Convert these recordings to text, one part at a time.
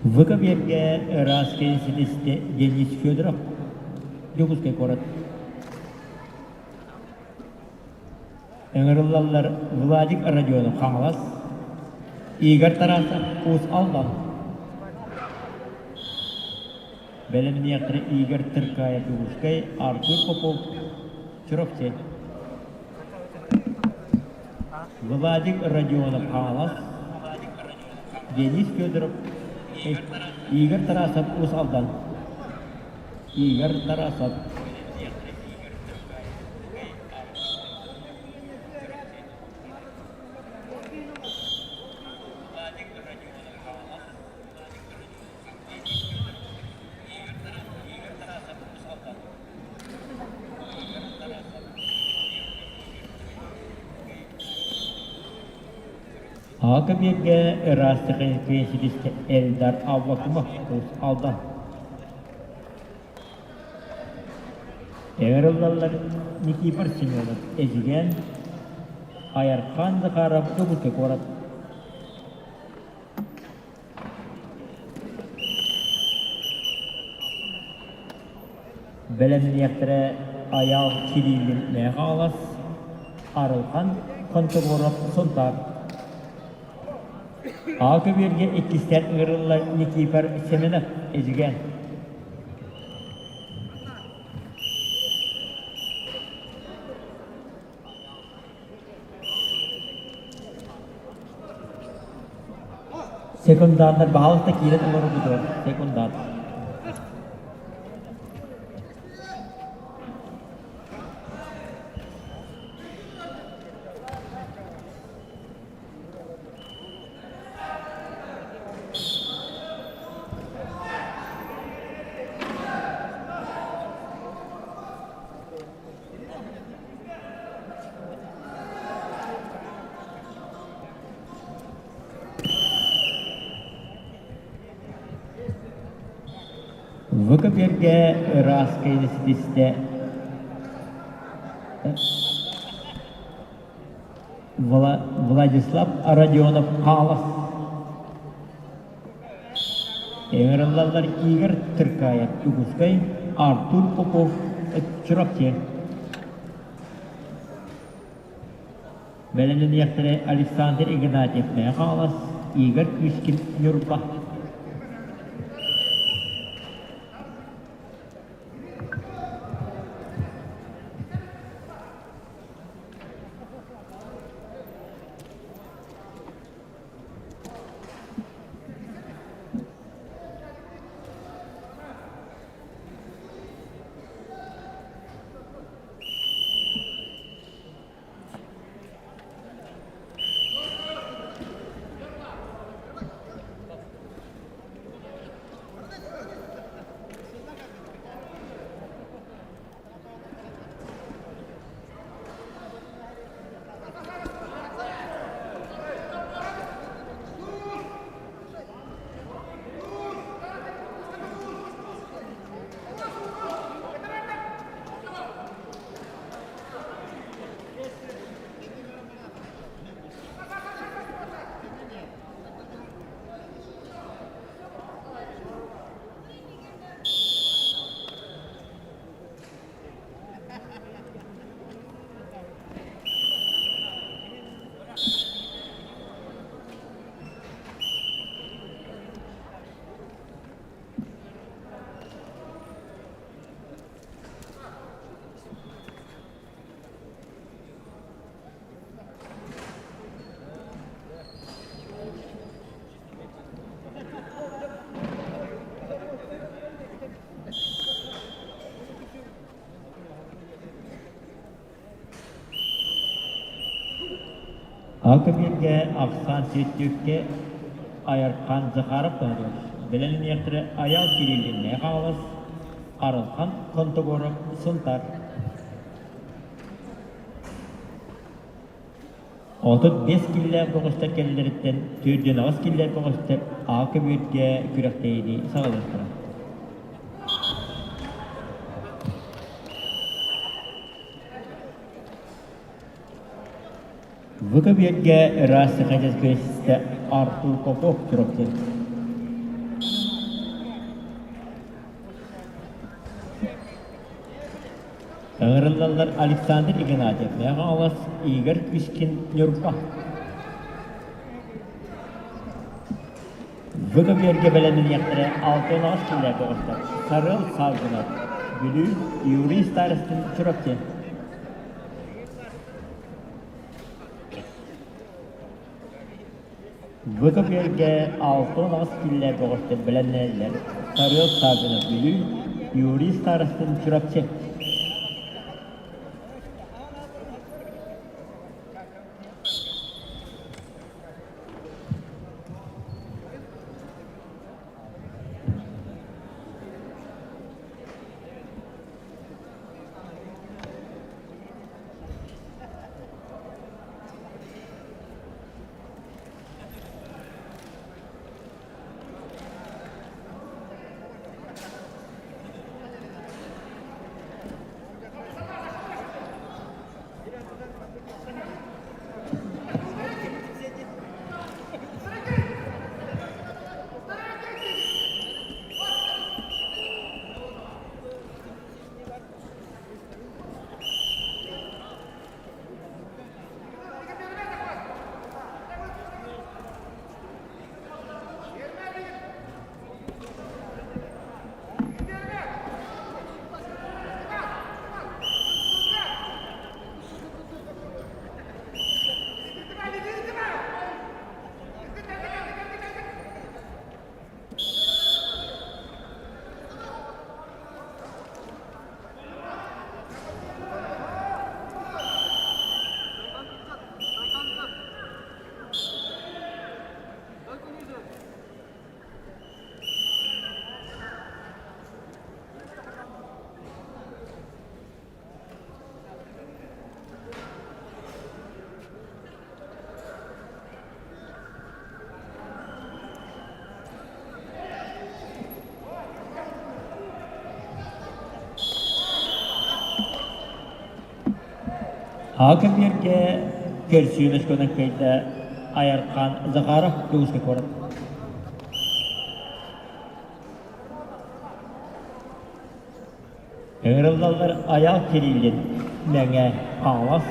Выкобиэргэ ыраас киһи ситистэ Денис Федоров, Дьокуускай куорат. Ыҥырыллаллар Владик Родионов Хаҥалас, Игорь Тарасов Уус Алдан. Бэлэмниэхтэрэ Игорь Тыркаев Дьокуускай, Артур Попов Чурапчы. Владик Родионов Хаҥалас, Денис Федоров, Игорь Тарасов Уус Алдан. Игорь Тарасов. Аҕа биэргэ ыраас ситистэ Эльдар Аввакумов Уус Алдан. Ыҥырыллаллар Никифор Семенов Эдьигээн, Айархан Захаров Дьокуускай куорат. Бэлэмниэхтэрэ Айаал Кириллин Мэхээлэс, Арылхан Хонтогоров Сунтаар. А көбүөргэ иккистээн ыҥырыллар Никифор Семенов Эдьигээн. Секундааннар баһаалыста киирэн олороргутугар секундаан. Выкөбүөргэ ыраас кэйни ситистэ Владислав Родионов Хаалас Ыҥырыллаллар Игорь Тыркаев Дьокуускай, Артур Попов Чурапчы. Бэлэмнэниэхтэрэ Александр Игнатьев Мэҥэ Хаҥалас, Игорь Кычкин Ньурба. Алта бииргэ ахсаан сүүттүүккэ Айархан Захаров таһыгар бэлэмниэхтэрэ Айаал Кириллиннээх Хаҥалас, Арылхан Хонтогоров Сунтаар. 35 киллээх бөҕөстөр кэллэриттэн 48 киллээх бөҕөстөр А көбүөргэ күрэхтэһиини саҕалыахтара. В көбүөргэ ыраас саха күрэстэһэ Артур Попов Чурапчы. Ыҥырыллаллар Александр Игнатьев, Мэҥэ Хаҥалас, Игорь Кычкин, Ньурба. Бу көбүөргэ бэлэмнэниэхтэрэ 68 киллэр бөҕөстөр Сарыал Саввинов, Бүлүү, Юрий Старостин, Чурапчы. Бу көбүөргэ 68 киллэр бөҕөстөр бэлэмнэнэллэр Сарыал Саввинов, Бүлүү, Юрий Старостин, Чурапчы. Аҕа көбүөргэ көрсүөн өскөнөн кыайда Айархан Захаров Дьокуускай куорат. Ыҥырыллаллар Айаал Кириллин, Мэҥэ Хаҥалас,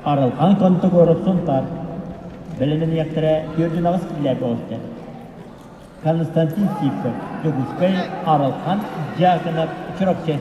Арылхан Контогоров Сунтаар. Бэлэмнэниэхтэрэ 48 киллээх бөҕөстөр. Константин Сивцев, Дьокуускай, Арылхан Дьяконов, Чурапчы.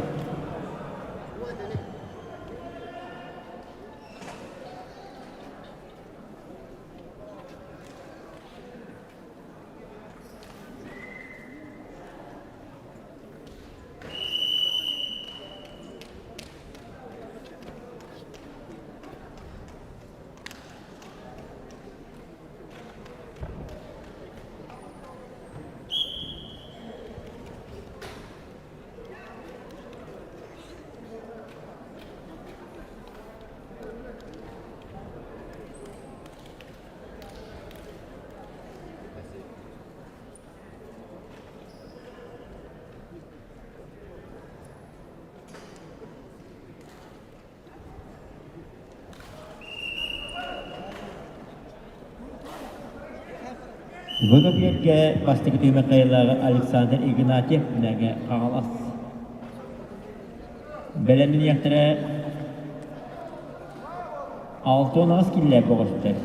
Бу көбүөргэ бастакы түһүмэх кыайыылааҕа Александр Игнатьев Мэҥэ Хаҥалас. Бэлэмнэниэхтэрэ 68 киллээх бөҕөстөр.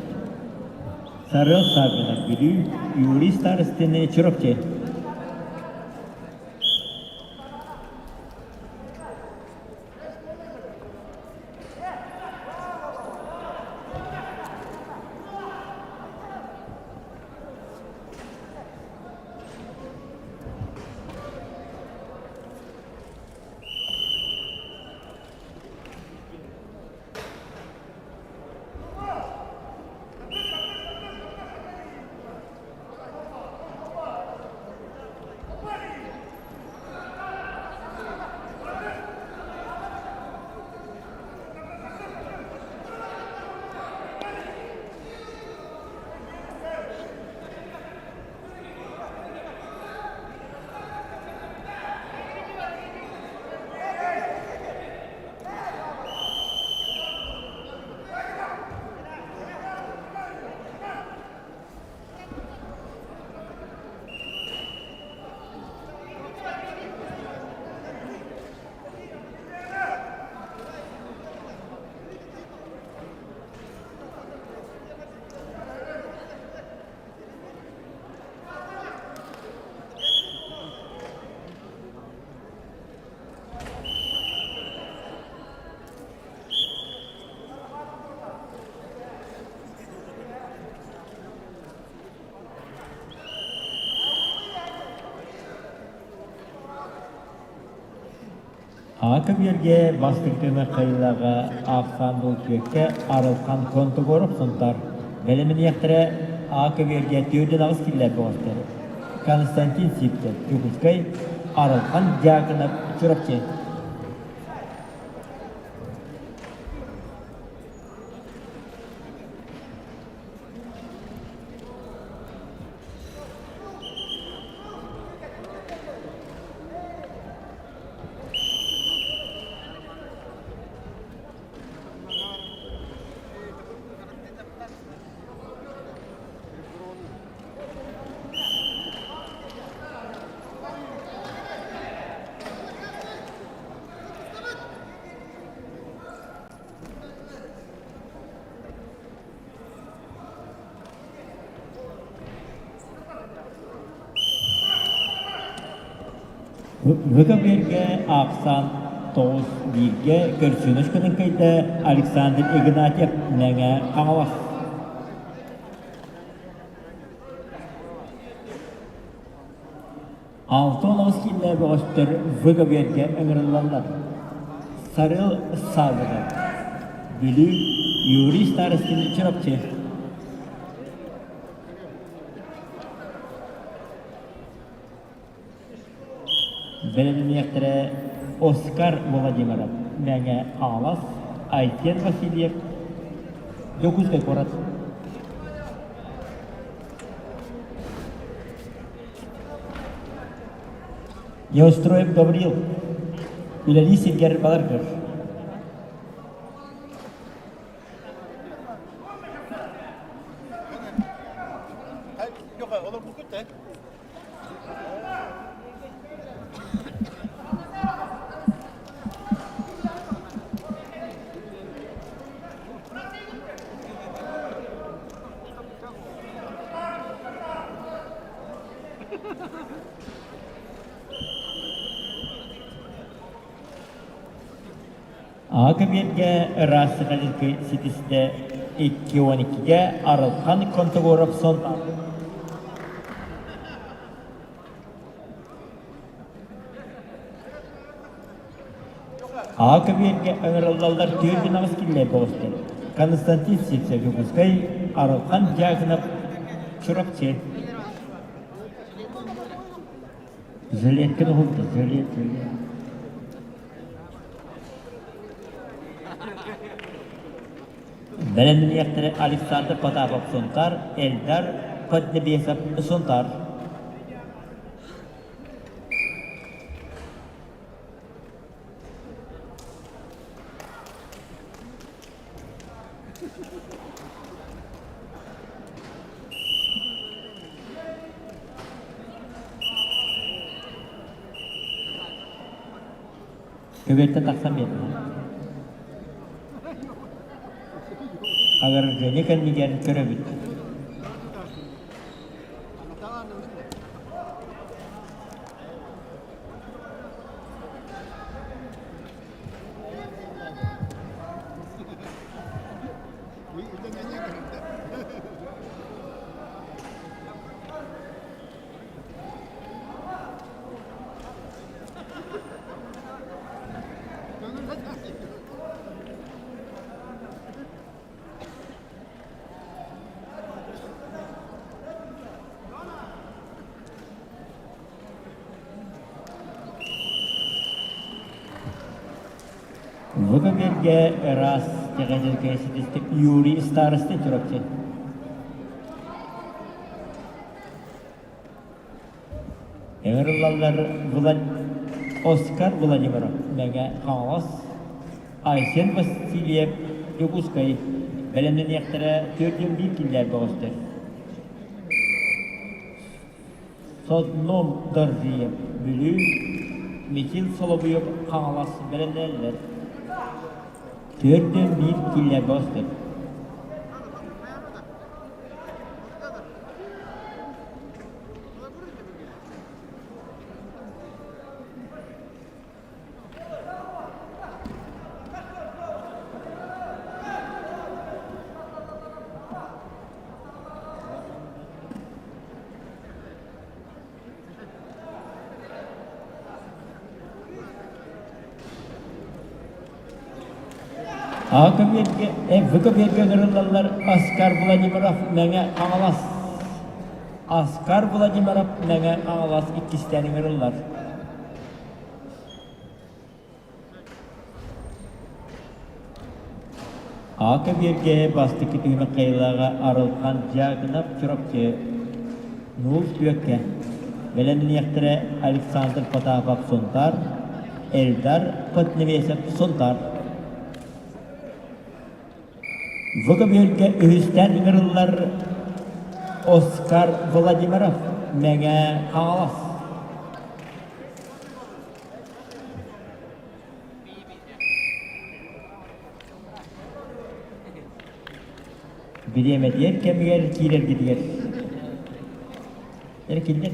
Сарыал Саввинов Бүлүү, Юрий Старостины Чурапчы. Аҕа көбүөргэ бастыҥ түмэх хайыылааҕа Аахсаан Булчуекка Арылхан Контогоров Сунтаар бэлэмниэхтэрэ Аҕа көбүөргэ 48 киллэр бөҕөстөр Константин Сивцев Дьокуускай, Арылхан Дьяконов Чурапчы. Выкобергэ аахсан тоҕус бииргэ көрсүнүс кыныҥкайда Александр Игнатьев Мэҥэ Хаҥалас. 68 кииннэ бөҕөстөр Выговергэ ыҥырыллаллар. Сарыал Саввинов, Бүлүү, Юрий Старостин Чурапчы. Бэлэмниэхтэрэ Оскар Владимиров, Мэҥэ Хаҥалас, Айсен Васильев, Дьокуускай куорат. Неустроев Гаврил, үлэлии сиргэр балар көр. Аҕа көбүөргэ ыраас сахалинскай ситистэ 2:12-гэ Арылхан Контогоров сон Аҕа көбүөргэ ыҥырыллаллар 48 киллэр бөҕөстөр Константин Сивцев Дьокуускай, Арылхан Дьяконов Чурапчы. Жилеткин уһулта, жилет, жилет. Бэлэмниэхтэрэ Александр Потапов Сунтар, Эльдар Поднебесов Сунтар. Көбүөттэн тахсан биэрдэ. Агыржыны кэннигэр көрөбүт. Бу көбүөргэ ыраас тэҕэдэргэ ситистик Юрий Старостин Чурапчы. Ыҥырыллаллар Влад... Оскар Владимиров, Мэҥэ Хаҥалас, Айсен Васильев, Дьокуускай бэлэмнэниэхтэрэ 41 киллэр бөҕөстөр. Содном Доржиев, Бүлүү, Михил Соловьев, Хаҥалас бэлэмнэнэллэр. 41 киллэр бөҕөстөр. А көбүөргэ, В көбүөргэ ыҥырыллаллар Оскар Владимиров Мэҥэ Хаҥалас. Оскар Владимиров Мэҥэ Хаҥалас иккистээн ыҥырыллар. А көбүөргэ бастакы түһүмэх кыайыылааҕа Арылхан Дьяконов Чурапчы Нуул Түөккэ бэлэмниэхтэрэ Александр Потапов Сунтаар, Эльдар Подневесов Сунтаар. Бу көбүөргэ үһүстээн ыҥырыллар Оскар Владимиров Мэҥэ Хаҥалас. Бириэмэтигэр кэмигэр киирэргитигэр эркиллэр.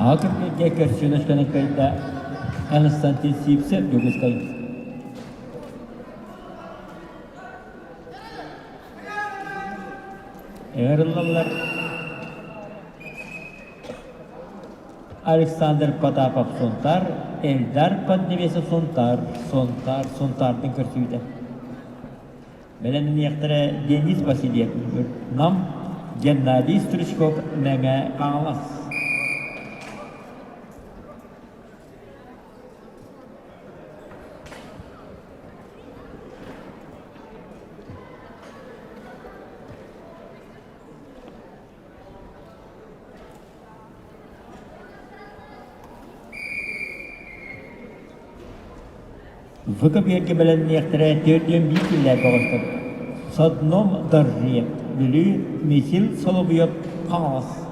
Аҕа көрсүнэ кыайда Константин Сивцев Дьокуускай. Ыҥырыллаллар Александр Потапов Сунтаар, Эльдар Поднебесов Сунтаар, Сунтаар, Сунтаардын көрсүүтэ. Бэлэмниэхтэрэ Денис Васильев Нам, Геннадий Стручков Мэҥэ Хаҥалас. Выкопьерга бэлэмниэхтэрэ 41 киллээх бөҕөстөр. Содном Доржиев, Бүлүү, Михил Соловьев, Хаҥалас.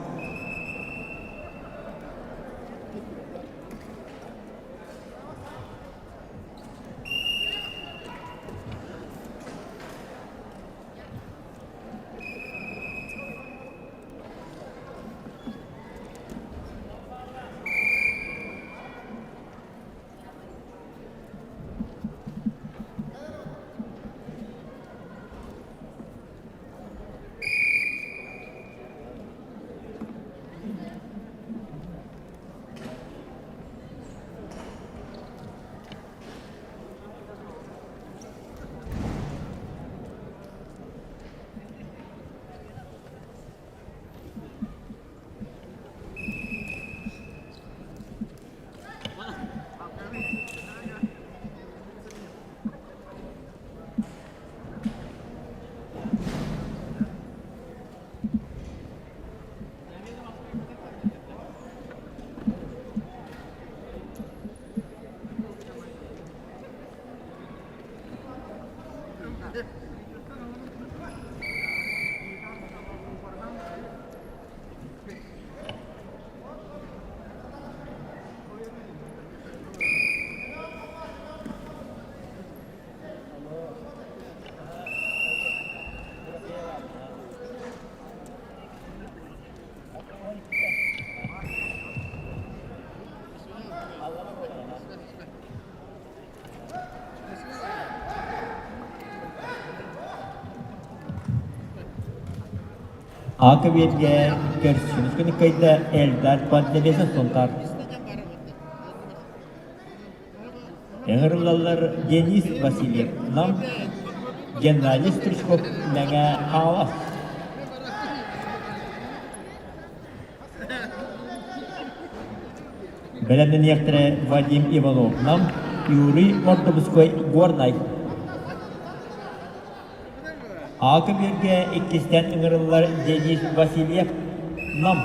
А көбүөргэ көрсүнүс күнүккайда Эльдар Поднебесов Сунтаар. Ыҥырыллаллар Денис Васильев Нам, Геннадий Стручков Мэҥэ Хаҥалас. Бэлэмнэниэхтэрэ Вадим Иванов Нам, Юрий Мордобускай Горнай. А көбүөргэ иккистээн ыҥырыллар Денис Васильев Нам.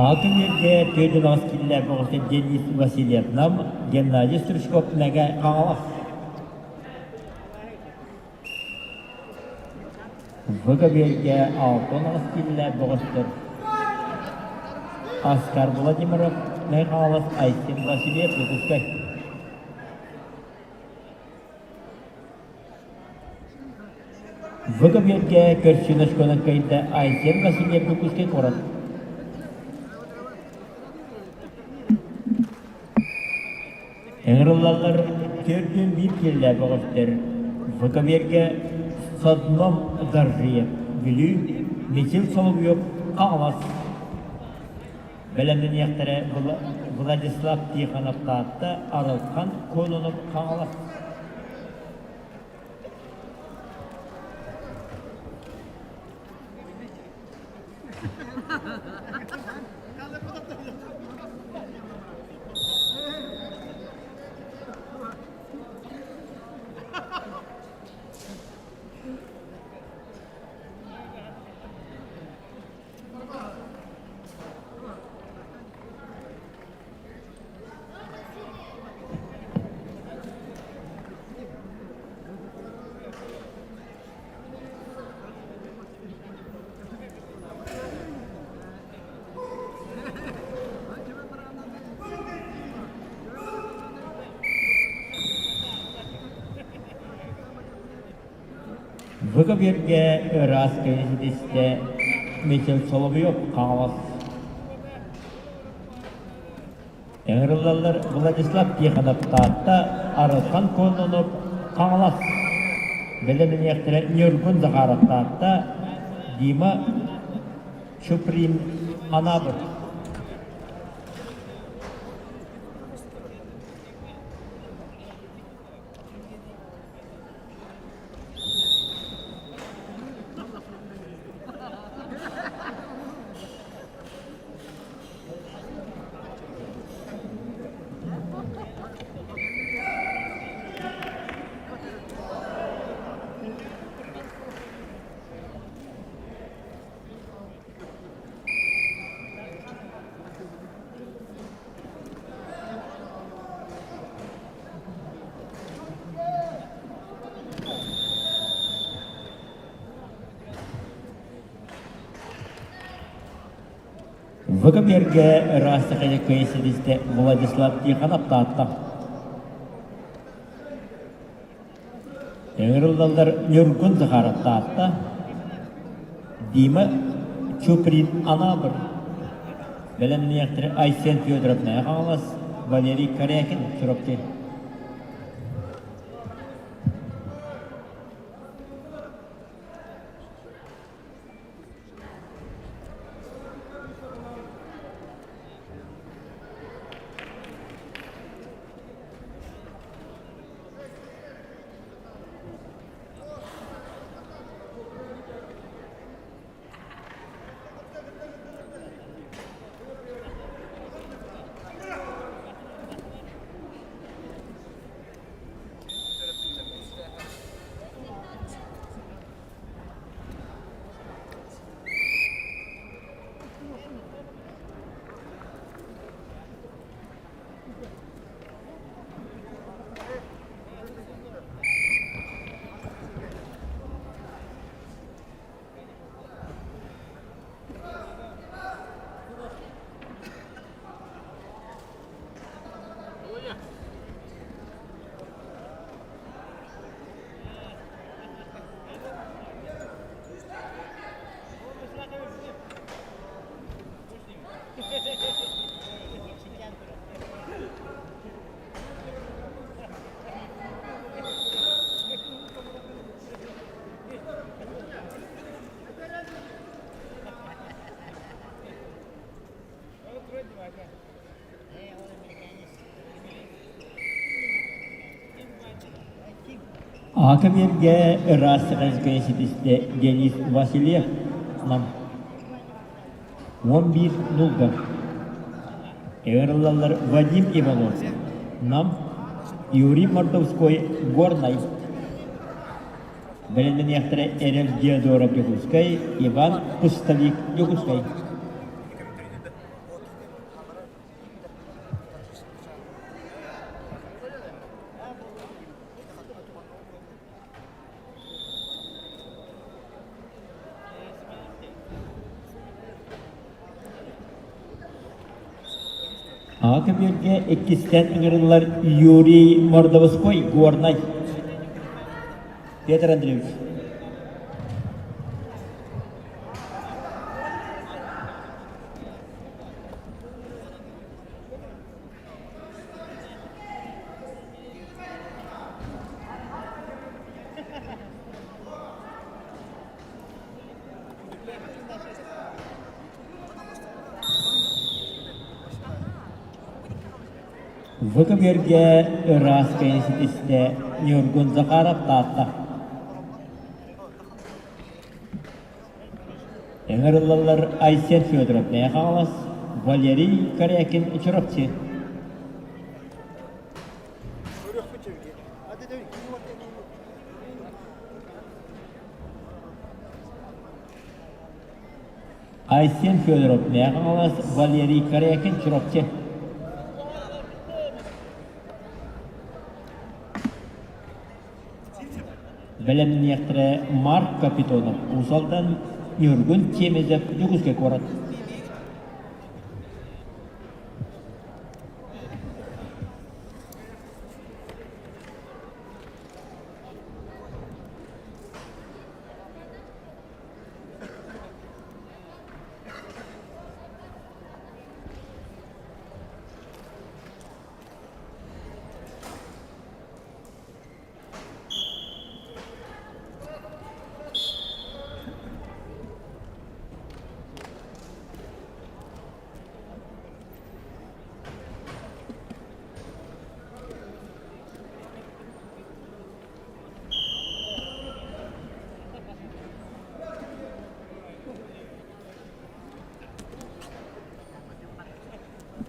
Атын сиргэ 48 киилэлээх бөҕөстөр Денис Васильев Нам, Геннадий Стручков Мэҥэ Хаҥалас. В-көбүөргэ 68 киилэлээх бөҕөстөр Оскар Владимиров, Мэҥэ Хаҥалас, Айсен Васильев, Дьокуускай. В-көбүөргэ көрсүн очконан кыайда Айсен Васильев Дьокуускай куорат. Ыҥырыллаллар 41 киилэлээх бөҕөстөр В-көбүөргэ Содном Доржиев, Бүлүү, Мичил Соловьев, Хаҥалас. Бэлэмнэниэхтэрэ Владислав Тихонов Таатта, Арылхан Кононов Хаҥалас. В-көбүөргэ ыраас көйө ситистэ Мичил Соловьев Хаҥалас. Ыҥырыллаллар Владислав Тихонов Таатта, Арылхан Кононов Хаҥалас. Бэлэмнэниэхтэрэ Ньургун Захаров Таатта, Дима Чуприн Анаабыр. В-көбүөргэ ыраас сахайа кыайа ситистэ Владислав Тихонов Таатта. Ыҥырыллаллар Ньургун Захаров Таатта, Дима Чуприн Анаабыр. Бэлэмниэхтэрэ Айсен Федоров Мэҥэ Хаҥалас, Валерий Корякин Чурапчы. Аакабиэргэ ыраас сахалинскай ситистэ Денис Васильев Нам 11 нулга. Ыҥырыллаллар Вадим Иванов Нам Юрий Мордовской Горнай. Бэлэмнэниэхтэрэ Эрэл Диодоров Дьокуускай, Иван Пустовик Дьокуускай. Аҕа көбүөргэ иккистээн ыҥырыллар Юрий Мордовской Горнай. Петр Андреевич. Бу көбүөргэ ыраас кэйи ситистэ Ньургун Захаров Таатта. Ыҥырыллаллар Айсен Федоров Мэҥэ Хаҥалас, Валерий Корякин Чурапчы. Айсен Федоров Мэҥэ Хаҥалас, Валерий Корякин Чурапчы. Бэлэмниэхтэрэ Марк Капитонов Уус Алдан, Ньургун Чемезов Дьокуускай куорат.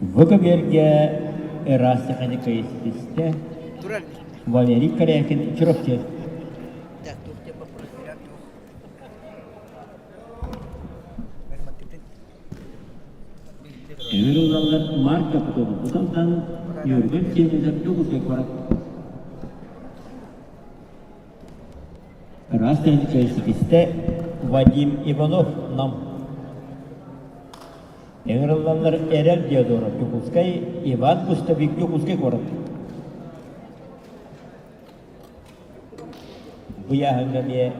Бу көбүөргэ ыраас саханы кыйыстыста Валерий Корякин Чурапчы. Ыҥырыллаллар Марк Капитонов Усалтан, Юрген Чемезов Дьокуускай куорат. Ыраас ситистэ Вадим Иванов Нам. Ыҥырыллаллар Эрэл Диодоров Дьокуускай, Иван Пустовик Дьокуускай куорат. Бу ыйааһыҥҥа эмиэ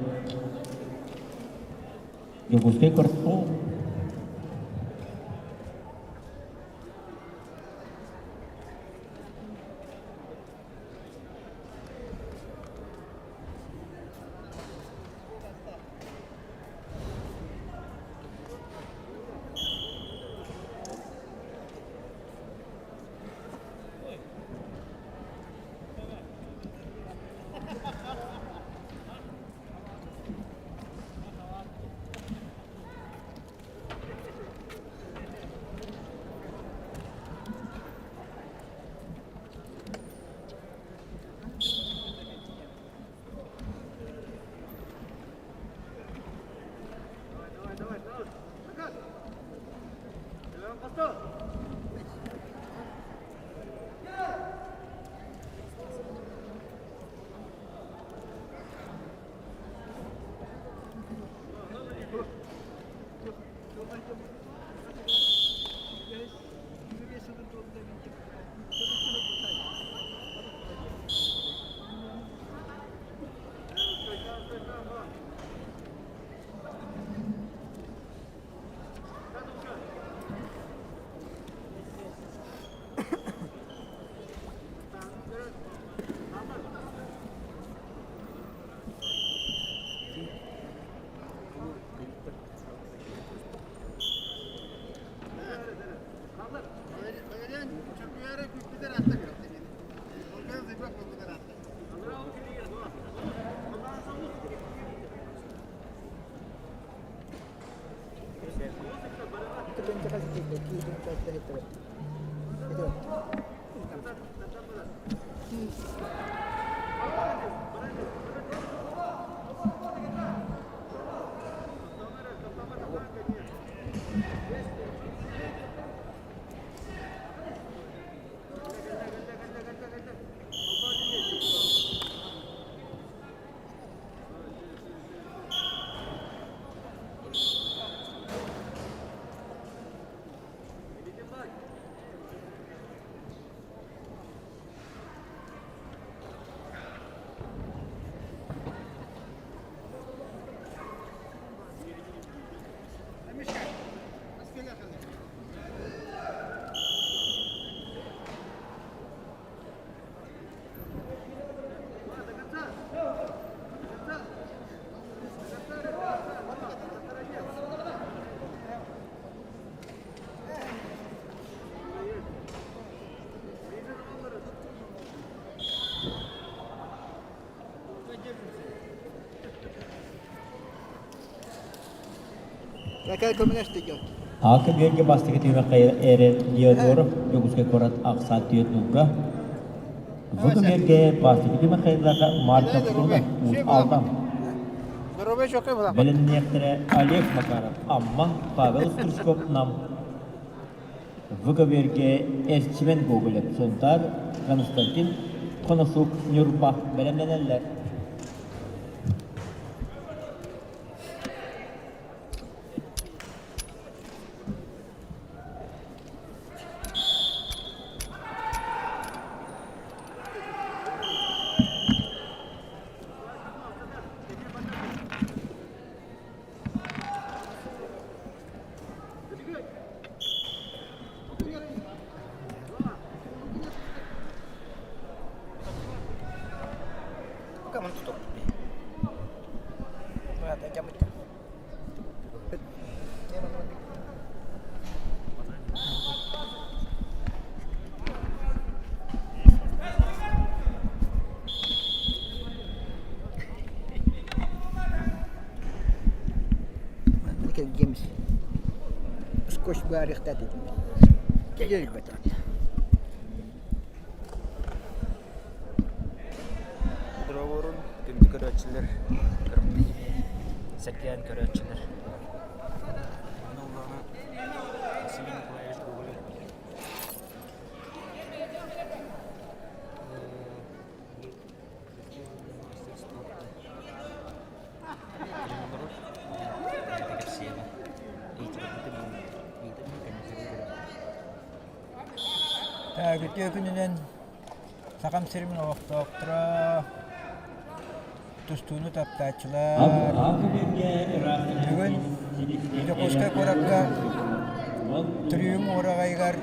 Дьокуускай куорат Аакы биэргэ бастакы түһүмэххэ эрэ Диодоров Дьокуускай куорат ахсаан түөрт нуга. Бу биэргэ бастакы түһүмэххэ Марков Рунов Уус Алдан. Бэлэмниэхтэрэ Олег Макаров Амма, Павел Стручков Нам. ВКБ-гэ Эрчимэн Гоголев Сунтаар, Константин Коношук Ньурба бэлэмнэнэллэр. Доруобуйун күндү көрөөччүлэр, сэргээн көрөөччүлэр. Аны улаана Василий Николаевич Гоголев Үтүө күнүнэн Сахам сирин олохтоохторо, тустууну таптааччылар. Бүгүн Дьокуускай куоракка Түрүүм уораҕайыгар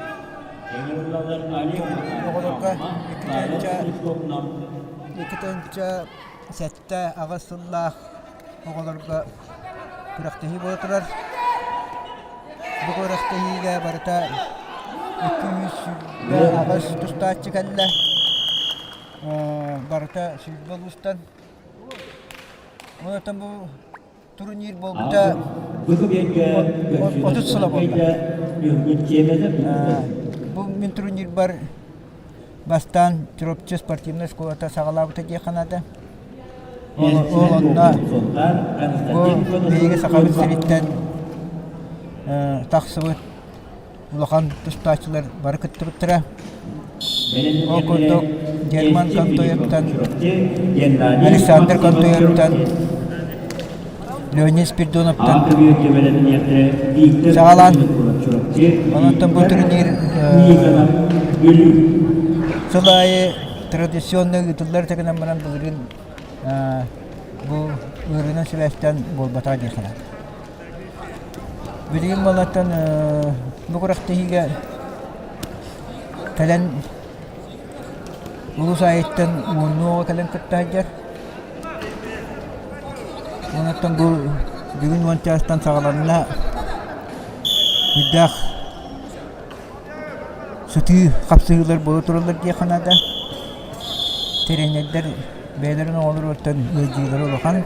оҕолорго 2 78 сыллаах оҕолорго күрэхтэһии буола турар. Бу күрэхтэһиигэ барыта 228 тустааччы кэллэ. Барыта 20 улуустан. Онтон бу турнир буолбута 30 сыла буолла. Бу мин турнирбар Бастаан Чурапчы спортивнай школата саҕалаабыта диэххэ наада. Ол онно бу биһиги Сахабыт сириттэн тахсыбыт улахан тустааччылар бары кыттыбыттара. Ол курдук Герман Контоевтан, Александр Контоевтан, Леонид Спиридоновтан саҕалаан онтон бу турнир сыл аайы традиционно ыытыллар гынан баран былырыын бу ыарыынан сибээстээн буолбатаҕа дии санаатым. Билигин балартан бу күрэхтэһиигэ кэлэн улуус аайыттан уоннуу оҕо кэлэн кытта сылдьар. Онтон бу бүгүн уон чаастан саҕаланна үрдээх сытыы хапсыһыылар буола тураллар диэххэ наада. Тренердэр бэйэлэрин оҕолоруттан ыалдьыылара улахан.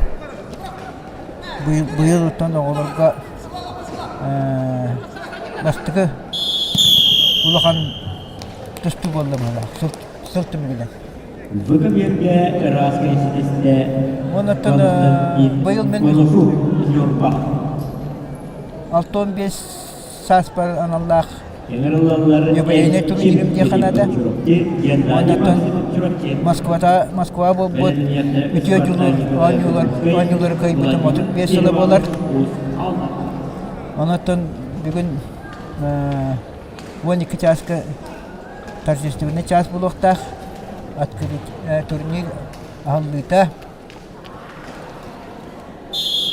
Быйыл оттон оҕолорго. Бастакы улахан тустуу буолла быһыылаах сыл, сыл түмүгүнэн. Быкабиэргэ ыраас кэйситистэ Оннуттан быйыл мин Ньурба. 65 сааспар аналлаах Ыҥырыллаллар юбилейнай турнирым диэххэ наада. Оннуттан Москвата Москва буолбут үтүө дьулуур оонньуулар оонньуулары кыайбытым 35 сыла буолар. Онон бүгүн 12 чааска торжественный час буолуохтаах. Открыть турнир аһыллыыта.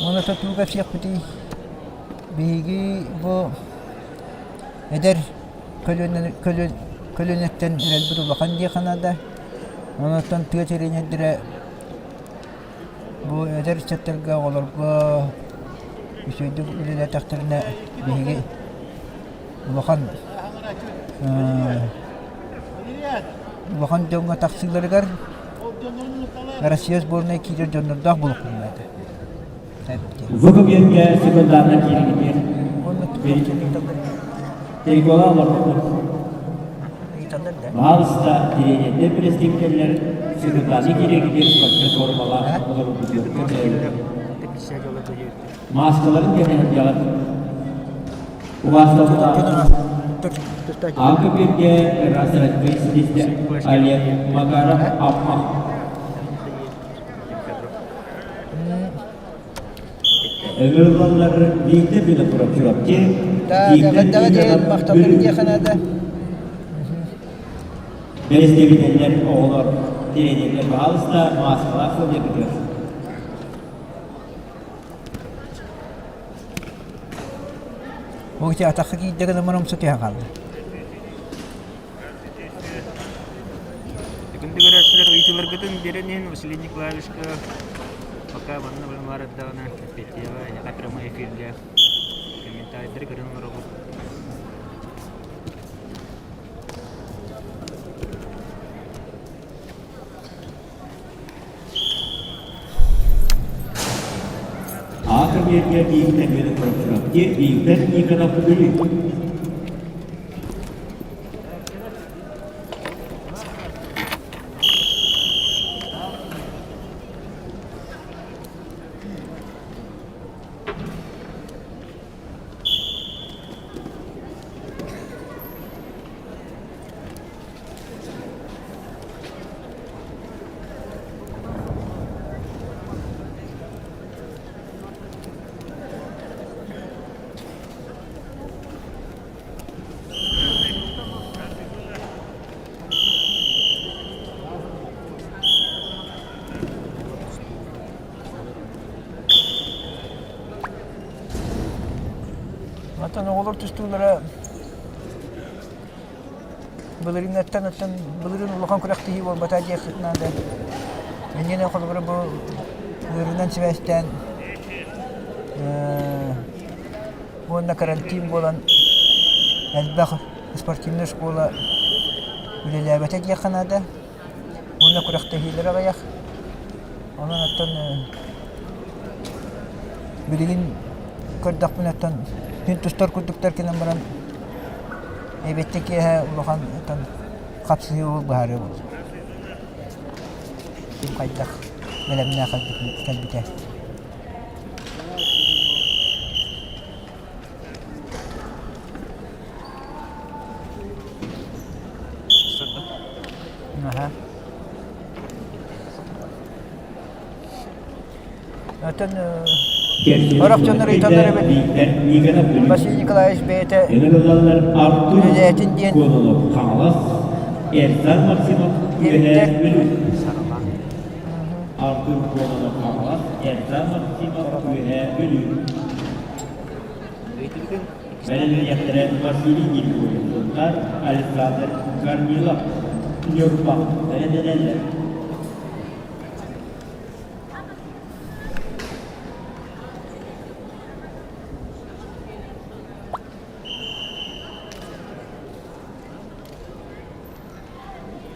Уонна тутууга сиэхпитий биһиги бу эдэр көлүөнэттэн эрэлбит улахан диэххэ наада. Онон тыа тренердэрэ Бу эдэр ыччаттарга, оҕолорго үчүгэйдик үлэлээтэхтэринэ биһиги улахан улахан дьоҥҥо тахсыыларыгар Россия сборнай киирэр дьоннордоох буолуохпун наада. Бу кэмҥэ секундарна кииригитир. Терикола олорбуппут. Баалыста тириэньэрдэр пресс-кэллэр секундарна кииригитир спортивнай формалаах олорбутугар көмөлөһөллөр. Мааскаларын кэтэһэргэҕит. Убаастабыллаах Аакы биргэ Расратбай ситистэ Олег Макаров Аппах. Ыҥырыллаллар биирдэ билэ турар Чурапчы, Эҕэрдэҕэ диэн махталлар диэххэ наада. Бэрэстэбиитэллэр оҕолор тириэньэрдэр баһаалыста мааскалаах сылдьаргытыгар. Ол ити атахха киирдэ гына мунумса түһэн хаалла. Күндү көрөөччүлэр ыйытыыларгытын биэрэн иһин Василий Николаевичка пока манна баар эрдэҕинэ эппиэттиэҕэ эһиэхэ прямой эфиргэ комментарийдары көрөн олоробут. Аата биэргэ бииртэн үөрэ турар Виктор Никонов Бүлүү. Оттон оҕолор тустуулара Былырыыҥҥаттан оттон былырыын улахан күрэхтэһии буолбата диэххит наада. Инньэ холобура бу ыарыынан сибээстээн уонна карантин буолан элбэх спортивнай школа үлэлээбэтэ диэххэ наада. Уонна күрэхтэһиилэр аҕыйах. Онон оттон билигин көрдөхпүнэ оттон күн тустар курдуктар кэлэн баран Эбиэттэ киэһэ улахан оттон хапсыһыы ол быһаарыы буолла. Ким хайдах бэлэмнээх кэлбитэ. Аха. Оттон сорох дьоннор ыйыталлар эбит Василий Николаевич бэйэтэ үлэлээтин диэн Хаҥалас Эрсан Максимов диэбиттэр. Артур Кононов Хаҥалас Эрсан Максимов Үөһээ Бүлүү Бэлэмниэхтэрэ Василий Николаев Сунтаар Александр Корнилов Ньурба бэлэмнэнэллэр.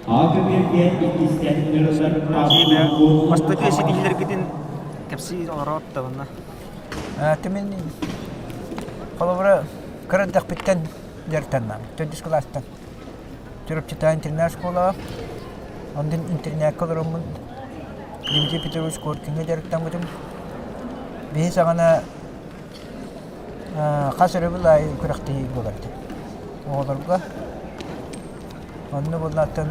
Аакы-биэргэ иккистээн ыҥырыллар Бастакы ситиһиилэргитин кэпсии олороот да манна. Мин холобура. Кыра эрдэхпиттэн дьарыктаннам. Төрдүс кылаастан. Чурапчытаа интернат школаҕа. Онтон интернакка олороммун Дмитрий Петрович Коркиҥҥа дьарыктаммытым. Биһи саҕана хас өрөбүл аайы күрэхтэһии буолар этэ оҕолорго. Онно буоллааттан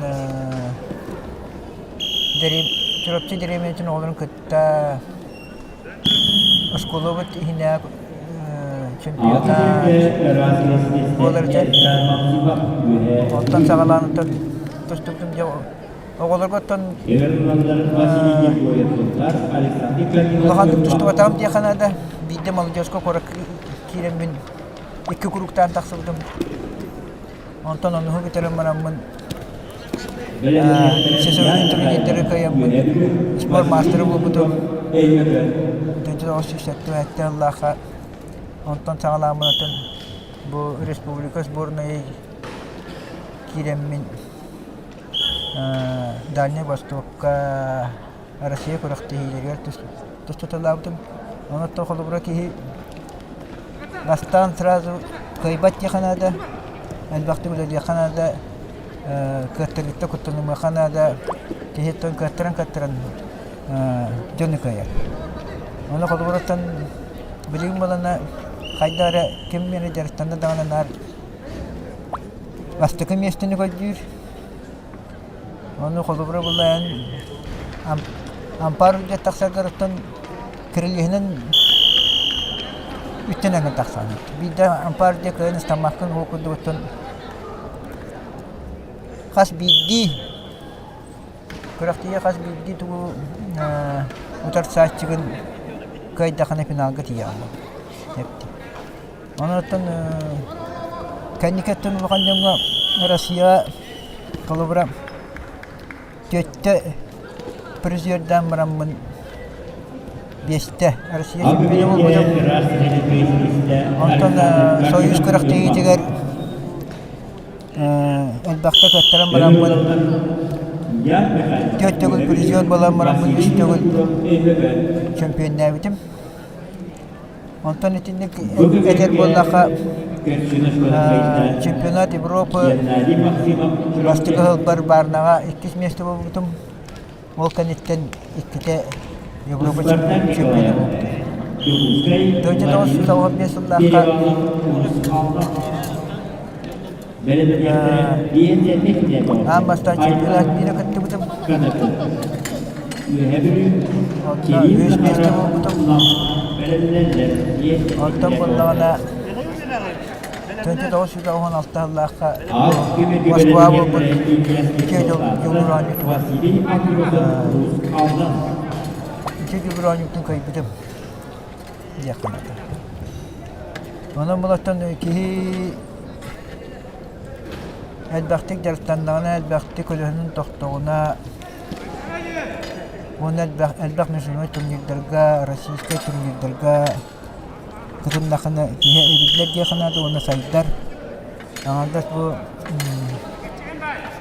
Чурапчы дэриэбинэтин оҕолорун кытта оскуолабыт иһинээҕи чемпионат буолар этэ. Онтон саҕалаан оттон тустубутум дьэ оҕолорго оттон улаханнык тустубатаҕым диэххэ наада. Биирдэ молодежка куоракка киирэммин икки куруктаан тахсыбытым. Онтон онуһу бүтэрэн бараммын сезонун турнирдары кыайаммын спорт маастара буолбутум. 1977 сыллаахха онтон саҕалааммын оттон бу республика сборнайа киирэммин Дальнай Востокка Россия күрэхтэһиилэригэр тустуталаабытым. Онон холобура киһи бастаан сразу кыайбат диэххэ наада, элбэхтик үлэлиэххэ наада, кыаттарыыттан куттанымыахха наада. Киһиттэн кыаттаран-кыаттаран дьону кыайар. Ону холобураттан билигин буолана хайдах эрэ ким эрэ дьарыктанна даҕаны наар бастакы миэстэни көрдүүр. Ону холобура булан ампаар үрдүгэр тахсаргар оттон кирилиэһинэн үттэнэҥҥин тахсаҕын. Биирдэ ампаар үрдүгэр кыайан ыстаммаккын ол курдук оттон хас биирдии күрэхтэһии хас биирдии тугу утарсааччыгын кыайдаххына финалга тиийэҕин. Онон оттон кэнники өттүн улахан дьоҥҥо Россия холобура түөттэ призердаан бараммын биэстэ Россия чемпиона буолбутум. Онтон Союз күрэхтэһиитигэр элбэхтэ кыттаран бараммын түөрт төгүл призер буолан бараммын үс төгүл чемпионнаабытым. Онтон итинник этэр буоллахха, чемпионат Европы бастакы сылбар Баарнаҕа иккис миэстэ буолбутум. Ол кэнниттэн иккитэ Европа чемпиона буолбутум. 1995 сыллаахха Аан бастаан чемпионат мира кыттыбытым. Онно үһүс миэстэ буолбутум. Онтон буоллаҕына 1996 сыллаахха Москва буолбут үтүө дьулуур оонньуутугар үтүө дьулуур оонньуутун кыайбытым диэххэ наада. Онон булаттан киһи элбэхтик дьарыктаннаҕына, элбэхтик көлөһүнүн тохтоҕуна уонна элбэх элбэх международнай турнирдарга, российскай турнирдарга кытыннахына киһи эбиллэр диэххэ наада уонна сайдар. Аҥардас бу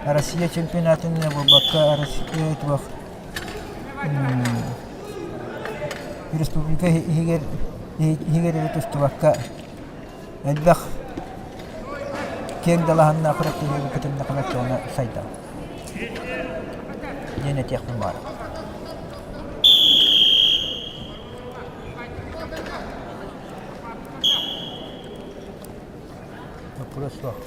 Россия чемпионатын эрэ буолбакка, Россия туох республика иһигэр иһигэр эрэ тустубакка элбэх киэҥ далааһыннаах күрэхтэһиигэ кытыннахына оччоҕуна сайдар диэн этиэхпин баҕарабын. Вопрос суох.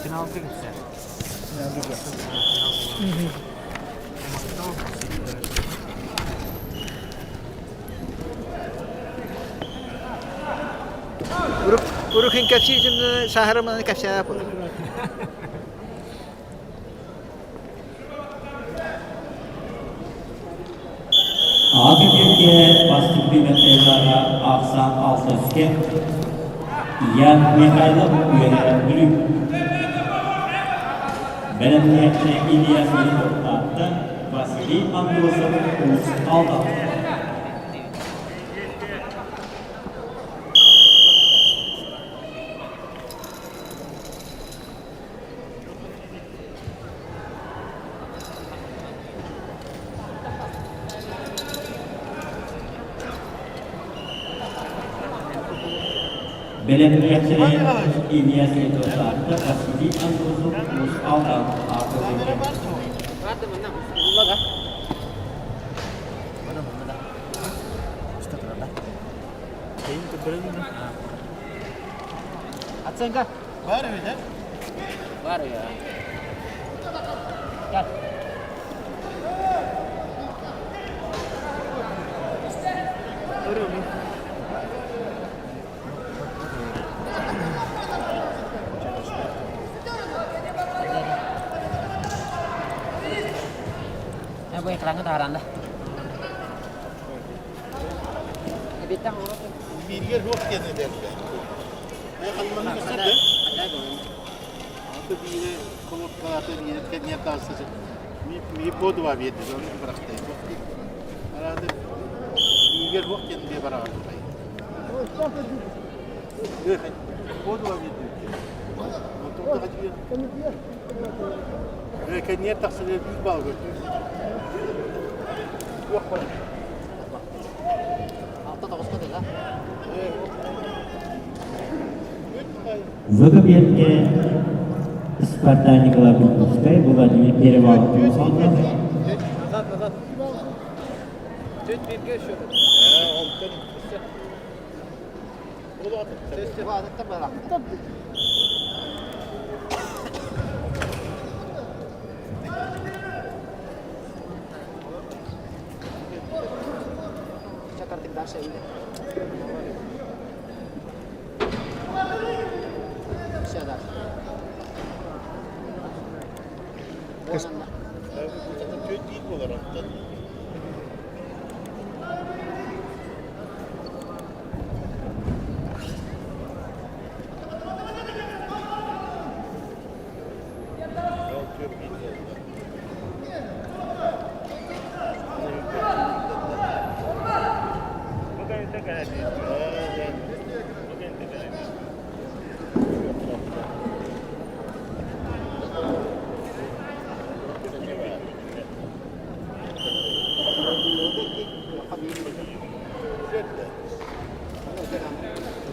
Финалга кипсэр. Урукин кэпсиитин саһарыманы кэпсээп Ааты бастык ахсан алтыске Ян Михайлов үөрэ Бүлүү. Бэлэмнээччи Илья Филиппов Василий Андросов Уус Алдан. Бэлэмнээччилэр Илья Светлославта Василий Андросов Уус Алдан аатырдылар. Оценка? Бар эбит, Бар я. Так. Бу экраҥҥа таһааран да. Бииргэр суох диэн этэрдэ. Ханманы көстөрдө. Аты биире колоккалааты биире кэнниэ таастасы. Ми по два биэрди, оны бырахтай. Арады бииргэр суох диэн бие бараҕар. По два биэрди. Кэнниэ тахсан биир бал көрдү. Суох бар. Выкопьетке Спартак Николай Бутковскай, Владимир Перевалов. Назад, назад.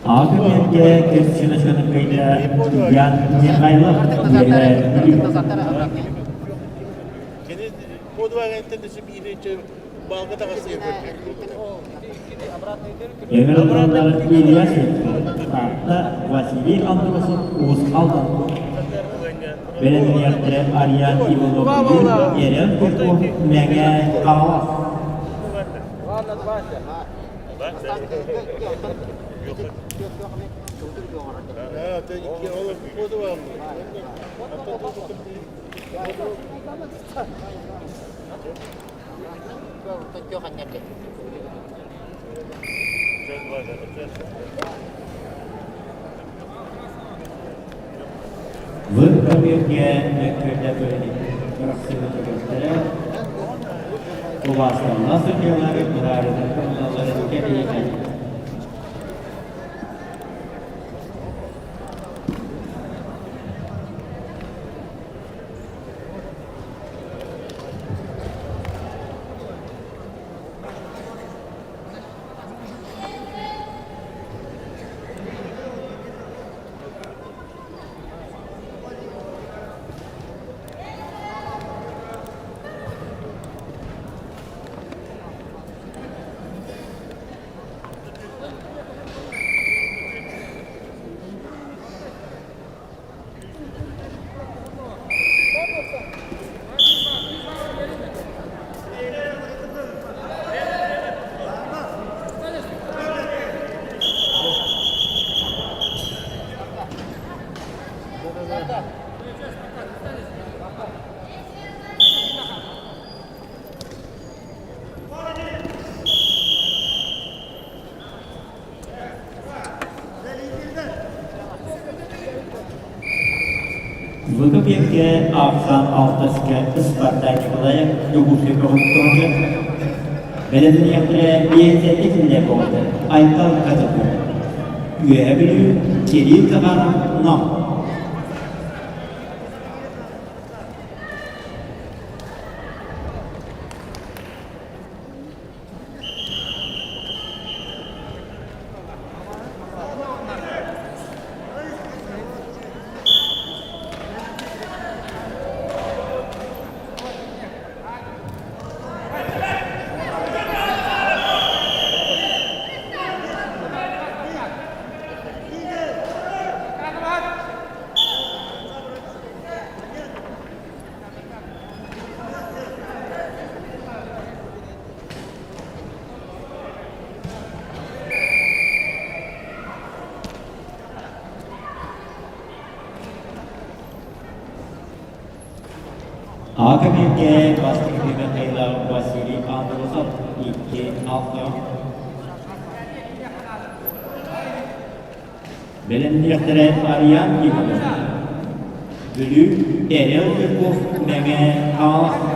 Аты Көс Кыйда Ян Михайлов Өмір Илья Светлов, Василий Андросов, Уус Алдан. Бэлэмниэхтэрэ Ариан Иванов Ерен Курков Мэҥэ Хаҥалас. Выкопьетке мөккүөрдэ бырахсыбыт Убаасталла судьялары быһаарыыны коммуналларын кэриэтэ. Выкабирге ахсан алтыска Спартак Николаев Дьокуускай көҕүттөҕө бэлэмниэхтэрэ биэнсийэ киллэ буолда Айтал Казаков Үөһэ Бүлүү Кирилл Захаров Нам Ака бииргэ бастакы Михаила Василий Андросов 2-6. Бэлэмниэхтэрэ Ариан Тихонов. Бүлүү Эрэл Жирков Мэҥэ Хаҥалас.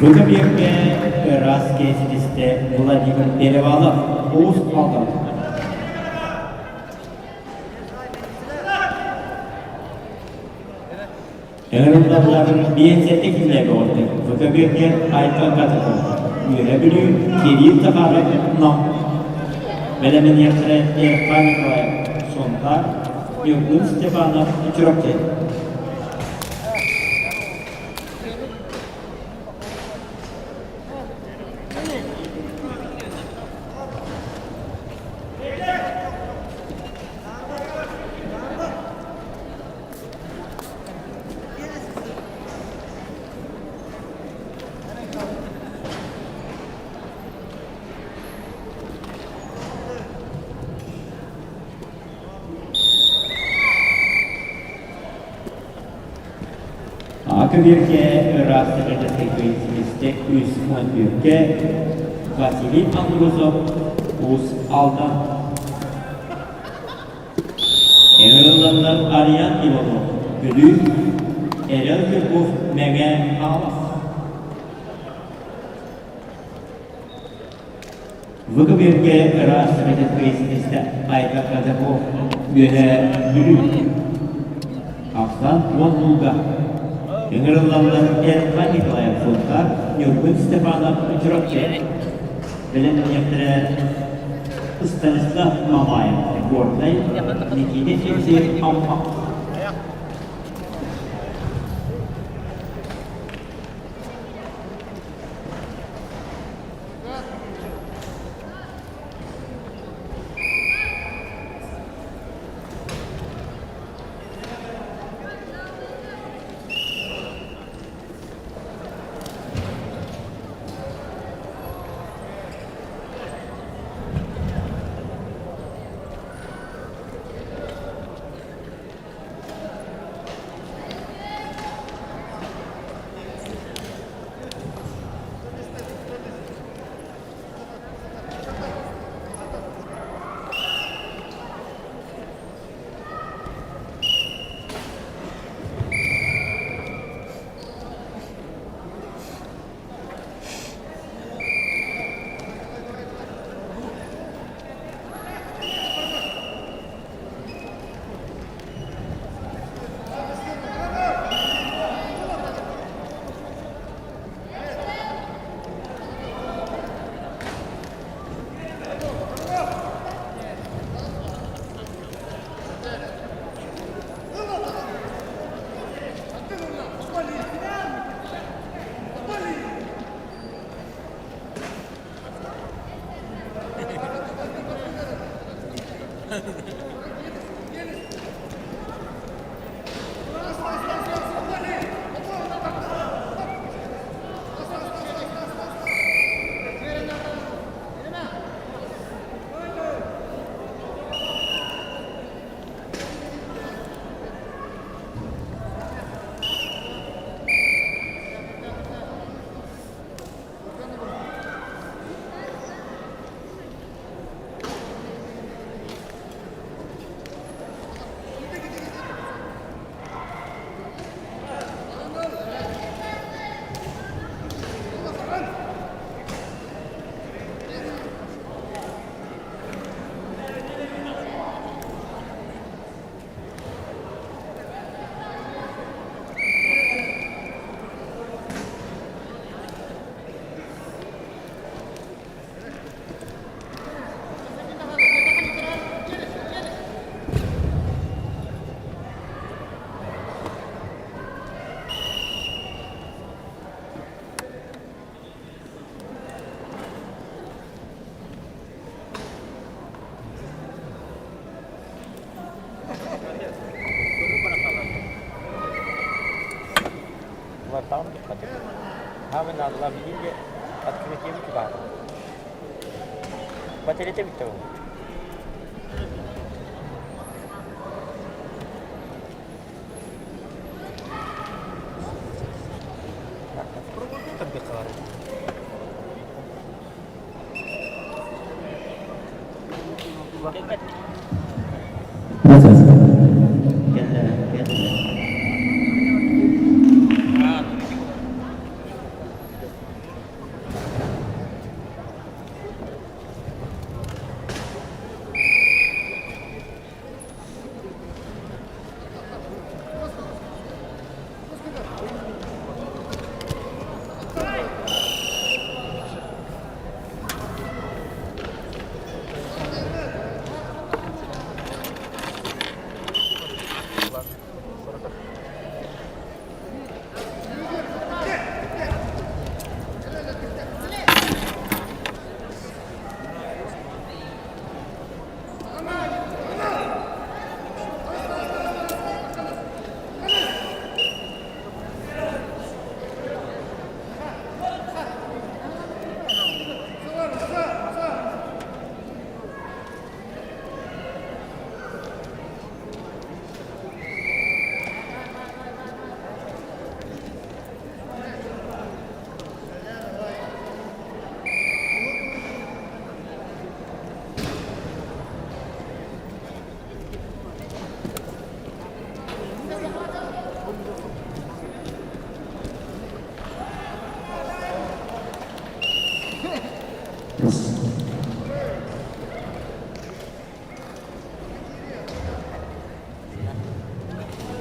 Бүгүҥҥэ ыраас киэситистэ Владимир Перевалов Уус Алдан. Ыҥырыллаллар биэнсийэтэ киллэргэ олордо. Бүгүҥҥэ Айтал Катыков, Үөһэ Бүлүү, Кирилл Захаров, Нам. Бэлэмниэхтэрэ Эрхан Николаев, Сунтаар, Ньургун Степанов, Чурапчы. Көбүөргэ ыраас сэкирэтэргэ үс уон Василий Андросов, Уус Алдан. Ыҥырылланнар Ариан Иванов, Бүлүү, Эрэл Жирков, Мэҥэ Хаҥалас. Выкыбүөргэ ыраас сэкирэтэргэ Айта Казаков, Үөһээ Бүлүү. Ахсан уон ууга. Ыҥырыллаллар Эрхан Николаев Сунтаар, Ньургун Степанов Чурапчы. Бэлэмниэхтэрэ Станислав Мамаев Горнай, Никита Сивцев Амма.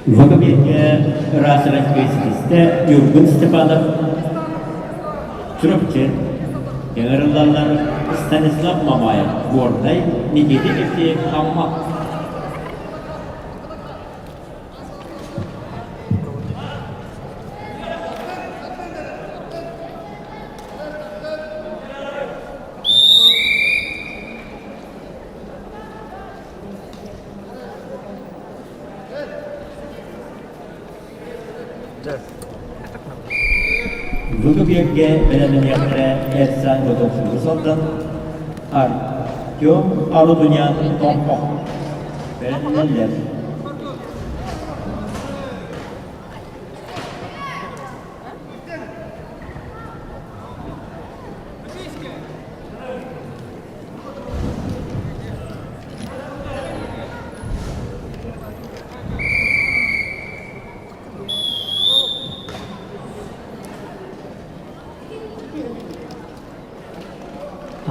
Вагабекке ыраас ситистэ Ньургун Степанов Чурапчы ыҥырыллаллар Станислав Мамаев Горнай Никита Евсеев Амма Бүгүҥҥэ бэлэмнэниэхтэрэ Эрсан Готовцевы салдан Артем Арутунян Томпох бэлэмнэнэллэр.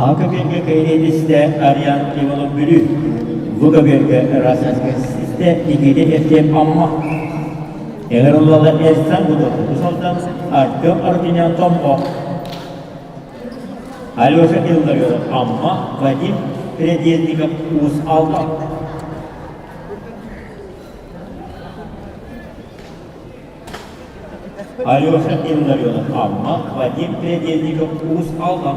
Акаберге кэриэтистэ Ариан Иванов Бүлүү, Вугаберге Расаскэсистэ Никита Ефрем Амма. Ыҥырыллала Эрсан Гудок Усалдан Артем Артынян Томпо. Алеша Илларионов Амма, Вадим Предельников Уус Алдан. Алеша Илларионов Амма, Вадим Предельников Уус Алдан.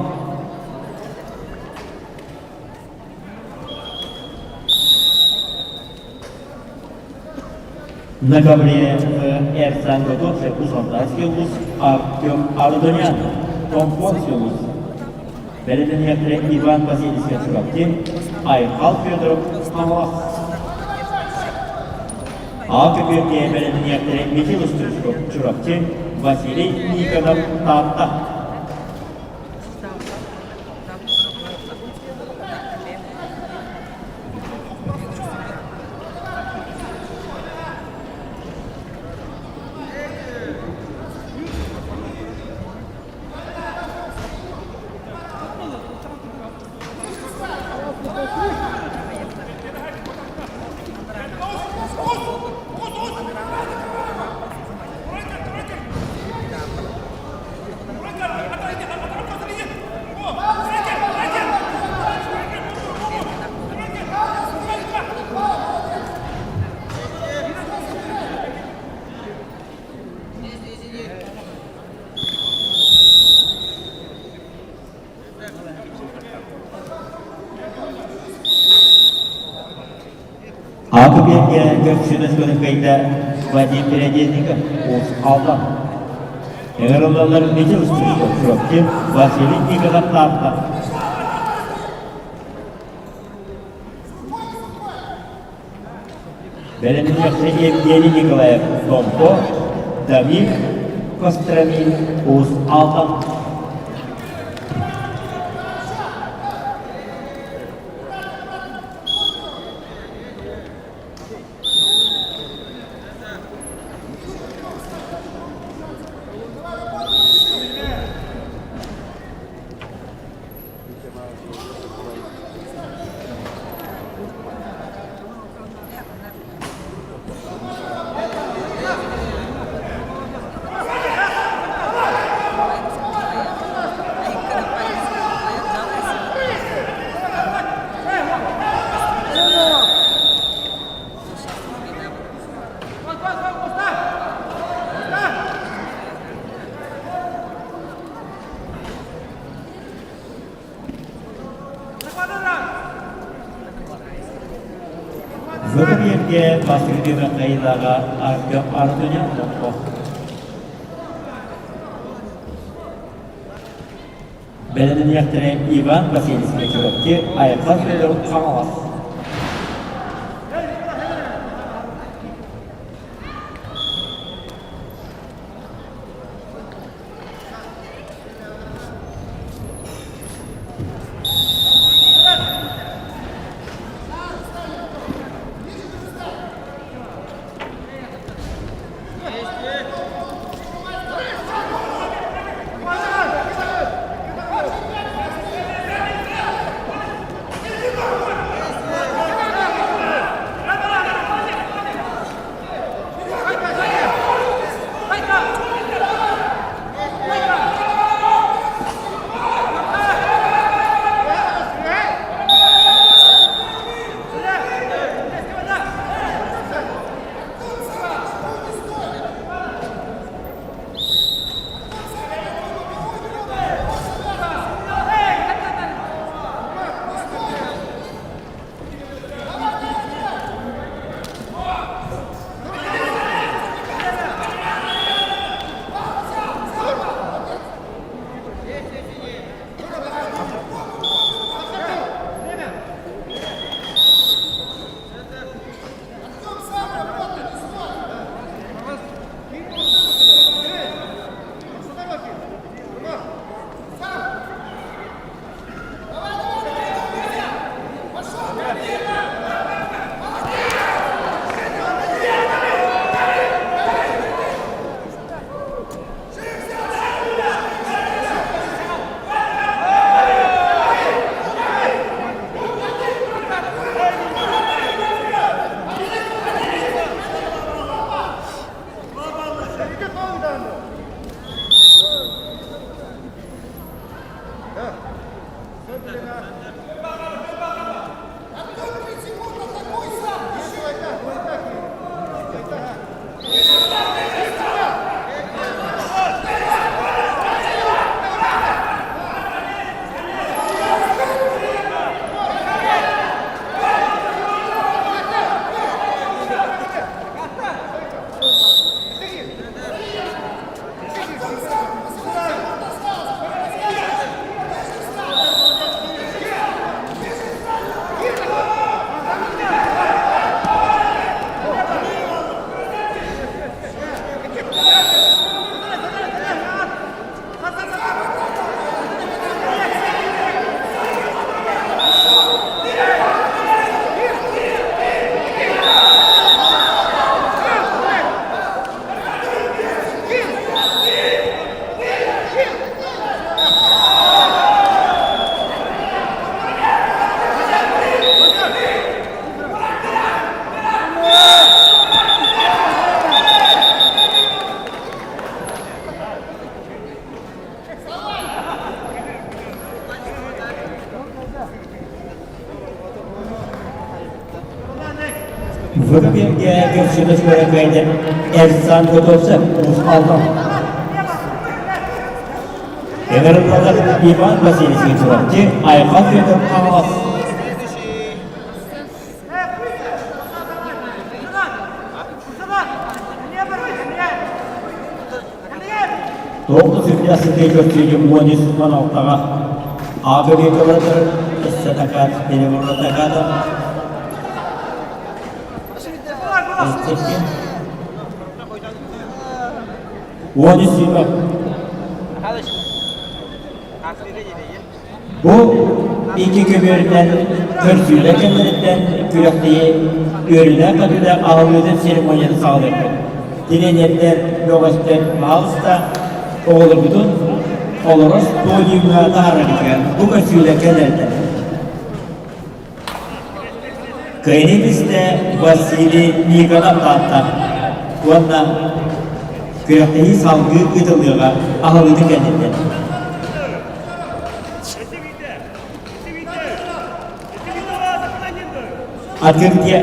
На ковре Эрсан Готовцев, Узлантайский улус, Артем Ардонян, Томпонский улус. Бэлэмнэниэхтэрэ Иван Васильевич Чурапчы, Айхал Федоров, Хаҥалас. А көбүөргэ бэлэмнэниэхтэрэ Михаил Стручков, Чурапчы, Василий Никонов, Таатта. Аакы биэргэ көрсүнэс көнүккэйдэ Вадим Передельников, Уус Алдан. Ыҥырыллаллар Михаил Стручков, Чурапчы, Василий Никонов, Таатта. Бэлэмнэниэхчэ Евгений Николаев, Томпо, Давид Костромин, Уус Алдан. Выборге Василий Михайлова Артем Артунян тохто. Бэлэмнэниэхтэрэ Иван Васильевич Чурапчы Айхал Федоров Хаҥалас. Выберге көрсүмэс көрөкөйдө Эрсан Готовцев Уус Алдан. Ыҥырыллалар Иван Васильевич Чурапчы, Айхал Петр Хаҥалас. Тоҕус сүрдээх сытыы көрсүһүү 13-16-ҕа АГ-БК-лар ССТК переворотаката 13 Бу икки көбүөрүнэн көрсүүлэр кэмнэриттэн күрэхтэһии үөрүүлээх-көтүүлээх аһыллыытын церемониятын саҕалыахпыт. Тириэньэрдэр, бөҕөстөр, баһаалыста, оҕолорбутун олорор подиумҥа таһаараргытыгар бу көрсүүлэр кэлэллэр. Кыайыы истэ Василий Никонов Таатта уонна күрэхтэһии салгыы ыытыллыаҕа аһыллыытын кэнниттэн. Открытие.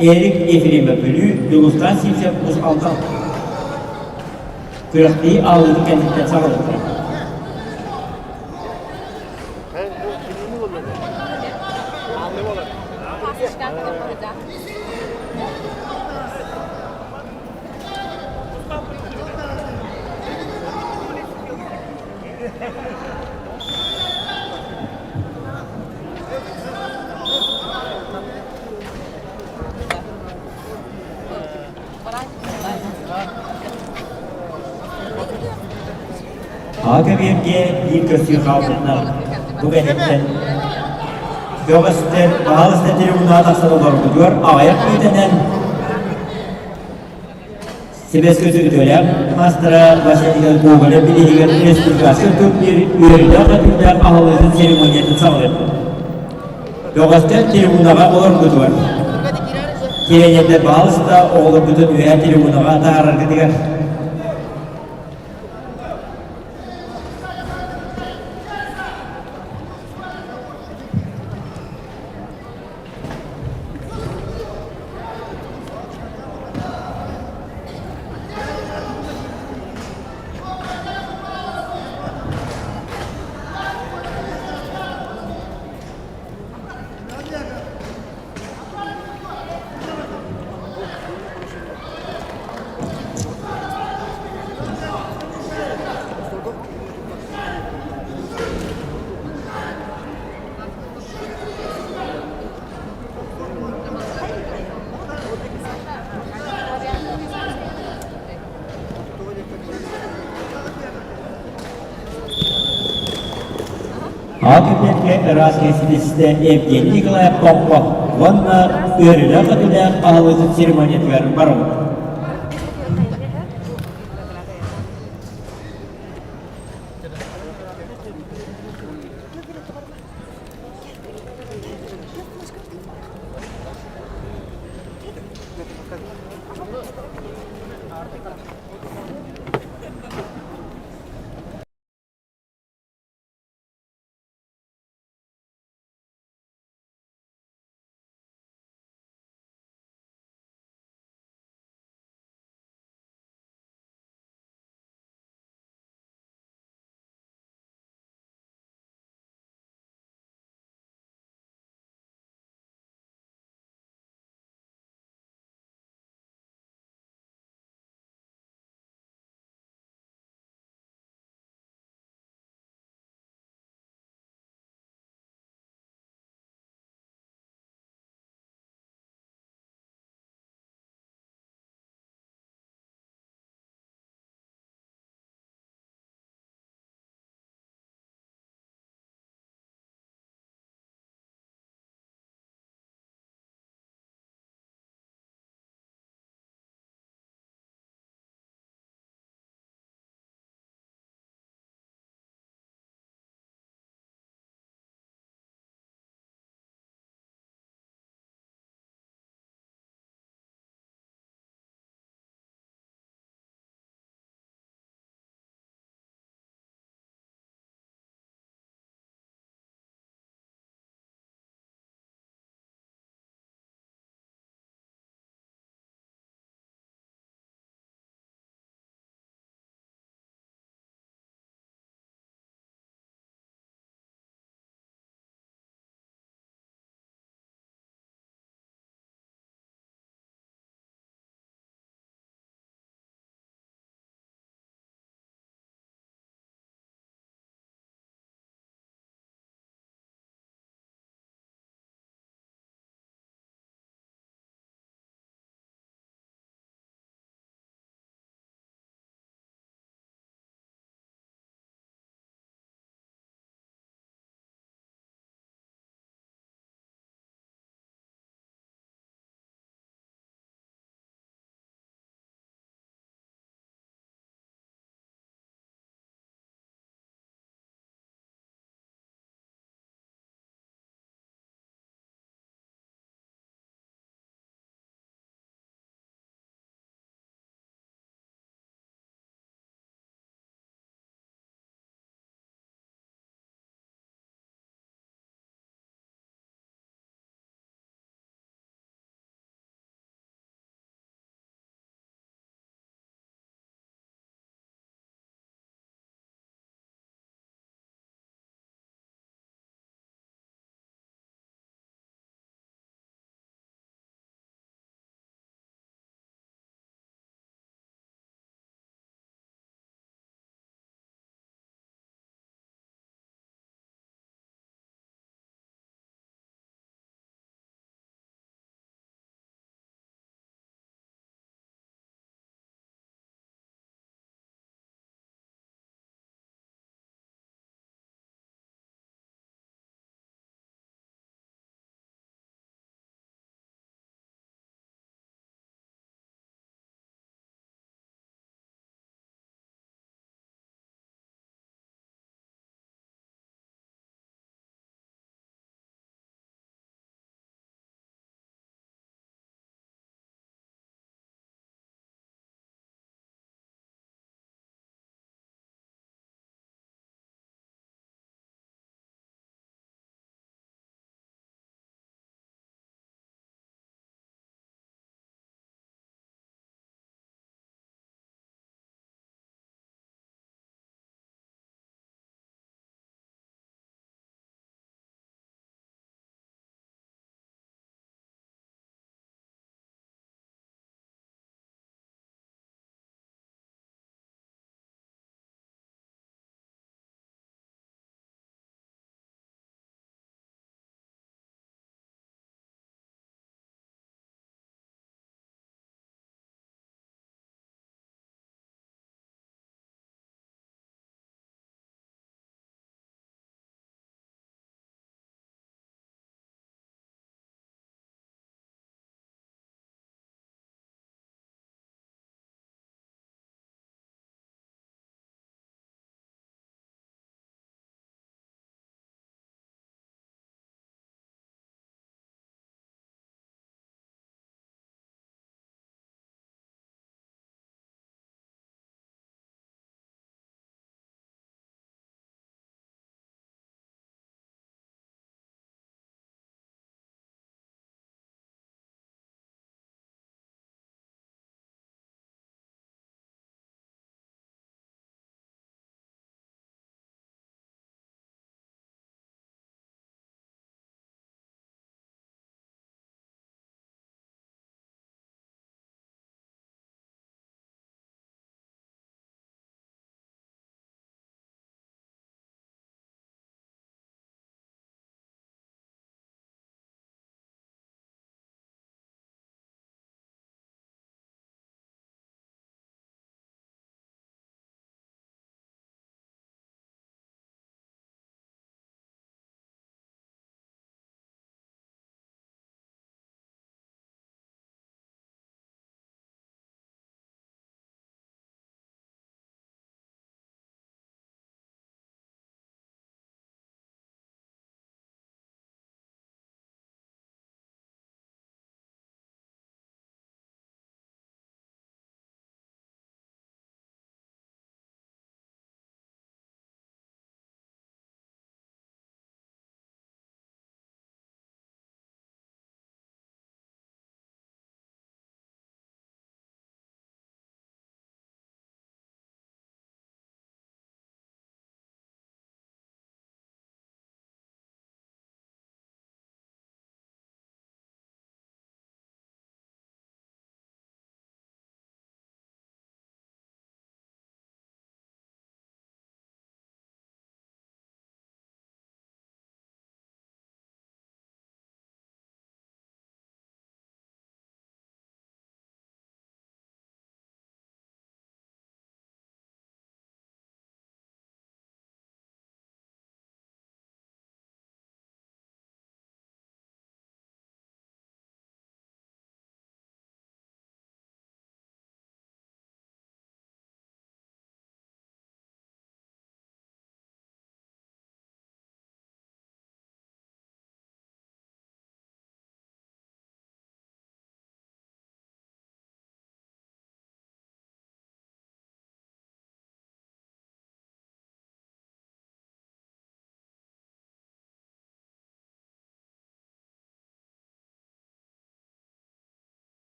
Эрик Ефремов Бүлүү, Дьулустаан Сивцев Уус Алдан күрэхтэһии аалыытын кэнниттэн саҕалыахтара. Аҕа-кэбиэргэ биир көрсүү хаалбытынан бу кэнниттэн бөҕөстөр баһаалыста трибунаҕа тахсан олорбутугар аҕыйах мүнүүтэнэн Сэбиэскэй үтүөлээх маастара Василий Гоголев билиһигэр республиканскай турнир үөрүүлээх-өтүүлээх аһыллыытын церемониятын саҕалыахпыт. Бөҕөстөр трибунаҕа олорбутугар тириэньэрдэр баһаалыста оҕолорбутун үөһээ трибунаҕа таһаараргытыгар. Аҕа ыраас кэсилистэ Евгений Николаев Томпо уонна үөрүүлээх-көтүүлээх аһыллыытын церемониятыгар барабыт.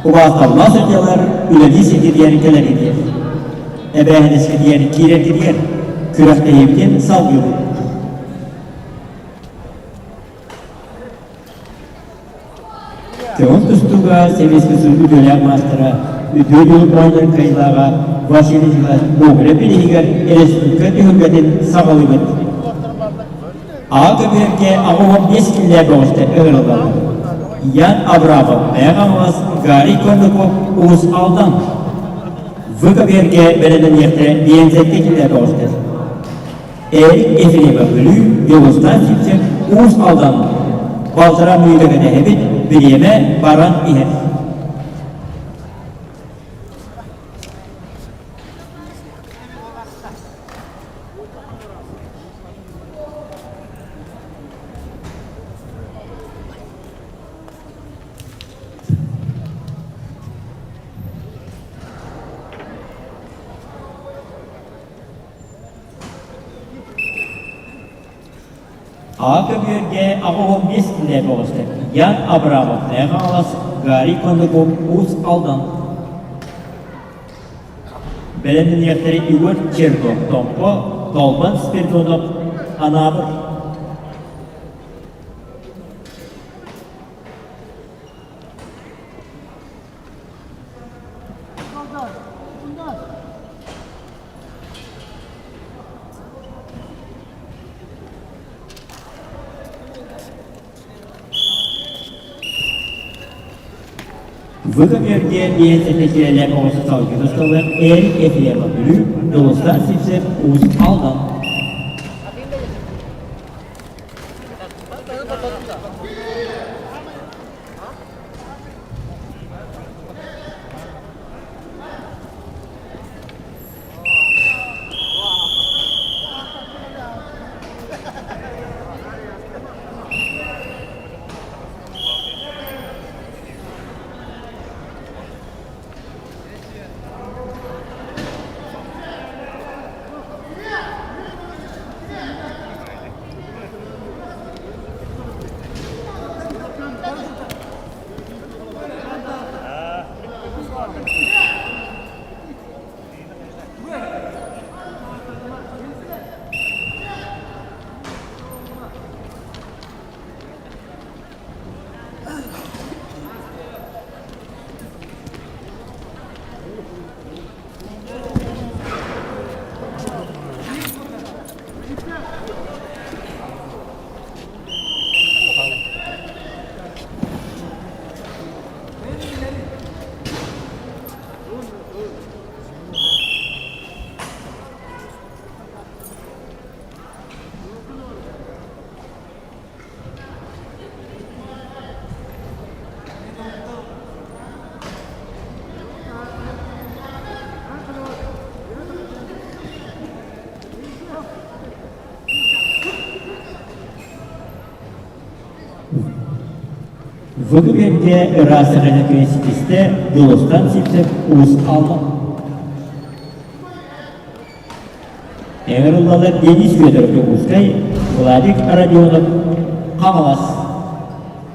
Убаасталлаах судьялар үлэлии сиргитигэр кэлэргитигэр, эбээһинэскитигэр киирэргитигэр күрэхтэһиибитин салгыыбыт. Көҥүл тустууга Сэбиэскэй Союз үтүөлээх маастара, үтүө дьулур оонньуур кыайыылааҕа Василий Николаевич Гоголев бирииһигэр республика түһүлгэтин саҕалыыбыт. Аҕа көбүөргэ 85 киллээх бөҕөстөр ыҥырыллаллар. Ян Абрамов, Мэҥэ Хаҥалас, Гарри Кондаков, Уус Алдан. В көбүөргэ бэлэмнэниэхтэрэ биэнсэккэ киллээх бөҕөстөр. Эрик Ефремов Бүлүү, Дьулустаан Сивцев, Уус Алдан. Балтараа мүнүүтэ кэтэһэбит, бириэмэ баран иһэр. Аҕа көбүөргэ 85 килэ бөҕөстөр Ян Абрамов, Мэҥэ Хаҥалас, Гарри Кондаков, Уус Алдан. Бэлэмнэниэхтэри Егор Черков, Томпо, Толбан Спиридонов, Анаабыр. Выгомерге биэс этэ оҕуса салгыы тусталлар Эрик Ефремов Бүлүү, Дьулустаан Сивцев Уус Алдан. Выгомерге ыраас саҕана ситистэ Дьулустаан Сивцев Уус Алдан. Ыҥырыллалар Денис Федоров Дьокуускай, Владик Родионов Хаҥалас.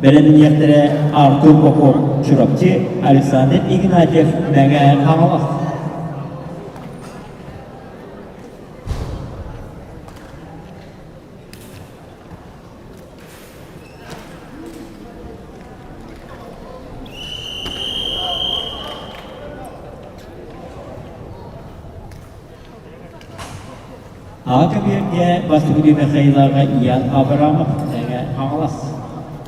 Бэлэмниэхтэрэ Артур Попов Чурапчы, Александр Игнатьев Мэҥэ Хаҥалас. Аҕа көбүөргэ бастакы Михаилаҕа Ян Абрамов тэҥэ Хаҥалас.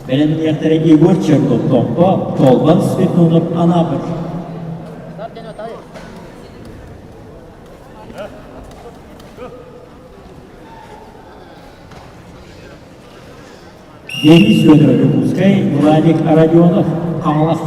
Бэлэмниэхтэрэ Егор Черков Томпо, Толбан Светланов Анаабыр. Денис Федоров Дьокуускай, Владик Родионов Хаҥалас.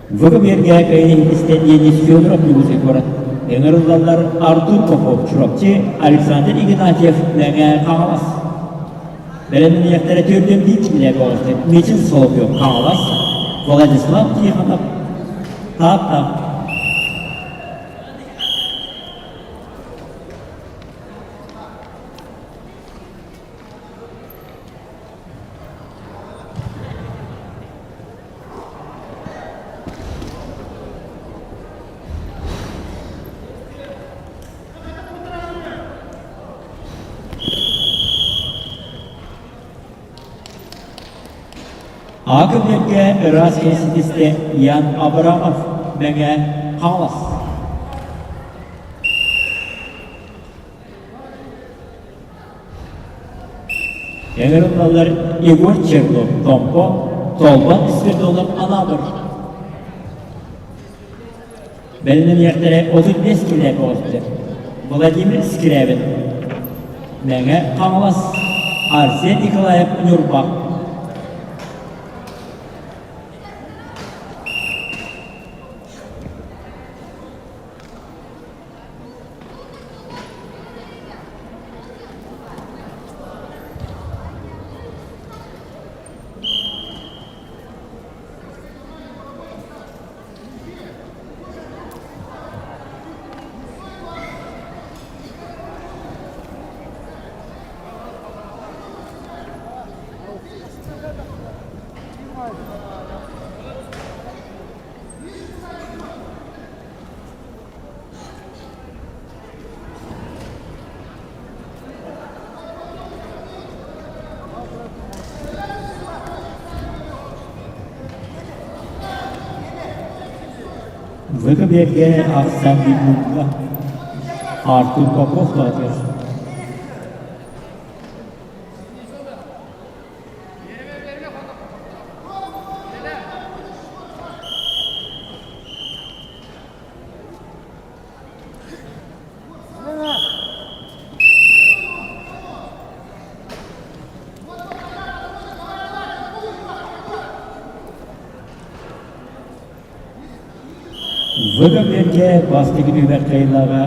Выберге кайын Денис Федоров Ньургуй куорат. Ыҥырыллаллар Артур Попов Чурапчы, Александр Игнатьев Мэҥэ Хаҥалас. Бэлэмниэхтэрэ төрдүөн биир киилэ буолуохтар. Мичил Соловьев Хаҥалас, Владислав Тихонов Таатта. Акы ыраас ситистэ Ян Абрамов Мэҥэ Хаҥалас. Ыҥырыллаллар Егор Чернов, Томпо, Толбон Свирдонов Анаабыр. Бэлэмниэхтэрэ 35 килэ оҕустар. Владимир Скрябин, Мэҥэ Хаҥалас, Арсен Николаев Ньурба. Выкоберге ахсан Бигмунга Артур Попов атыр. Выкоберге бастакы түһүмэх кыайыылааҕа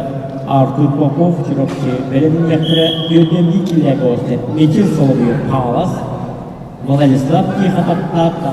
Артур Попов Чурапчы бэлэмнэхтэрэ үөрдэмнии киллэргэ оҕустар Мичил Соловьев Хаҥалас, Владислав Тихонов Таатта.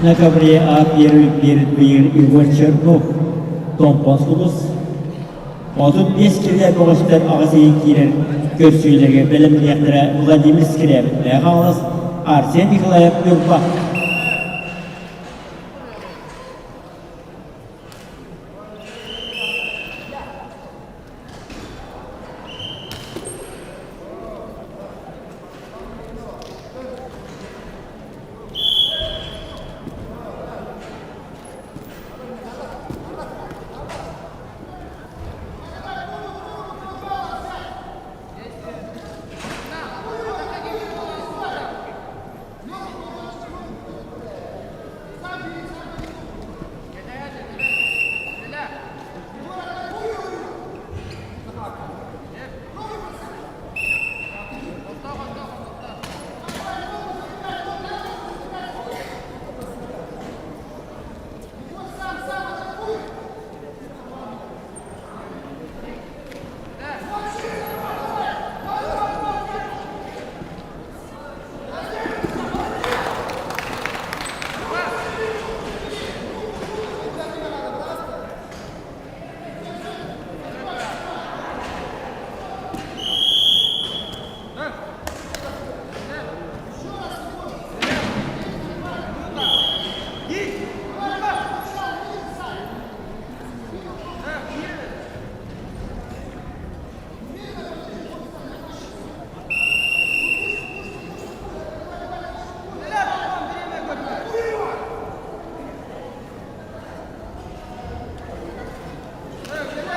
На ковре А первый перед Егор Чернов, Томпон Сулус. 35 килэ көҕүстэр аҕыс ыйын киирэр көрсүүлэргэ бэлэмниэхтэрэ Владимир Скрябин, Хаҥалас, Арсен Николаев, Ньурба.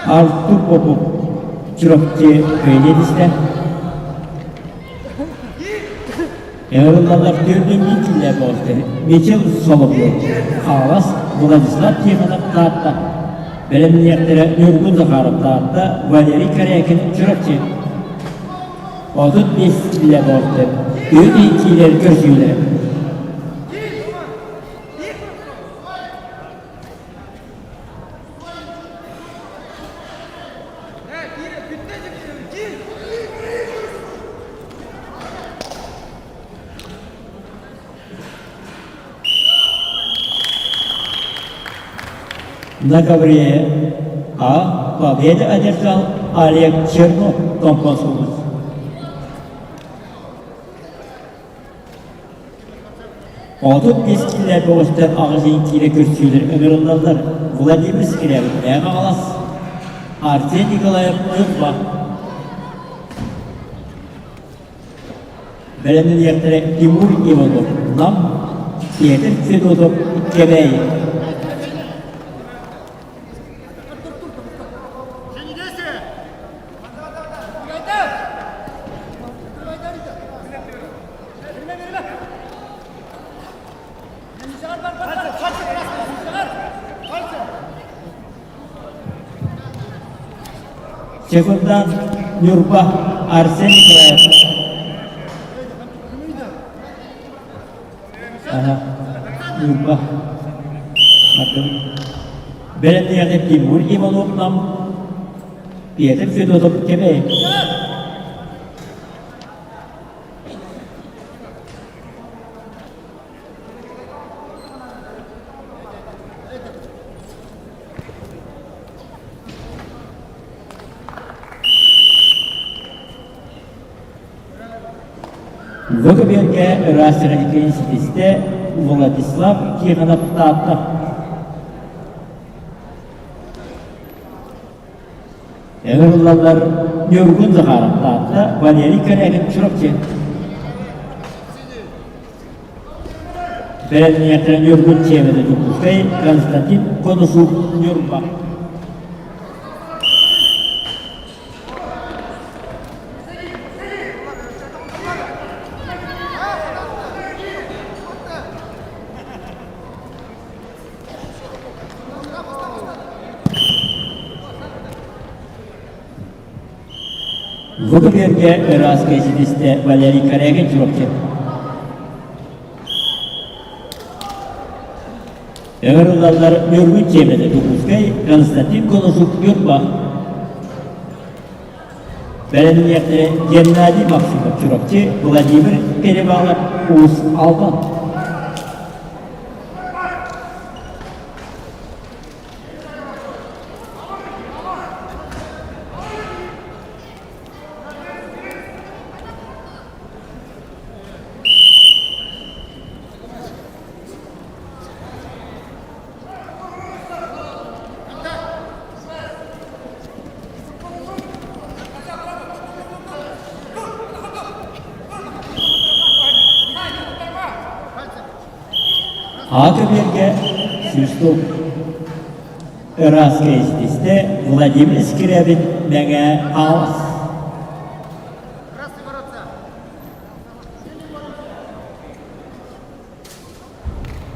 Артур Попов Чурапчы кыайыы түстэ. Ыҥырыллаллар төрдүн миитиллэр буолтар. Мичил Соловьев, Хаҥалас, Владислав Тихонов Таатта, бэлэмниэхтэрэ Ньургун Захаров Таатта, Валерий Корякин Чурапчы. 35 киилэ буолтар. Үт киилэр көрсүүлэрэ. На ковре А победу одержал Олег Чернов, Томпосулус. 35 киилэ бөҕөстөр аҕыс киилэ көрсүүлэр ыҥырыллаллар. Владимир Скрябин Хаҥалас, Арсен Николаев Ньурба. Бэлэмнэниэхтэрэ Тимур Иванов Нам, Петр Федотов Кэбээйи. Секундант Ньурба Арсен Николаев. Ага, Ньурба. Бэлэмниэҕэ Тимур Иванов Нам, Петр Федотов Кэбээйи. Бу көбүөргэ ыраас сэрэнкин ситистэ Владислав Тихонов Таатта. Ыҥырыллаллар Ньургун Захаров Таатта, Валерий Корякин Чурапчы. Бэлэмниэхтэрэ Ньургун Чиэмэтэ Дьокуускай, Константин Конусук Ньурба. Бу күннэргэ ыраас кэситистэ Валерий Корягин Чурапчы. Ыҥырыллаллар Ньургун Чиэмэтэ Дьокуускай, Константин Колосов Ньурба. Бэлэмниэхтэрэ Геннадий Максимов Чурапчы, Владимир Перевалов Уус Алдан. Аата биэргэ Свисток ыраас кэйистистэ Владимир Скрябин Мэҥэ Хаҥалас.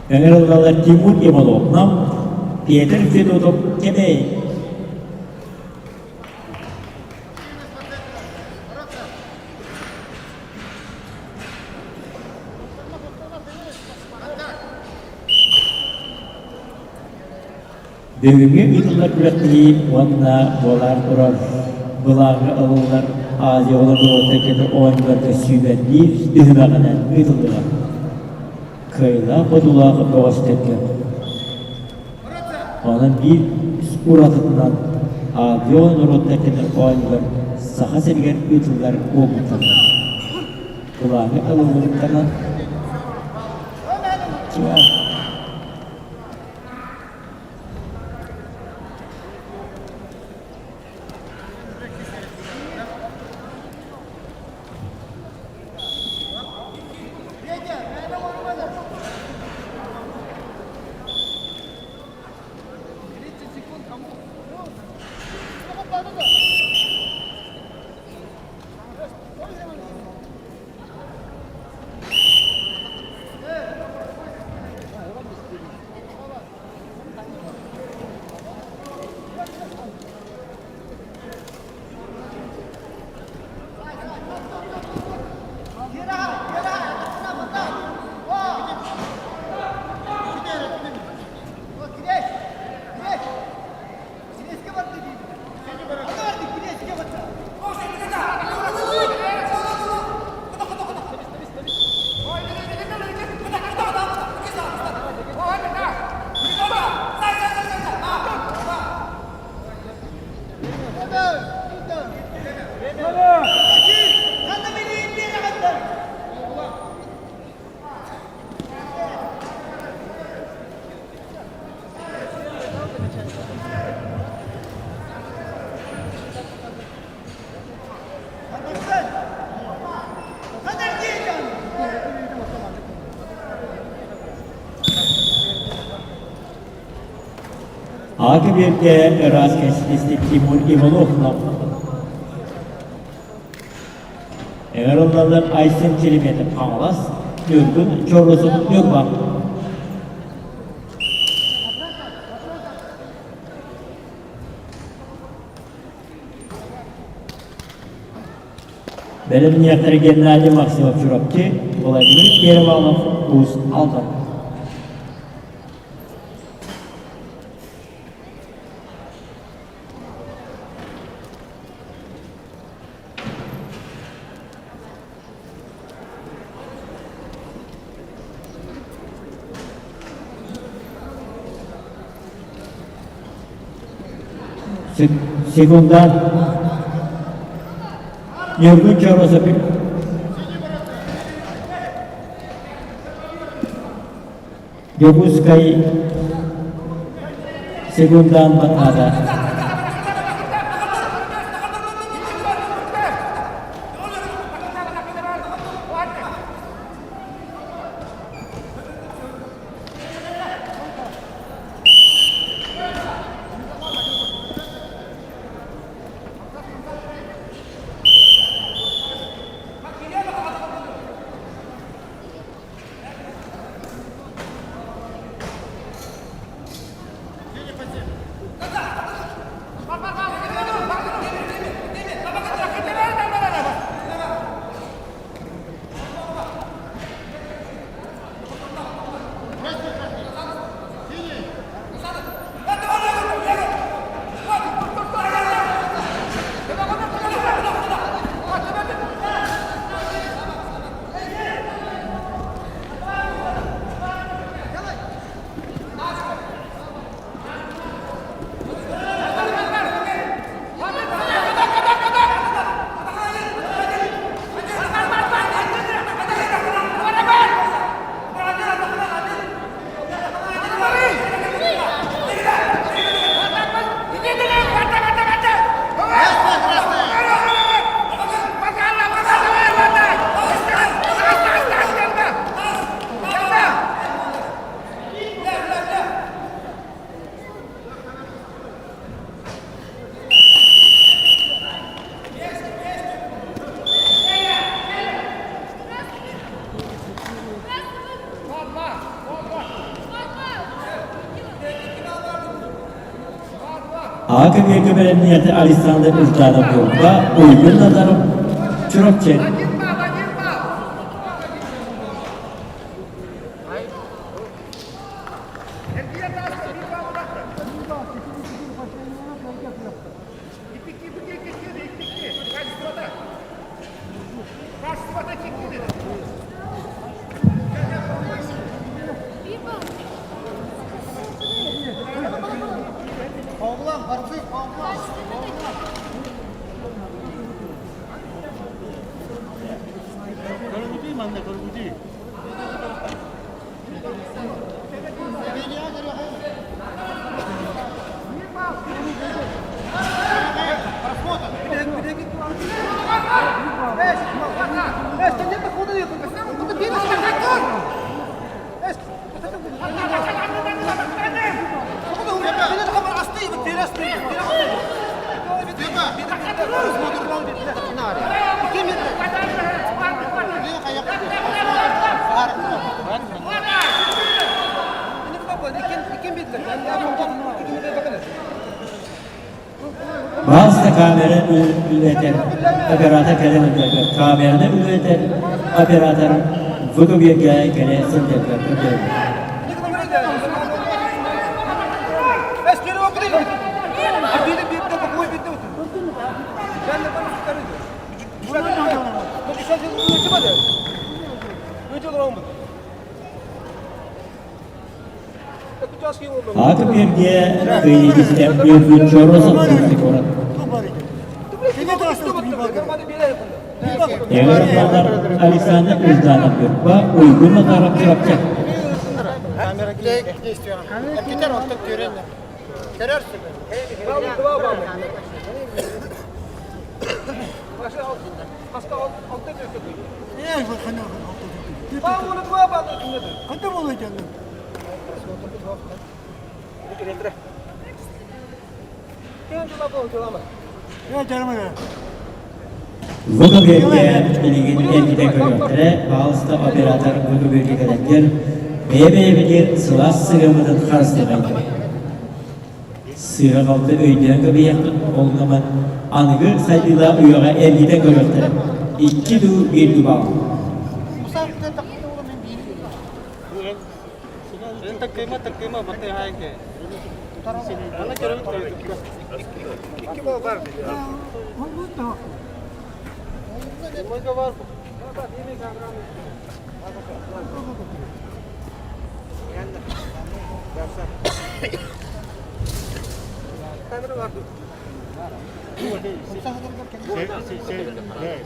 Ыҥырыллаллар Тимур Иванов Нам, Петр Федотов Кэбээйи. Бүгүҥҥү ыытыллар күрэхтэһии уонна буолар турар былааҥҥа ылыллар Азия оҕолоро кэтэ оонньууларга сүүмэрдиир түһүмэҕинэн ыытыллыаҕа. Кыайыылаах-хотуулаах бөҕөстөргө. Онон биир уратытынан Азия норуоттар кэтэр оонньуулар Саха сиригэр ыытыллар буолбуттар. Былааҥҥа ылыллыбыттарынан Аҕа көбүөргэ ыраас кэстистик Тимур Иванов Ыҥырыллаллар Айсен Шереметов Хаҥалас, Ньургун Чоросов Ньурба. Бэлэмниэхтэрэ Геннадий Максимов Чурапчы, Владимир Перевалов Уус Алдан. Секундант Ньургун Чоросов Дьокуускай секундант батаата. Аҕа көбүөргэ бэлэмниэхтэ Александр Ылдьаанов Ньурба, Уйгун Назаров Чурапчы. Баас да камера үлэтэр, оператор кэлэн үлэтэр, камераны үлэтэр, оператор выкубергэ кэлэ сылдьарга көрдөбүл. Ааты биэргэ кыайыгыстан Ньургун Чоросов куорат. Эҕэрдэлэр Александр Ульданов Ньурба, Уйгун Назаров Чурапчы. Бу көбүөргэ билигин эргитэ көрүөхтэрэ, баҕалыста оператор бу көбүөргэ кэлэргэр бэйэ-бэйэбитигэр сылаас сыһыаммытын харыстыахайдыбыт. Сыыһа-халты өйдөөн кэбиһиэхпит ол гынан аныгы сайдыылаах үйэҕэ эргитэ көрүөхтэрэ. Икки дуу, биир дуу баал.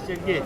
Сергей,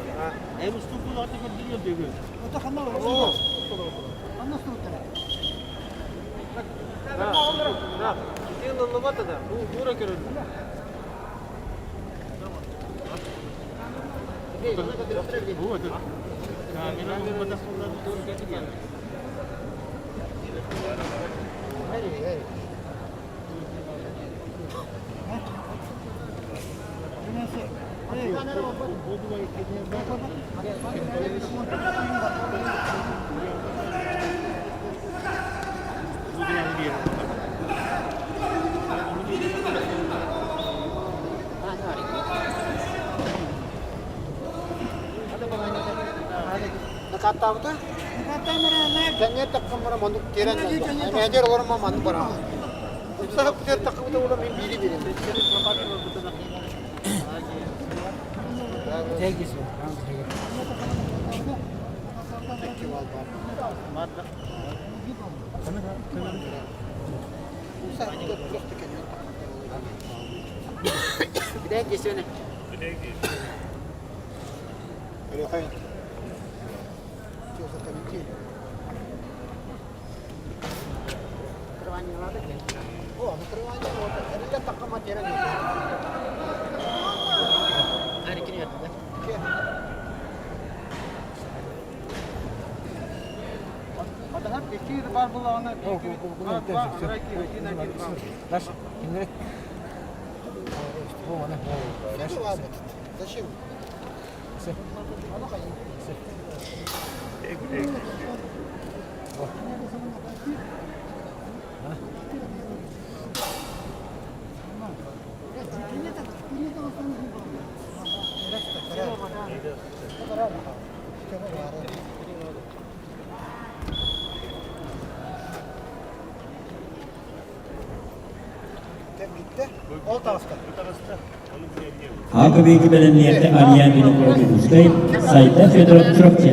Аҕа бэлэмниэртэ Ариан Винокуровскай, Сайда Федоров Чурапчы.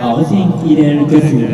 Аҕыс иһин киирэр көрсүллэр.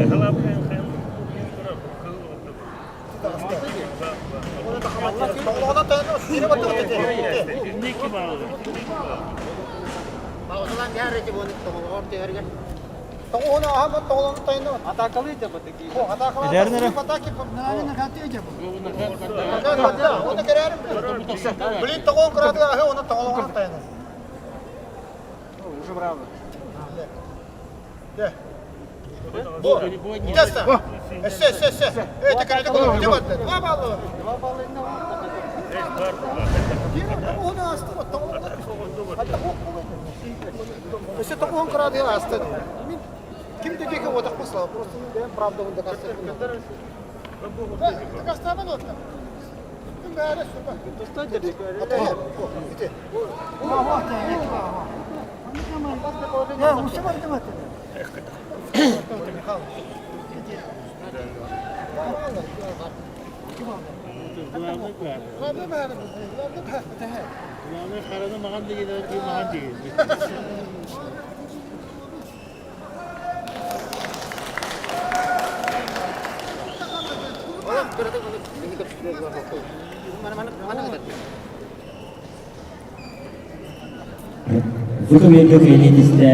Выкомерга кэлиитистэ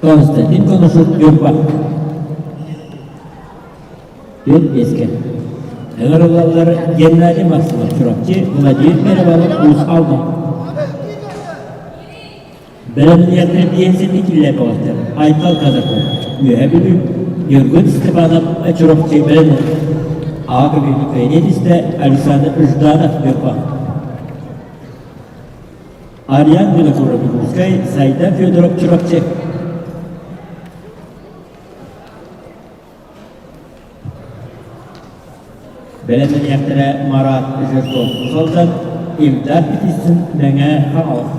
Константин Коношев Ньурба Түөрт биэскэ Ыҥырыллаллар Геннадий Максимов Чурапчы, Владимир Перевалов Уус Алдан Бэлэмниэхтэрэ биэнсийэни киллэрбэтэхтэр Айтал Казаков, Үөһээ Бүлүү, Ньургун Степанов Чурапчы бэлэмнэр. Аҕа көбүөнү кыайан истэ Александр Жданов Ньурба. Ариан Винокуров Дьокуускай, Сайдан Федоров Чурапчы. Бэлэмнэниэхтэрэ Марат Жирков Усалдан, Ильдар Петицин Мэҥэ Хаҥалас.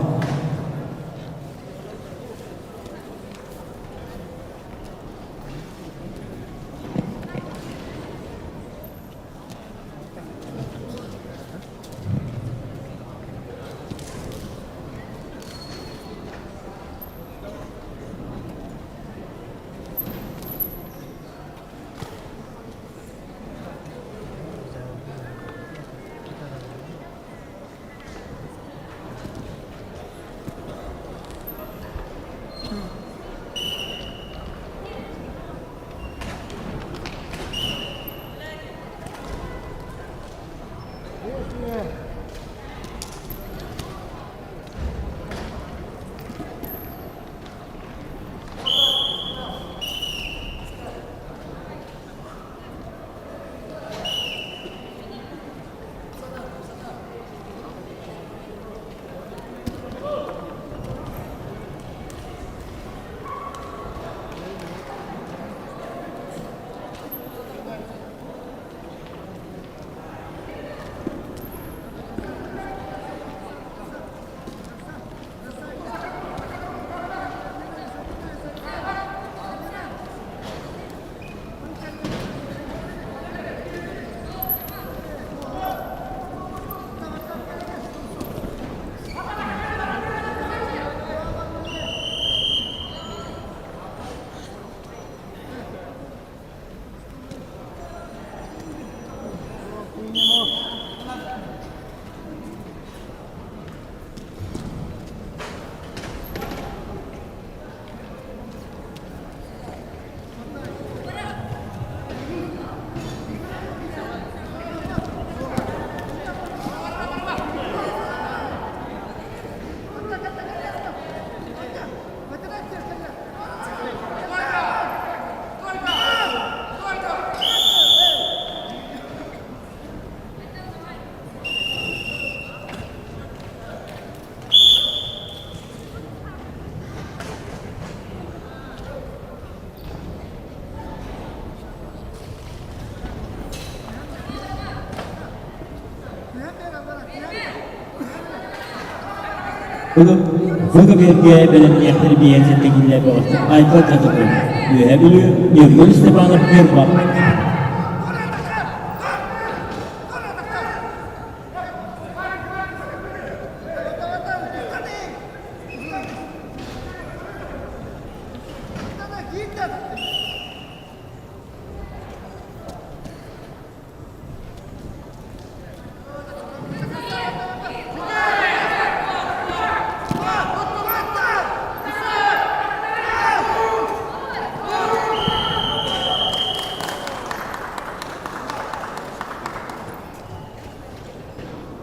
Бу көбүөргэ бэлэмниэхтэр биэс сэттэкиллэр бөҕөстөр Айкал Казаков, Үөһээ Бүлүү, Ньургун Степанов Ньурба.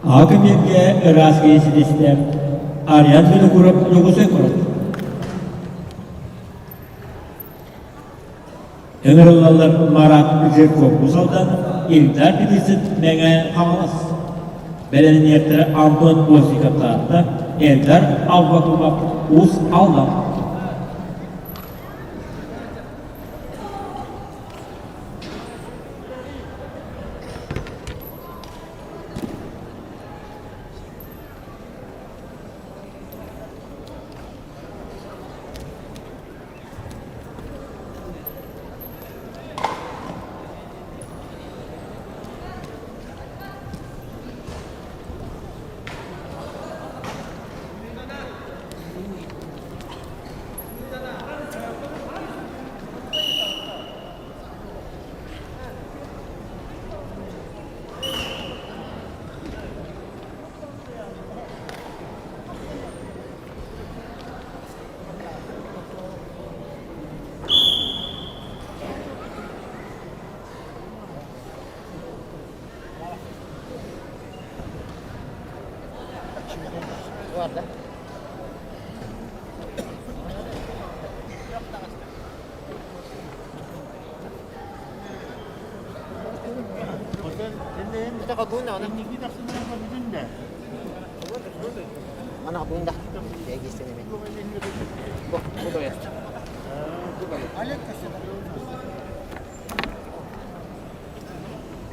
Аҕа көмүөлгэ ыраас киһи ситистэ, Ариан Винокуров Дьокуускай куорат. Ыҥырыллаллар Марат Жирков Усалдан, Ильдар Петицин Мэҥэ Хаҥалас. Бэлэмниэхтэрэ Антон Осиков Таатта, Эльдар Аввакумов Уус Алдан.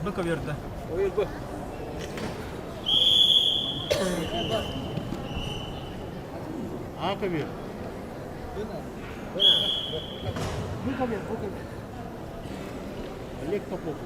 Бу көбүөрдэ. А көбүөр. Олег Попов.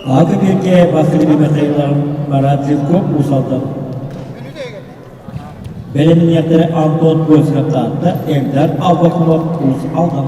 Ааты бииргэ Василий Михайлов Марат Жирков Уус-Алдан. Бэлэмниэхтэрэ Антон Косиков Таатта, Эльдар Аввакумов Уус-Алдан.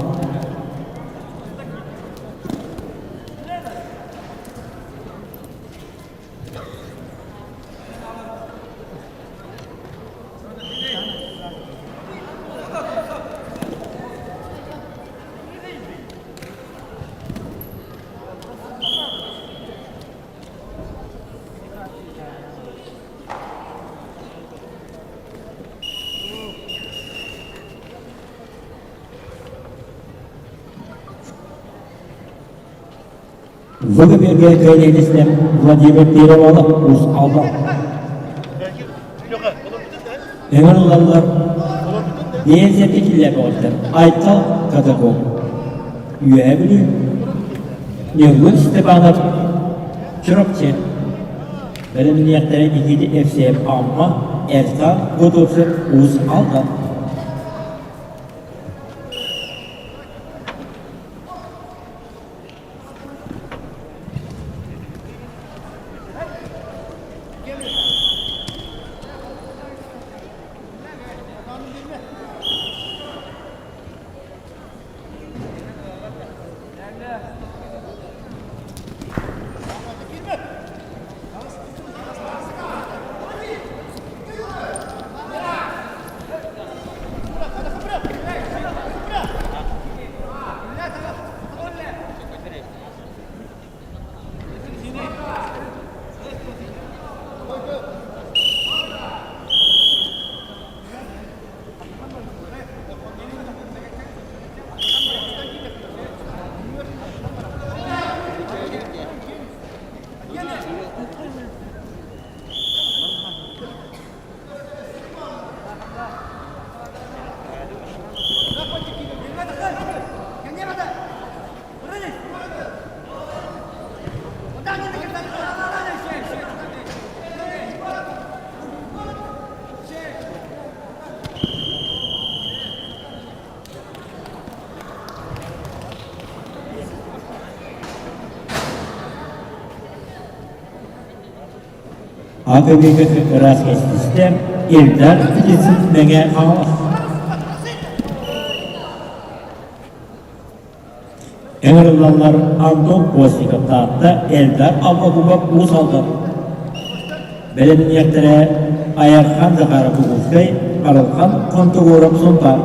Выгодныйга кэлиилистэн Владимир Перевалов Уус Алдан. Эҥэр ылаллар биэнсийэ киллэр бөҕөттөр Айтал Казаков, Үөһээ Бүлүү, Ньургун Степанов, Чурапчы, бэлэмниэхтэрэ Никита Евсеев Амма, Эрсан Готовцев Уус Алдан. АГБ-га ыраас кэстистэ Эльдар Птицын Мэҥэ Хаҥалас. Ыҥырыллаллар Антон Постников Таатта, Эльдар Аввакумов Уус Алдан. Бэлэмниэхтэрэ Айархан Захаров Кукускай, Арылхан Хонтогоров Сунтаар.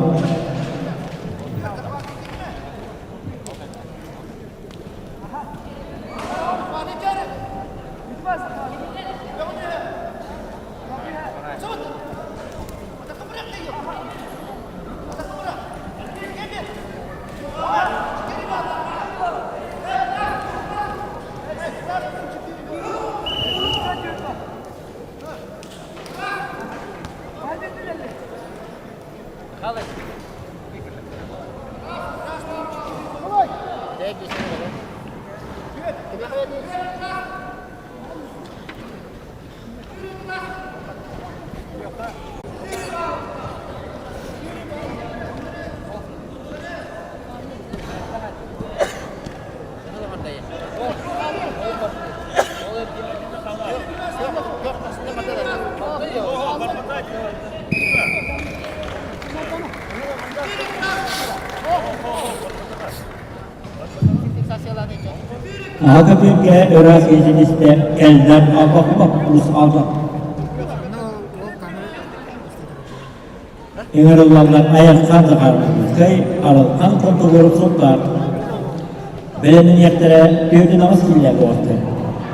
Аҕа күҥҥэ ыраас киһитинистэ Эллэр Абакумов уус алдан Ыҥырыллаллар Айархан Захаровскай, Арылхан Контугуров Сунтаар. Бэлэмниэхтэрэ 48 киилэ буолтар.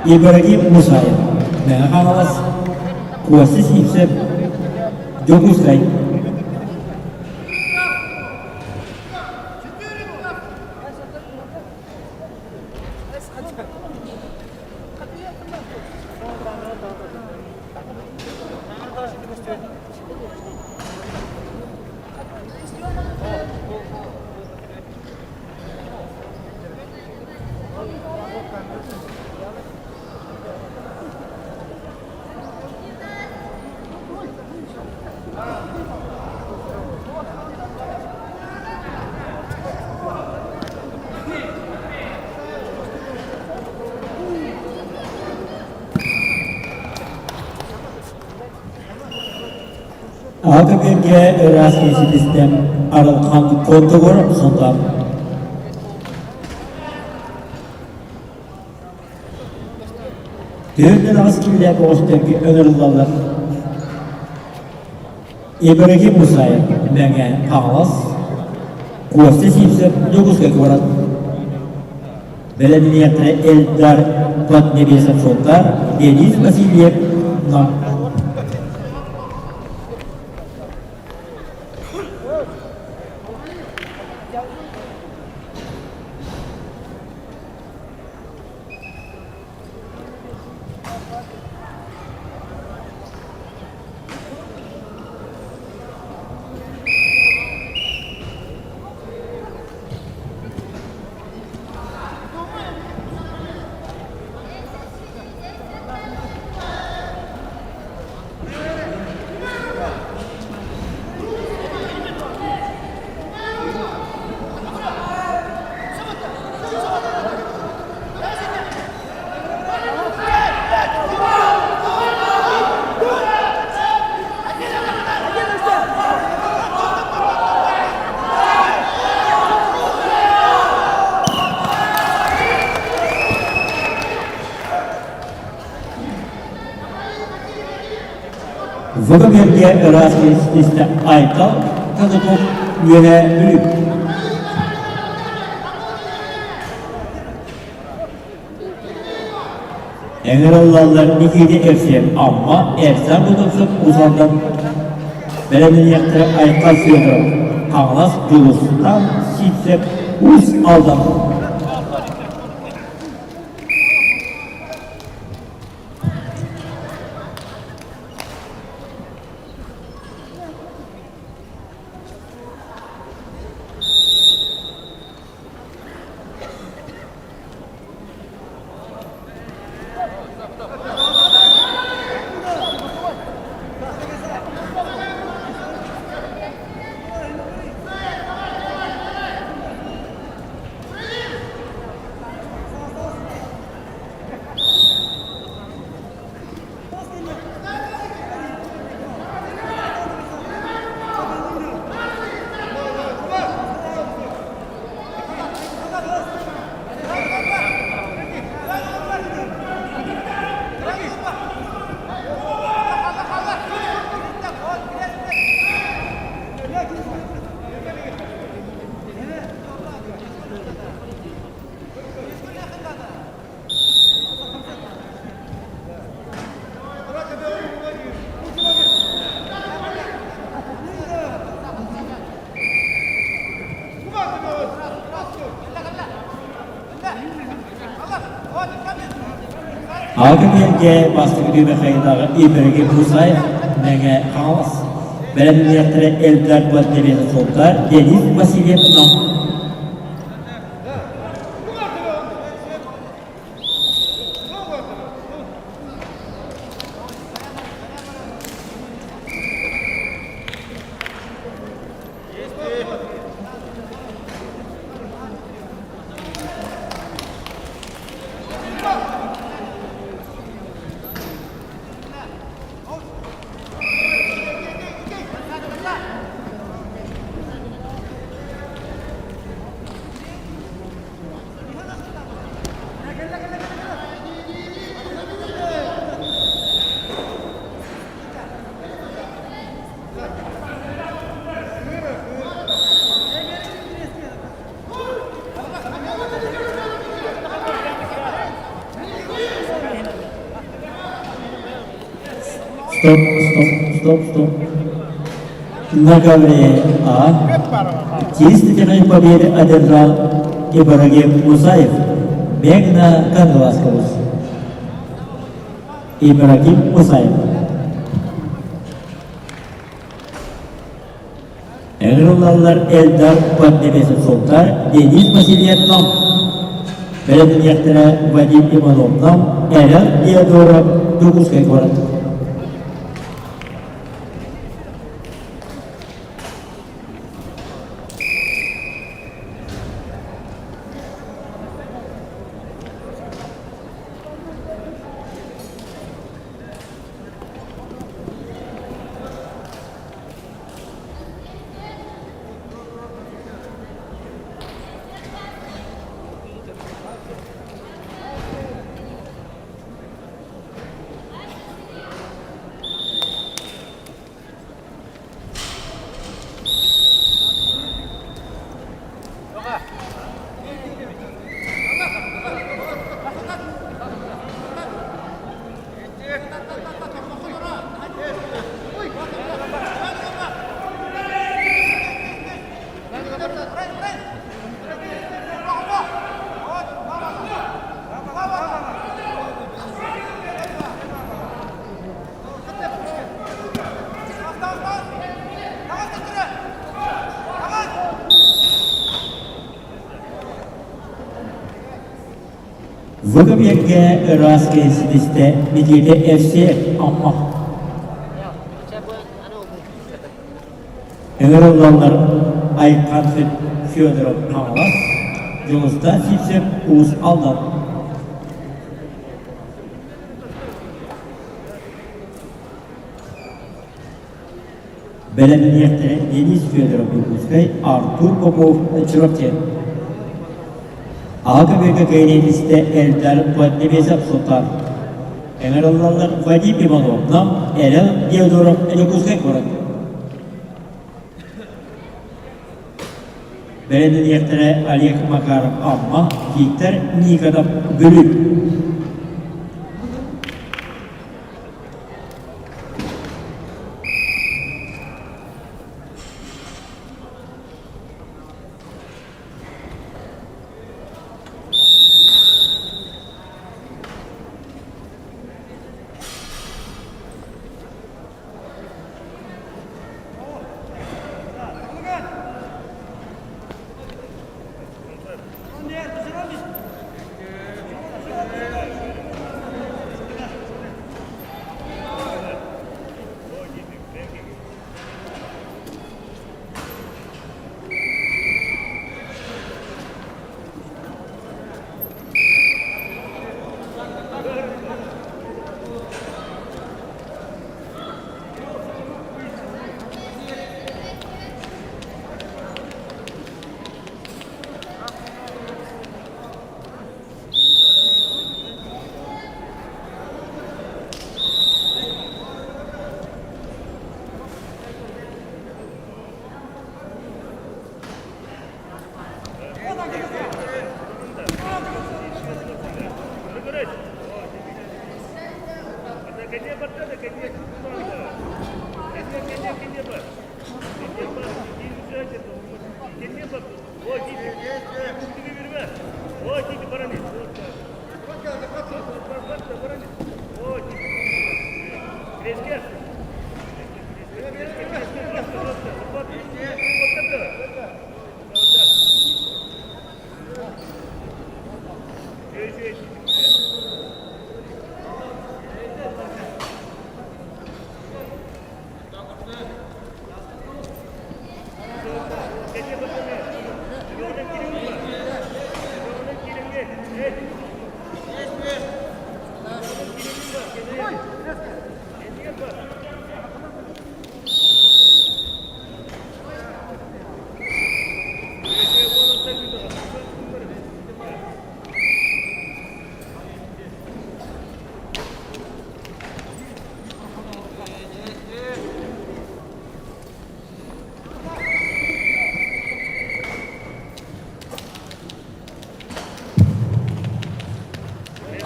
Ибрагим Мусаев, Мэҥэ Хаҥалас, Костя Сивцев, Дьокуускай. Аҕа бииргэ ыраас киһититтэн Арылхан куотугар сылдьар. 48 киилээх оҕустарга ыҥырыллаллар. Ибрагим Мусаев Мэҥэ Хаҥалас, Костя Сивцев Дьокуускай куорат. Бэлэмниэхтэрэ Эльдар Поднебесов Сунтаар, Денис Васильев Нам. Выборга ыраас истэ Айтал Казаков Үөһээ Бүлүү. Ыҥырыллаллар Никита Евсеев Амма, Эрсан Готовцев Уус-Алдан бэлэмнэниэхтэрэ Айхал Федоров Хаҥалас Дьулустан Сивцев Уус Алдан. Алтын бастакы түмэхайдааҕы Ибрагим Мусаев Мэҥэ Хаҥалас элбэр Султар Денис Васильев. Стоп, стоп, стоп, стоп. На ковре А чистительной победы одержал Ибрагим Мусаев. Мегна Кангаласкалус. Ибрагим Мусаев. Ыҥырыллаллар Эльдар Поднебесов Сунтар, Денис Васильевнам, бэлэмниэхтэрэ Вадим Ивановнам, Эрэл Диодоров, Дьокуускай куорат. Бу кэмҥэ ыраас кэнсинистэ Никита Евсеев Амма Ыҥырыллаллар Айхан Федоров Хаҥалас, Дьулустаан Сивцев Уус Алдан. Бэлэмниэхтэрэ Денис Федоров Дьокуускай, Артур Попов Чурапчы. Аҕа көбүөргэ кэриэтистэ Эльдар Поднебесов Сунтаар. Ыҥырыллаллар Вадим Иванов Нам, Эрэл Диодоров Дьокуускай куорат. Бэлэмниэхтэрэ Олег Макаров Амма, Виктор Никонов Бүлүү.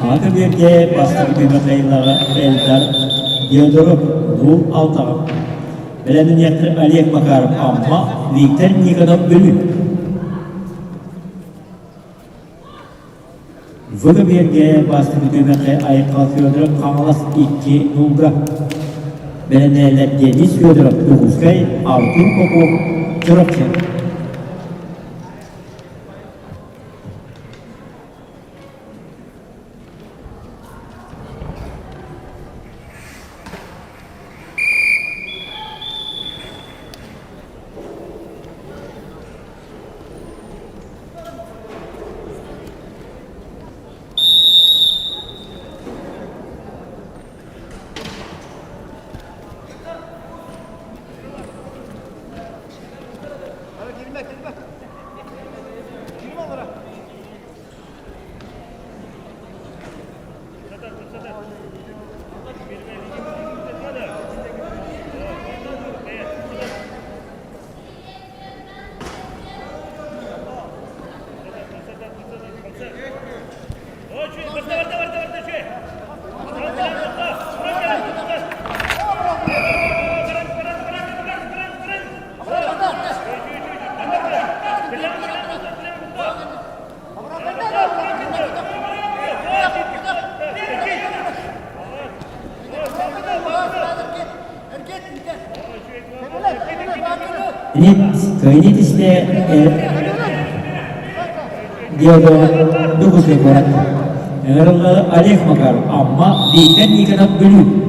Аҕа көбүөргэ бастакы Михаилаҕа Эльдар Диодоров. 0-6-ҕа. Бэлэмниэхтэр Олег Макаров Амма, Виктор Никонов Бүлүү. ВГБ-гэ бастакы түһүмэххэ Айхал Федоров Хаҥалас 2-0-га. Бэлэмнээлэр Денис Федоров Дьокуускай, Артур Попов Чурапчы. Кыайыы түстэ Диего Дьокуускай куорат. Ыҥырыллар Олег Макаров Амма Виктор Никонов Бүлүү.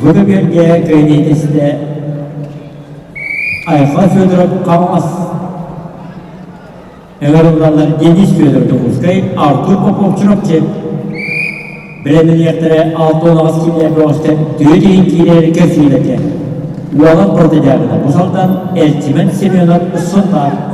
ВГБ-гэ кыайыытистэ Айхал Федоров Хаҥалас ыҥырыллаллар Денис Федоров Дьокуускай, Артур Попов Чурапчы. Бэлэмнэниэхтэрэ 68 киилэ бөҕөстөр түөрт иһин киирэр көрсүүлэргэ. Уолан протодиагына бу салтан Эрчимэн Семенов Сунтаар.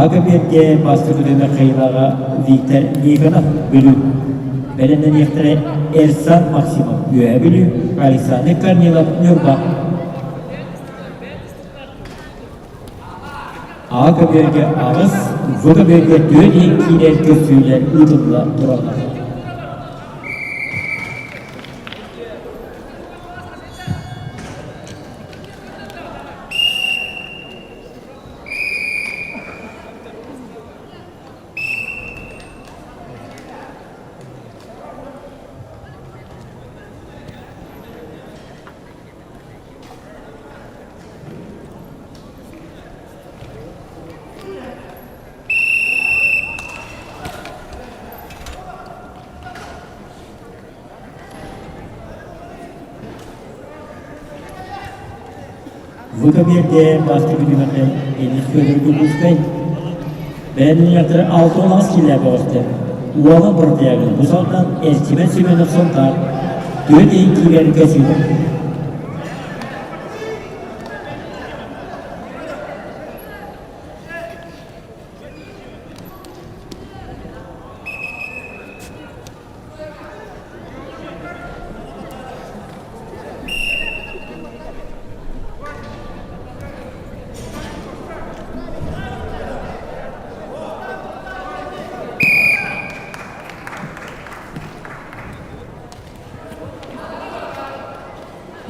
Ага биэргэ бастакы Михайлаҕа Виктор Никонов Бүлүү. Бэлэмнэниэхтэрэ Эрсан Максимов Үөһэ Бүлүү, Александр Корнилов Ньурба. А көбүөргэ аҕыс, В көбүөргэ түөрт иһин киирэр көрсүүлэр ыытылла тураллар. Выкоберде бастакы түмэхэ Денис Федоров Дьокуускай бэлэмнэниэхтэрэ 68 киилэ бөҕөстөр. Уола Бордягин бу салтан Эрчимэн Семенов Сунтаар түөрт ыйын киирэргэ сүүрэр.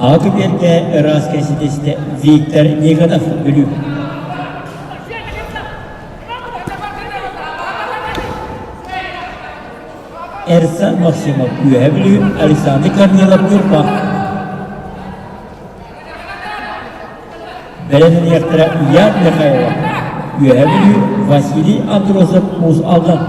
Аҕа түбэлтэ ыраас кэситистэ Виктор Никонов Бүлүү. Эрсан Максимов Үөһэ Бүлүү, Александр Корнилов Ньурба. Бэлэмниэхтэрэ Ян Михайлов, Үөһэ Бүлүү, Василий Андросов Уус Алдан.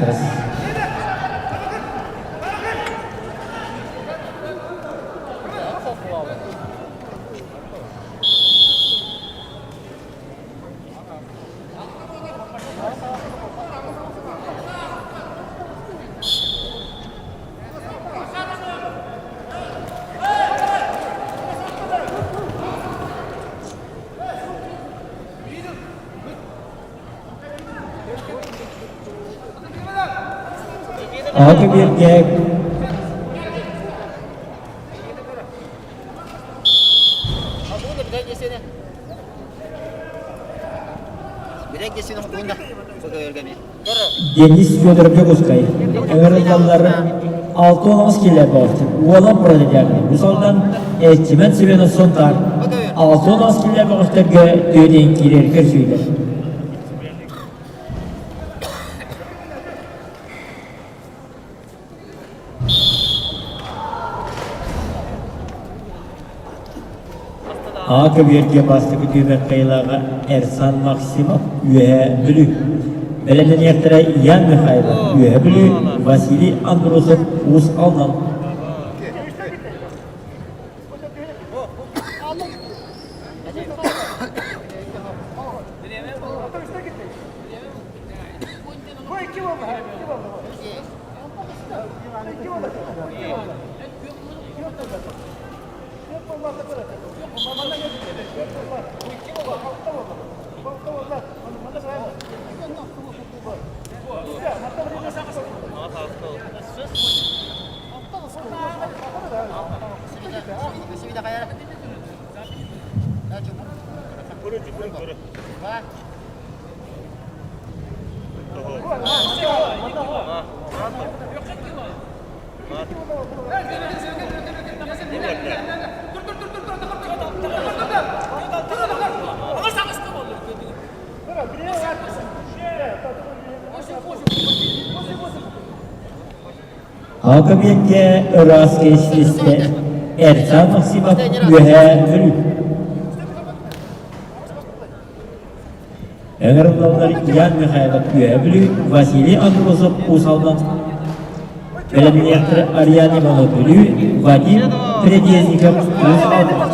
Раз. Аҕа биэргэ Денис Федоров Дьокуускай ыҥырыллаллар 68 киилэ баҕастык уола Бродягин бу сылдан Эрчимэн Семенов Сунтаар 68 киилэ бөҕөстөргө түөтэйин киирэр көрсүүлэр. А көбүөргэ бастакы түһүмэх кыайыылааҕа Эрсан Максимов, Үөһээ Бүлүү. Бэлэмнэниэхтэрэ Ян Михайлов, Үөһээ Бүлүү, Василий Андросов, Уус Алдан. Алкабиэккэ ыраас кэсиэстэ Эрсан Максимов Үөһээ Бүлүү. Ыҥырыллаллар Ян Михайлов Үөһээ Бүлүү, Василий Андросов Уус Алдан, бэлэмниэхтэрэ Ариан Иванов Бүлүү, Вадим Тредезников Уус Алдан.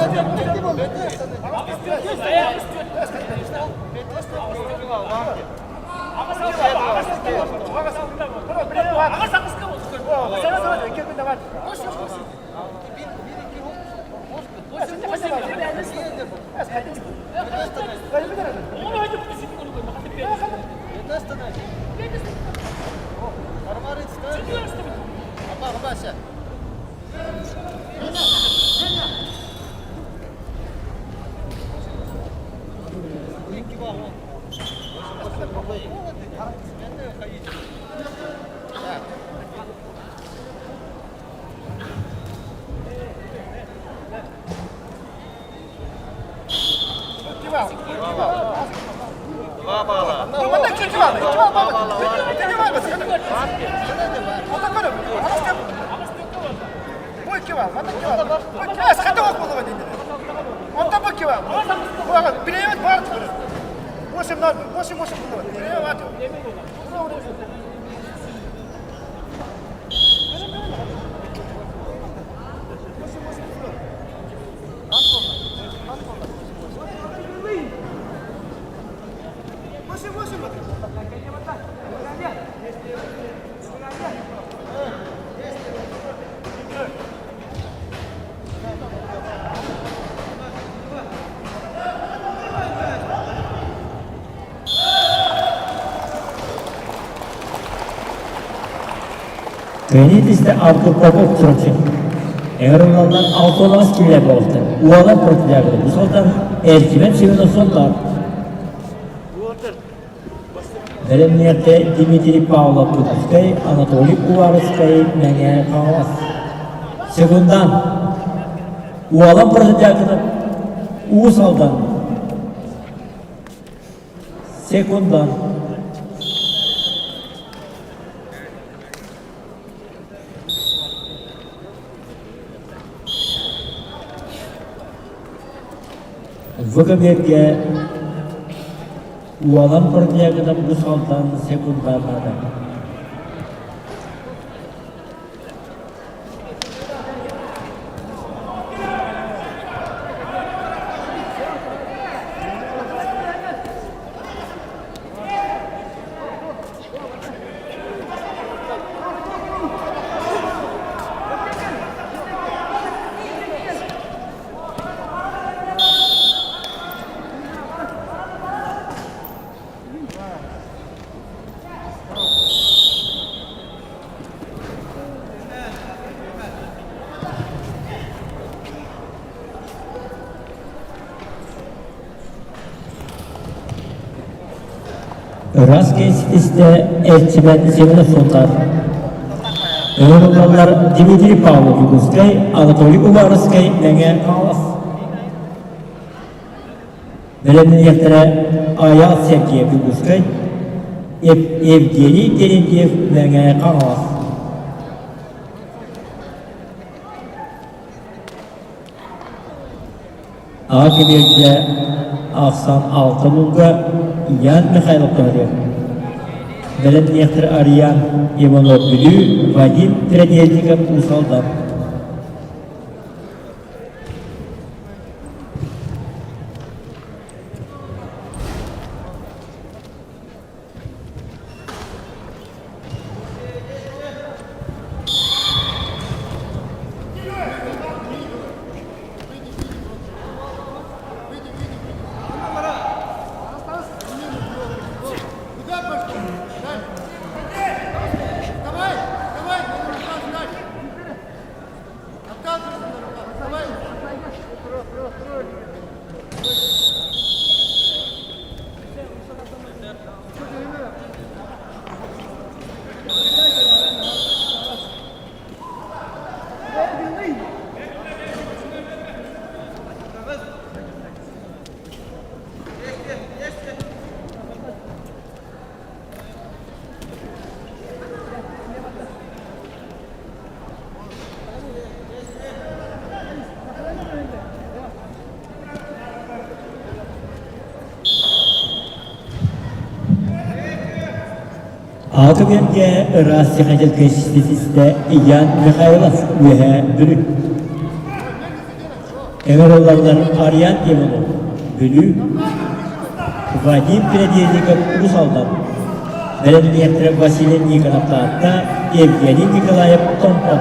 Кыайыы Артур Попов Чурапчы. Ыҥырыллаллар алтыалаҕас киилэ буолта. Уолан противлээбит. Бу сылтан Эрчимэн Семенов Сунтаар. Бэлэмниэртэ Дмитрий Павлов Путовскай, Анатолий Уваровскай Мэҥэ Хаҥалас. Секундан. Уолан Протодьяконов Уус Алдан. Секундан. Выкоберге Уолан Протодьяконов Уус Алдан секунданнада. Ыраас кэситистэ Эрчимэн Семенов Сунтаар. Ыҥырыллаллар Дмитрий Павлов Якутскай, Анатолий Уваровскай Мэҥэ Хаҥалас. Бэлэмнэниэхтэрэ Айаал Сергеев Якутскай, Евгений Терентьев Мэҥэ Хаҥалас. Аҕа кэбиэргэ ахсаан алта булга Ян Михайлов тоһуйар. Бэлэмниэхтэр Арыйаан Иванов Бүлүү, Вадим Тредельников Уус Алдан. Аҕа кэмгэ ыраас сехэтэлкэй систэ Ян Михайлов Үөһээ Бүлүү. Ыҥырыллаллар Ариан Иванов Бүлүү, Вадим Передельников Уус Алдан, бэлэмниэхтэрэ Василий Никонов Таатта, Евгений Николаев Томпо.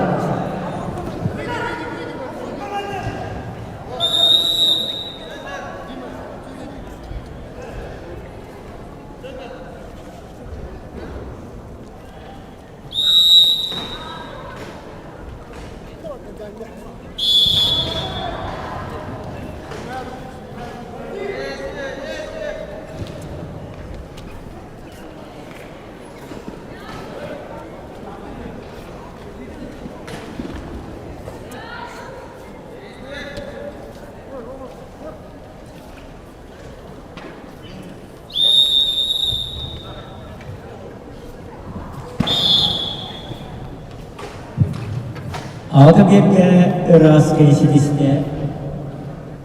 Аҕа кэмҥэ ыраас кэйситистэ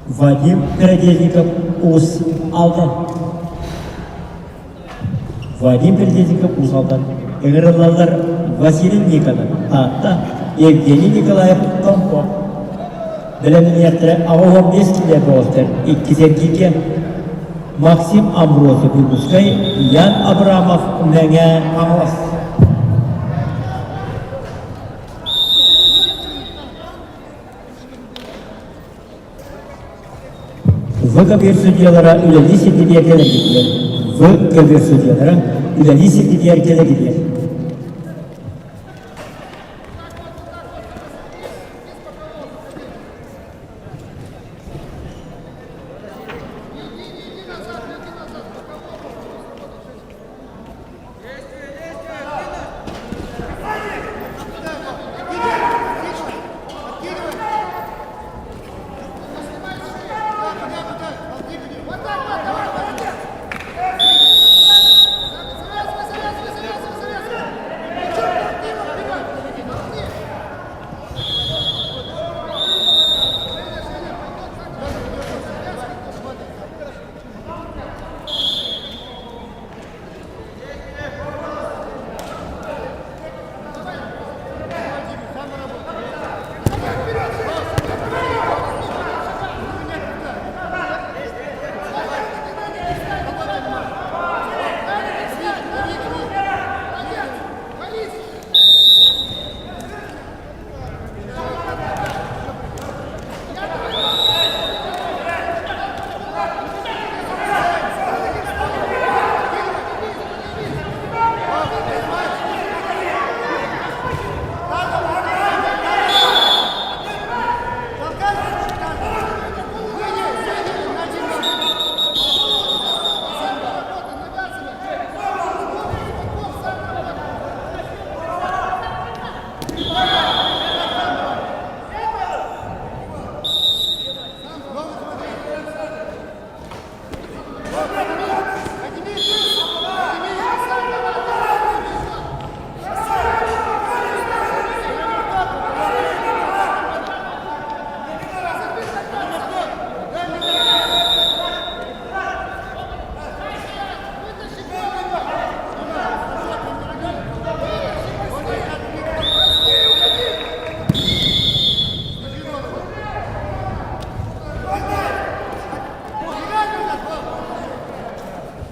Вадим Передельников Уус Алдан Вадим Передельников Уус Алдан ыҥырыллаллар Василий Никонов Таатта Евгений Николаев Томпо бэлэмниэхтэрэ 85 киилэ бөҕөстөр иккис эргииргэ Максим Амбросов Выпускай Ян Абрамов Мэҥэ Хаҥалас В көбүөр судьялара үлэлии сирдитигэр кэлэргитигэр В көбүөр судьялара үлэлии сирдитигэр кэлэргитигэр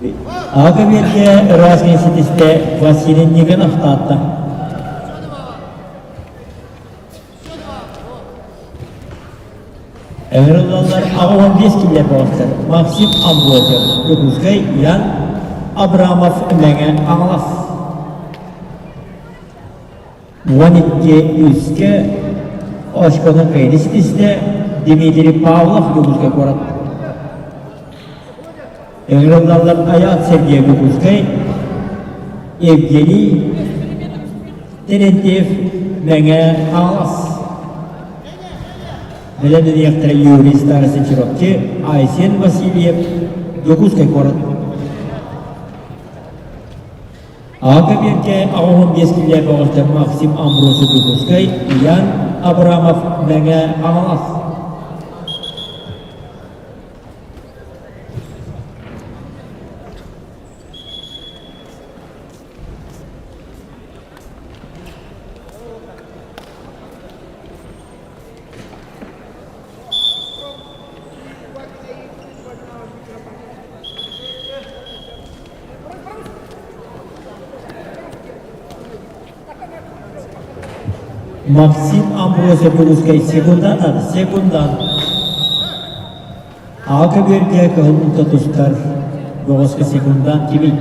Аҕа биэргэ ыраас ситистэ Василий Никонов Таатта. Ыҥырыллаллар 85 киллэр бөҕөстөр Максим Амбросев, Дьокуускай, Ян Абрамов, Мэҥэ Хаҥалас. 12 үскэ очкону кыайыы ситистэ Дмитрий Павлов, Дьокуускай куорат. Ыҥырыллаллар Айаат Сергей Дьокуускай, Евгений Терентьев, Мэҥэ Хаҥалас. Бэлэмнэниэхтэрэ Юрий Старостин Чурапчы, Айсен Васильев, Дьокуускай куорат. Аҕа кэбиэргэ 85 килиэ бөҕөстөр Максим Амбросов Дьокуускай, Ян Абрамов Мэҥэ Хаҥалас. Максим Амбросев Дьокуускай секундан секундан Аҕа көбүөргэ кыһыл уута тустар бөҕөскө секундан кимий?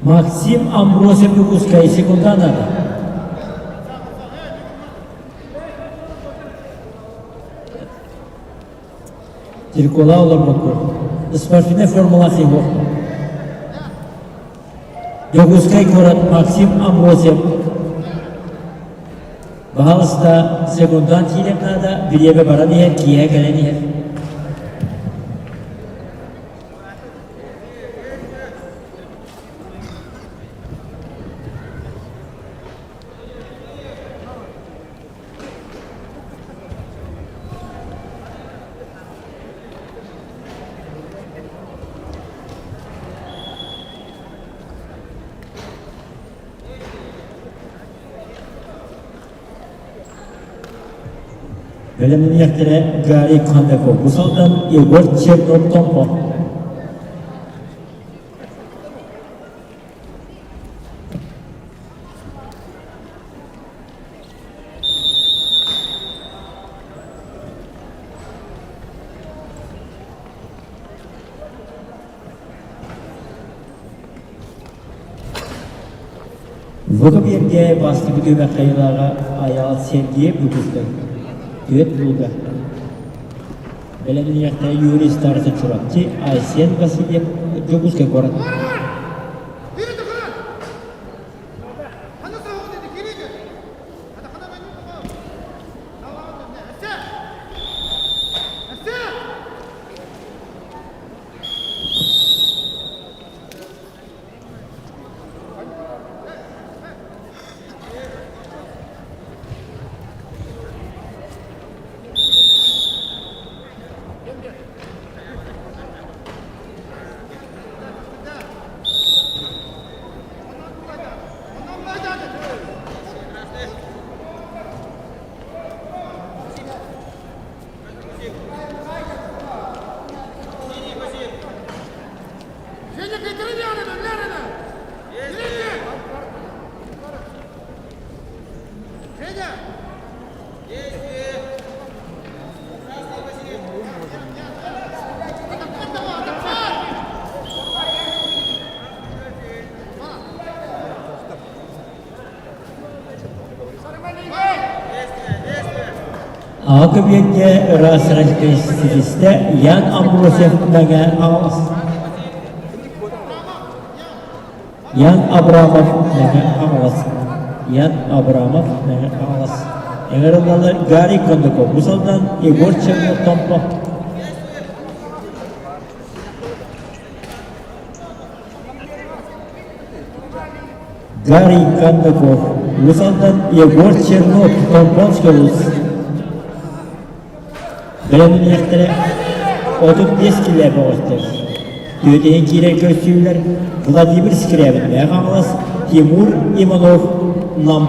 Максим Амбросев Дьокуускай секунданар. Тиркола олорбокко. Спортивная формула его. Дьокуускай куорат Максим Амбросев Баһаалыста, секундан киирэн наада, бириэмэ баран иһэр, киэһэ кэлэн иһэр. Бэлэмнэниэхтэрэ Гарри Кондаков бу сылтан Егор Чернов Томпо. Бу биэргэ бастакы түһүмэх хайылааҕа Айаал Сергеев выпускай түөрт булга. Бэлэмнэниэхтэрэ Юрий Старцев Чурапчы, Айсен Васильев Дьокуускай куорат. Аҕа көбүөргэ ыраас ситистэ Ян Амбросев Мэҥэ Хаҥалас. Ян Абрамов Мэҥэ Хаҥалас. Ян Абрамов Мэҥэ Хаҥалас. Ыҥырыллалар Гарри Кондаков бу сылдан Егор Чернов Томпо. Гарри Кондаков, Уус Алдан Егор Чернов, Томпонский улус. Бэлэмнэниэхтэрэ 35 килэ бөҕөстөр. Түөтэһин киирэр көрсүүлэр Владимир Скрябин Хаҥалас, Тимур Иванов Нам.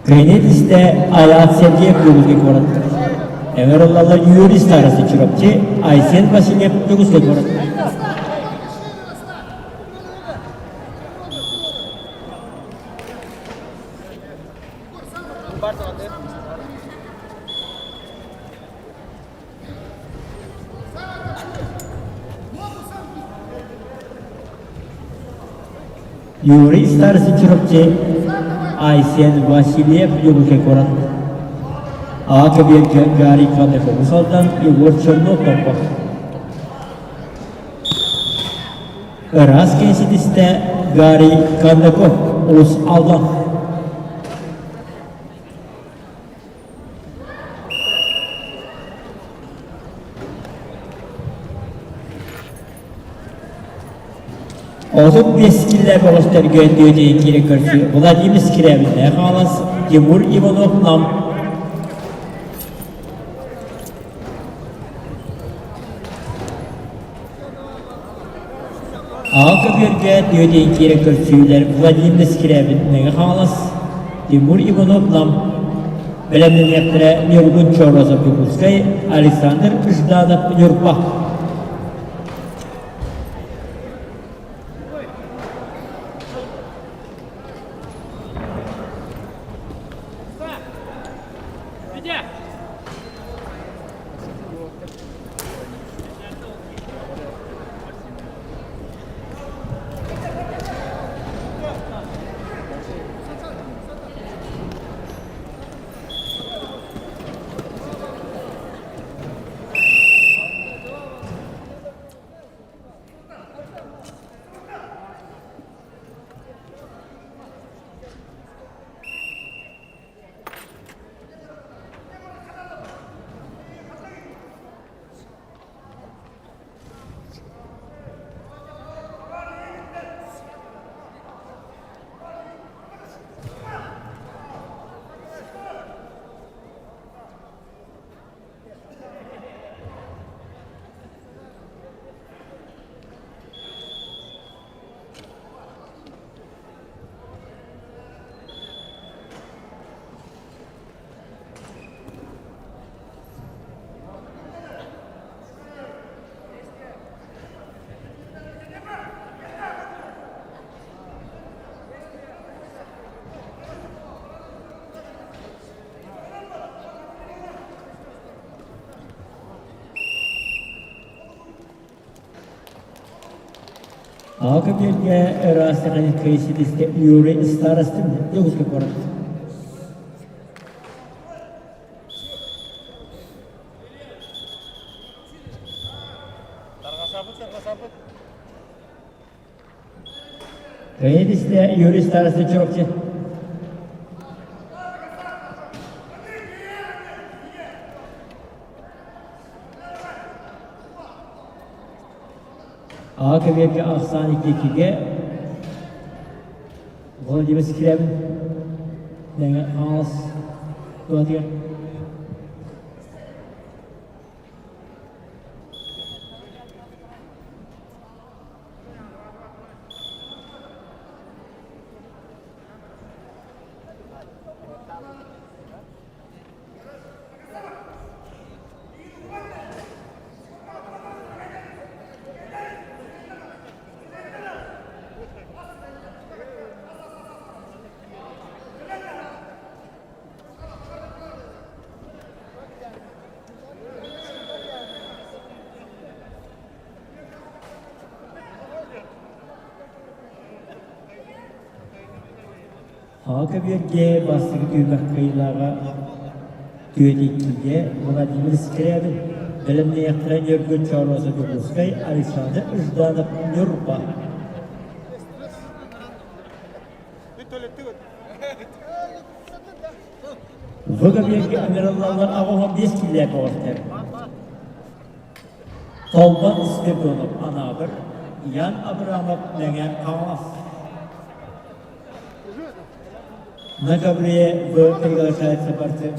Кыайыы истэ Айаат Сергеев Дьокуускай куорат. Эҥэр ыллаллар Юрий Старостин Чурапчы, Айсен Васильев Дьокуускай куорат. Юрий Старостин Чурапчы, Айсен Васильев Дьокуускай куорат. Аҕа кэбиэргэ Гарри Квадраков Алдан, Егор Чернов Томпо. Ыраас кэнситистэ Гарри Кондаков Уус Алдан. 35 киллэ бөҕөстөргө түөтэйин киирэ көрсүү Владимир Скрябиннээх Хаҥалас, Тимур Иванов Нам. Аҕа көбүөргэ түөтэйин киирэ көрсүүлэр Владимир Скрябин Мэҥэ Хаҥалас, Тимур Иванов Нам бэлэмнэниэхтэрэ Ньургун Чоросов Дьокуускай, Александр Жданов Ньурба. Аҕа көбүөргэ ыраас сахалинскай ситистэ Юрий Старостин Дьокуускай куорат. Кыайыы Юрий Старостин Чурапчы. Аҕа көбүөргэ ахсаан икки-иккигэ Владимир Скрябин Мэҥэ Хаҥалас туһатыгар. Аҕа көбүөргэ бастакы түһүмэх кыайыылааҕа түөрт иккигэ Владимир Скрябин, бэлэмнэниэхтэрэ Ньургун Чооруосов Дьокуускай, Александр Жданов Ньурба. В көбүөргэ ыҥырыллаллар 85 киилээх бөҕөстөр. Толбон Спиридонов Анаабыр, Ян Абрамов Мэҥэ Хаҥалас. На ковре В приглашается борцы.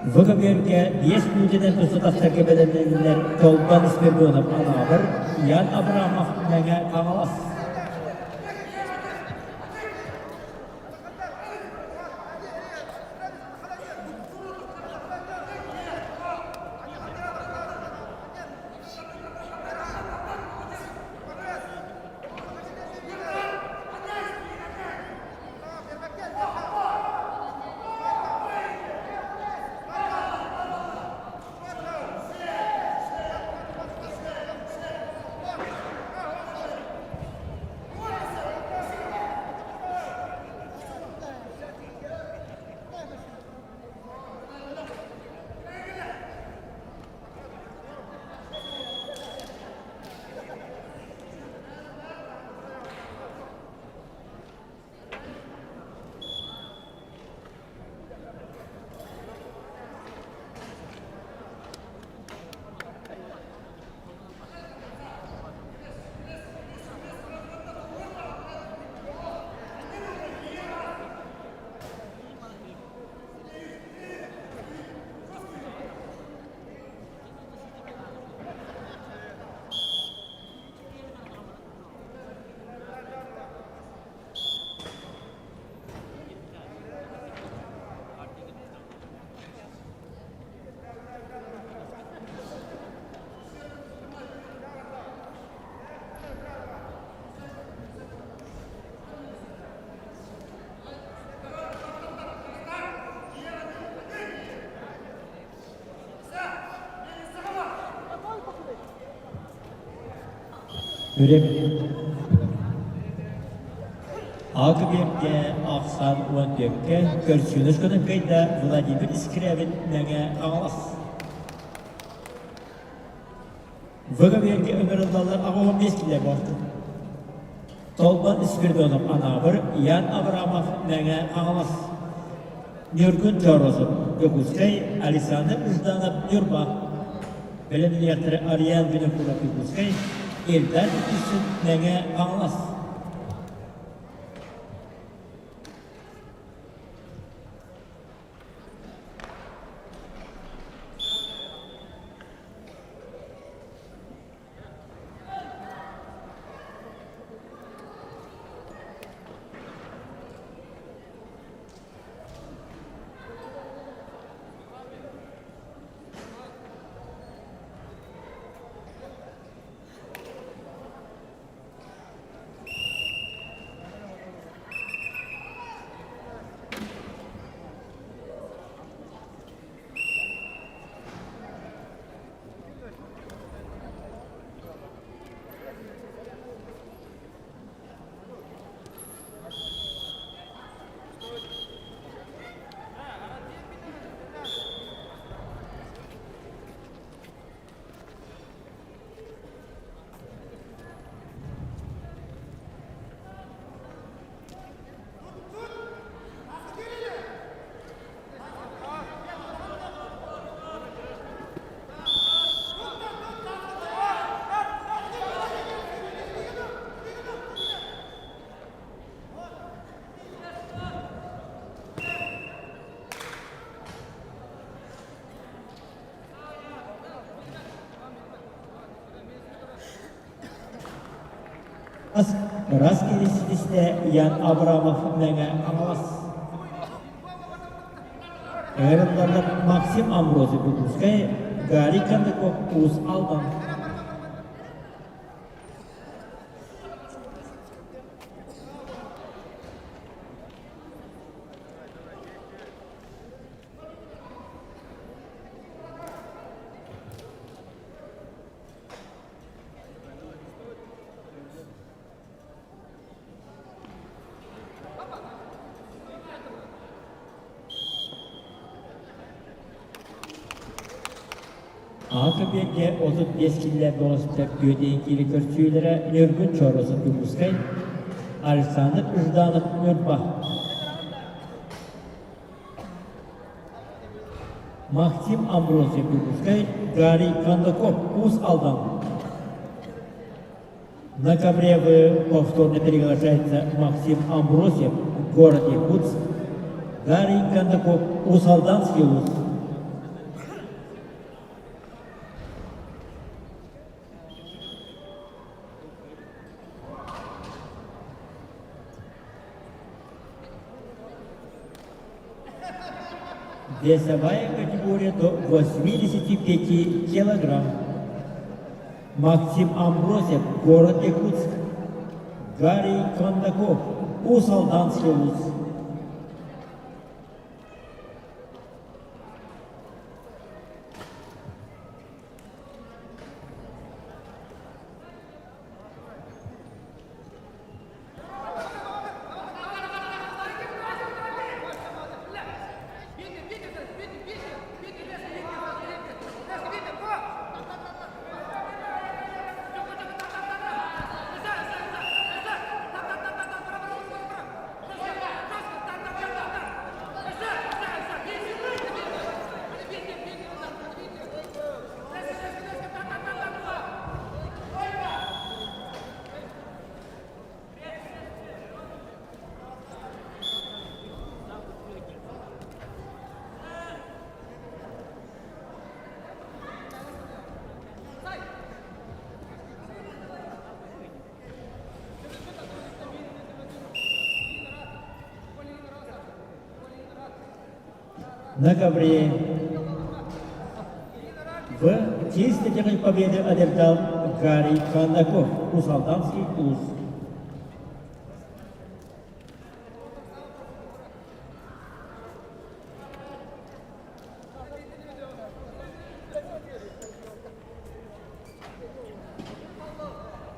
Бу көбүөргэ биэс мүнүүтэнэн туста тахсарга бэлэмнэннилэр Толбон Спиридонов Анаабыр, Ян Абрамов Мэҥэ Хаҥалас. Үрэх Аҕа ахсаан уон түөккэ көрсүөнү гынан кыайда Владимир Скрябин Мэҥэ Хаҥалас. Вөгөбүөргэ ыҥырыллаллар 85 килэ буолтун. Толбон Спиридонов Анаабыр, Ян Абрамов Мэҥэ Хаҥалас. Ньургун Чоросов Дьокуускай, Александр Жданов Ньурба. Бэлэмниэхтэрэ Ариан Винокуров Дьокуускай, Эльдар Птицын Мэҥэ Хаҥалас. Раз киирситистэ Ян Абрамов Мэҥэ Хаҥалас. Ыҥырыллаллар Максим Амбросов Дьокуускай, Гарик Кондаков Уус Алдан. Аҕа кэбиэргэ 35 киллэ бөҕөстөр түөтэйин киирэ көрсүүлэрэ Ньургун Чоросов Дьокуускай, Александр Жданов Ньурба. Максим Амбросьев Дьокуускай, Гарий Кондаков Уус Алдан. На ковре повторно приглашается Максим Амбросьев, город Якутск, Гарий Кондаков, Уус-Алданский улус. Весовая категория до 85 килограмм. Максим Амбросев, город Якутск. Гарий Кондаков, Уус-Алданский улус. На ковре в честь победы одержал Гарий Кондаков, Уус-Алданский улус.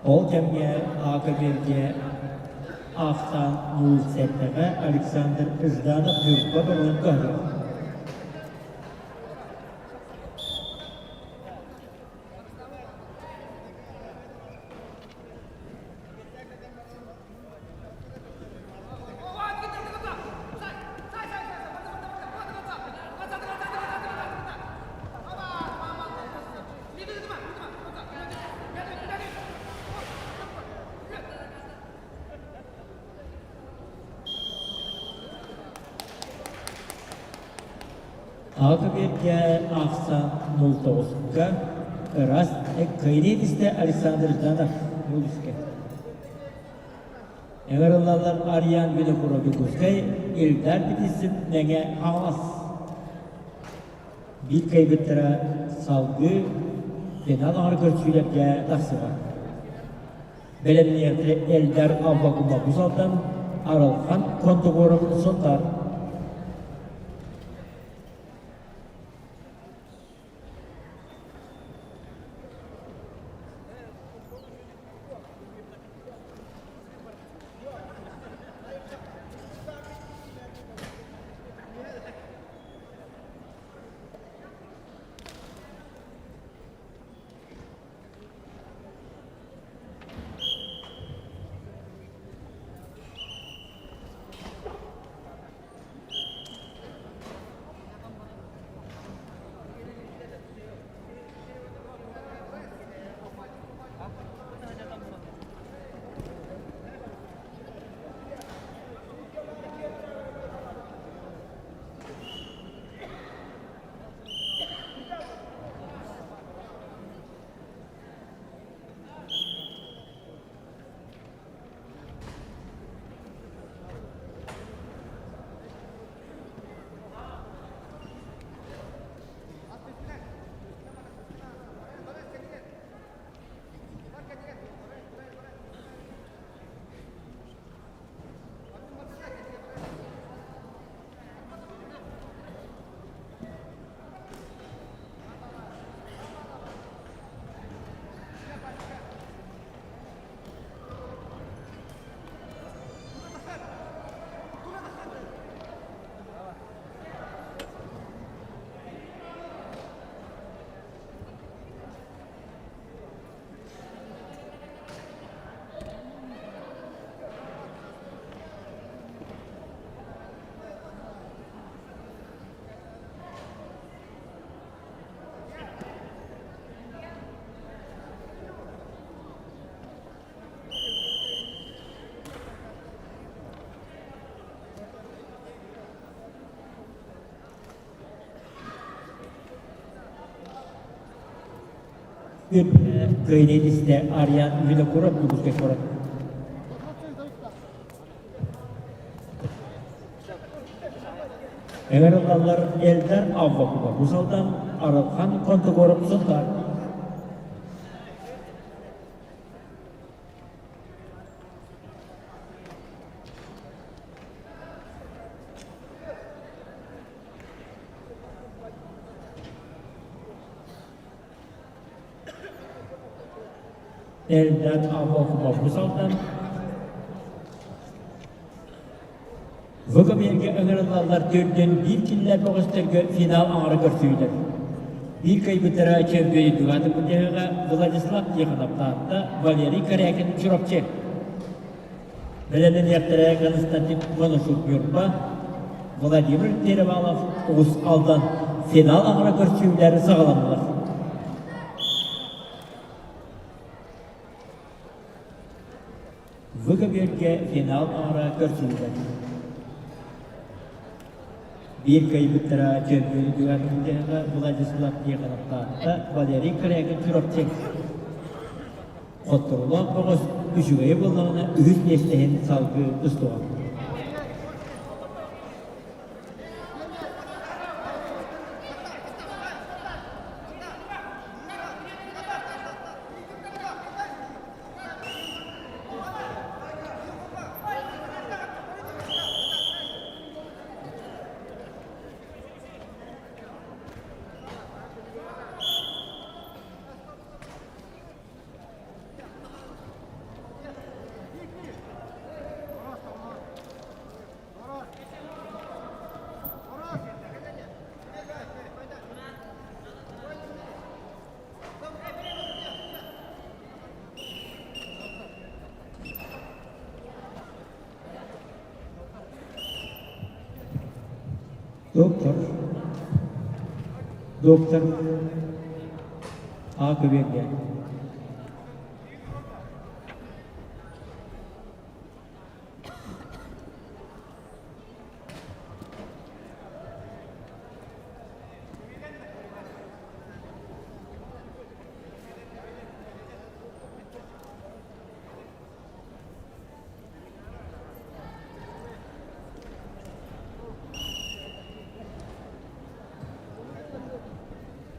Ол кэмҥэ АКБ-гэ Ахтан Нуул-сэттэҕэ Александр Жданов Ньурба бөҕөнөн көһөр. Аҕа ахсан 09-ка ыраас кыайыы Александр Жданов Мульскай. Ыҥырыллаллар Ариан Винокуров Дьокуускай, Ильдар Петисин Мэҥэ Хаҥалас. Биир кыайбыттара салгыы финал оҥоро көрсүүлэргэ тахсыга. Бэлэмниэхтэрэ Эльдар Аввакумов Алтан, Арылхан Кондогоров Сунтаар. Кыайыы истэ Ариан Винокуров Дьокуускай куорат. Ыҥырыллаллар Эльдар Аввакумов Бусалдан, Арылхан Контогоров Сунтаар. Эльдар Аввакумов Бусалдан ВКБ-гэ ыҥырыллаллар төрдүөн биир кинилэр бөҕөстөргө финал аҥара көрсүүлэр. Биир кыайбыттара чөмпүйүөн Дугаты Бутеһыга Владислав Тихонов Таатта, Валерий Корякин Чурапчы. Бэлэмнэниэхтэрэ Константин Коношук Ньурба, Владимир Перевалов Уус Алдан финал аҥара көрсүүлэр саҕаланнылар. Выгобергэ финал аҥара көрсүллэр. Биир кыайбыттара чөмпүйүөн Күрэхтэһиигэ Владислав Тихонов Таатта, Валерий Корякин Чурапчы. Хотторулаах бөҕөс үчүгэйэ буоллаҕына үһүс миэстэһин салгыы тустуоҕа. Доктор, доктор А көбүөргэ.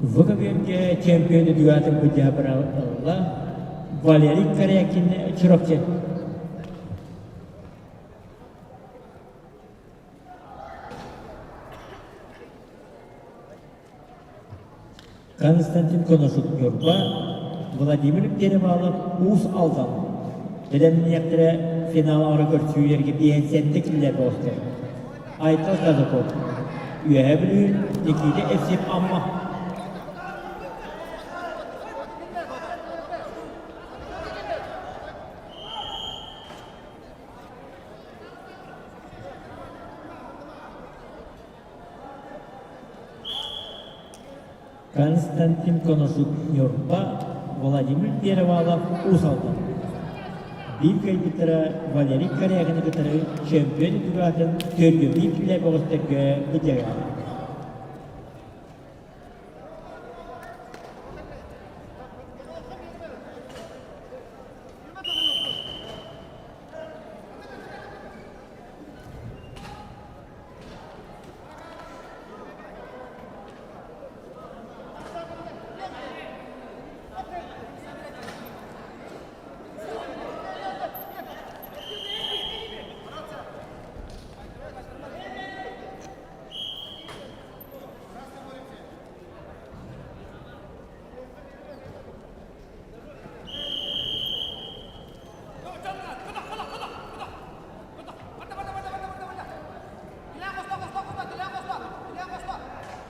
ВКБ-гэ чемпион үрдүгэр быдьаабыралла Валерий Корякин Чурапчы. Константин Коношук Ньурба, Владимир Перевалов Уус Алдан бэлэмниэхтэрэ финал аҥара көрсүүлэргэ биэнсиэттэ киллэр буолуохтар. Айтал Казаков, Үөһээ Бүлүү, Никита Евсеев Амма. Константин Коношук Ньурба, Владимир Перевалов Уус Алдан. Биир кыайбыттара Валерий Корягины кытары чемпион тураатын төрдүмүү килэ бөҕөстөргө быдьараата.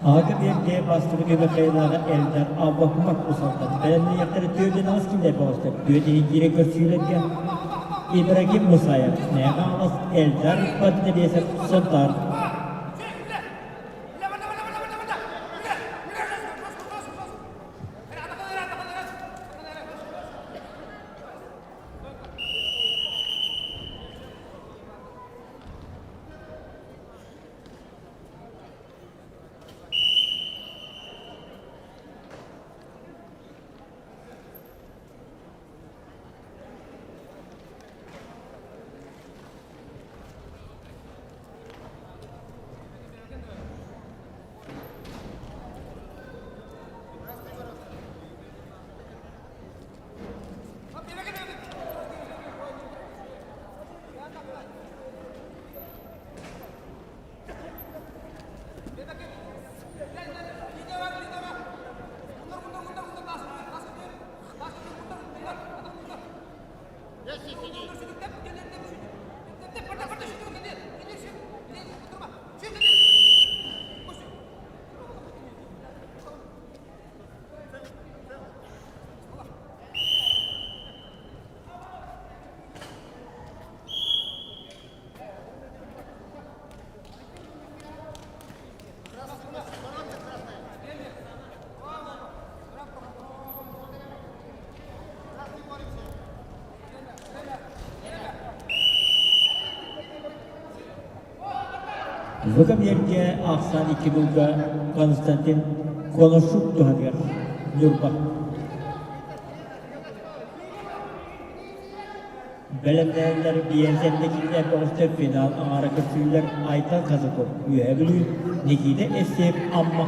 Аҕа биэргэ бастакы Михаилаҕа Эльдар Аввакумов усалтан бэлэмниэхтэрэ түөртэн аҕыс кинилэр бөҕөстөр түөрт иһин көрсүүлэргэ Ибрагим Мусаев, Снега Аҕалас, Эльдар Поднебесов, Сунтаар. Выкабиэргэ ахсаан икки булга Константин Коношук туһатыгар Ньурба. Бэлэмнээллэр биэнсэннэ киирэр бөҕөстөр финал аҥаара көрсүүллэр Айтал Казаков Үөһээ Бүлүү, Никита Евсеев Амма.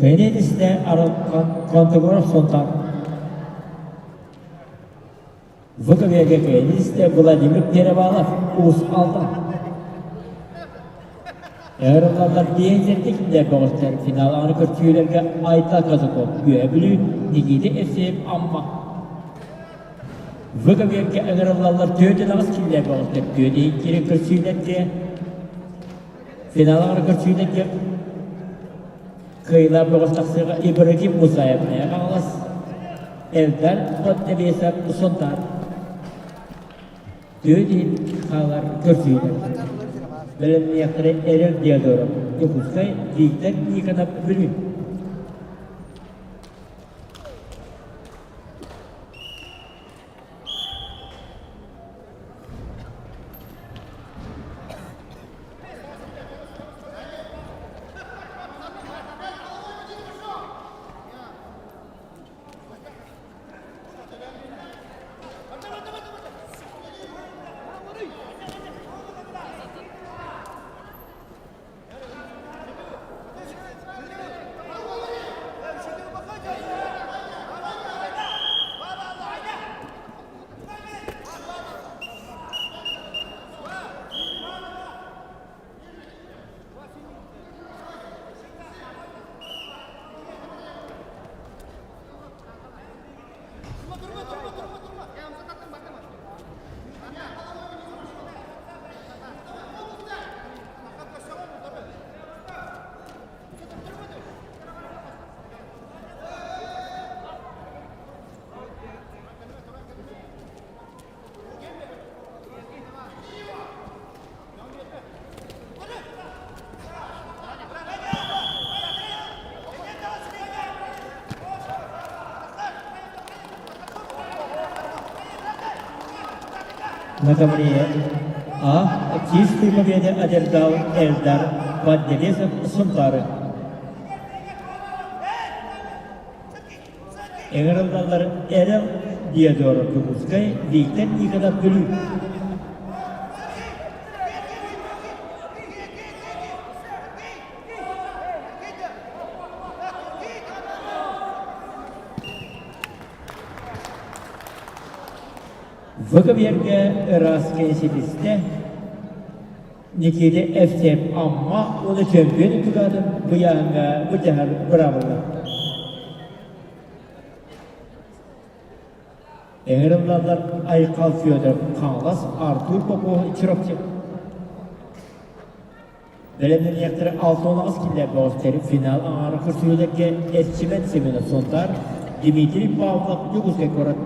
Кэнэнистэ Контогоров Сунтар ВКВГ кэнэнистэ Владимир Перевалов Уус Алдан Эрыллаллар биэнсэрдик бөҕөстөр финал аны көрсүүлэргэ Айта Казаков Үөһэ Бүлүү, Никита Евсеев Амма. ВКВГ ыҥырыллаллар 48 киллэр бөҕөстөр түөрт иһин көрсүүлэргэ финал аны көрсүүлэргэ Кыайыылаах бөҕөс тахсыаҕа Ибрагим Мусаев Мэйэ Хаҥалас, Элдар Поднебесов Сунтаар. Түөрт иһин хаалар көрсүһүүлэр. Бэлэмниэхтэрэ Эрэл Диодоров, Дьокуускай, Виктор Никонов, Бүлүү. На ковре А. Чистый победы одержал Эльдар Поднебесов Сунтары. Ыҥырыллаллар Эрэл Диодоров Дьокуускай, Виктор Никонов Бүлүү. Выкабиэргэ ыраас кэнсибистэ Никита Евсеев Амма уонна чөмпүйүөн тугаатын быйааһыҥҥа былдьаһар быраабылла. Ыҥырыллаллар Айхал Федоров Хаҥалас, Артур Попов Чурапчы. Бэлэмнэниэхтэрэ 68 киллэр бөҕөстөр финал аҥаара көрсүһүүлэргэ Эрчимэн Семенов Сунтаар, Дмитрий Павлов Дьокуускай куорат.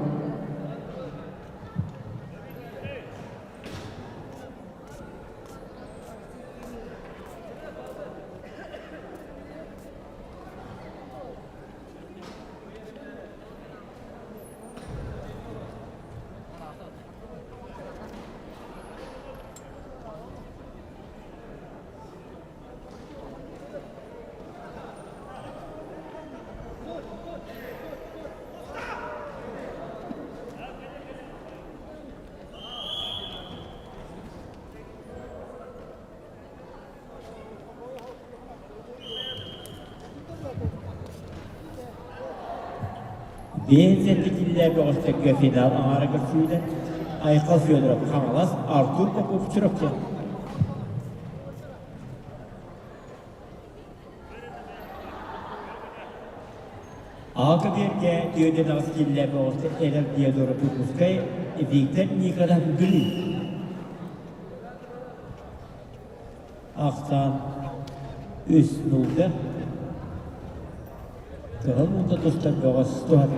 Биэс сэттэ бөҕөстөргө финал аҥаара көрсүүлэр Айхал Федоров Хаҥалас, Артур Попов Чурапчы. Алта биэргэ түөртэн аҕыс киллэ бөҕөстөр Эдэр Диодоров Дьокуускай, Виктор Никонов Бүлүү. Ахсаан үс нуулга Кыһыл муҥда тустар бөҕөс туһата.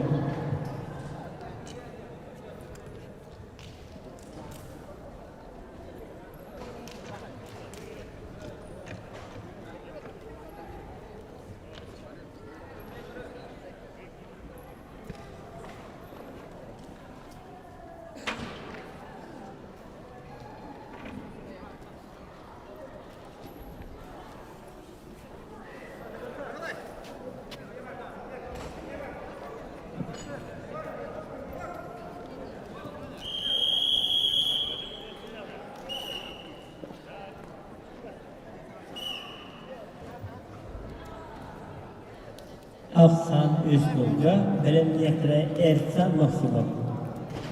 Ахсаан үс сылга бэлэмниэхтэрэ Эрсан Максимов,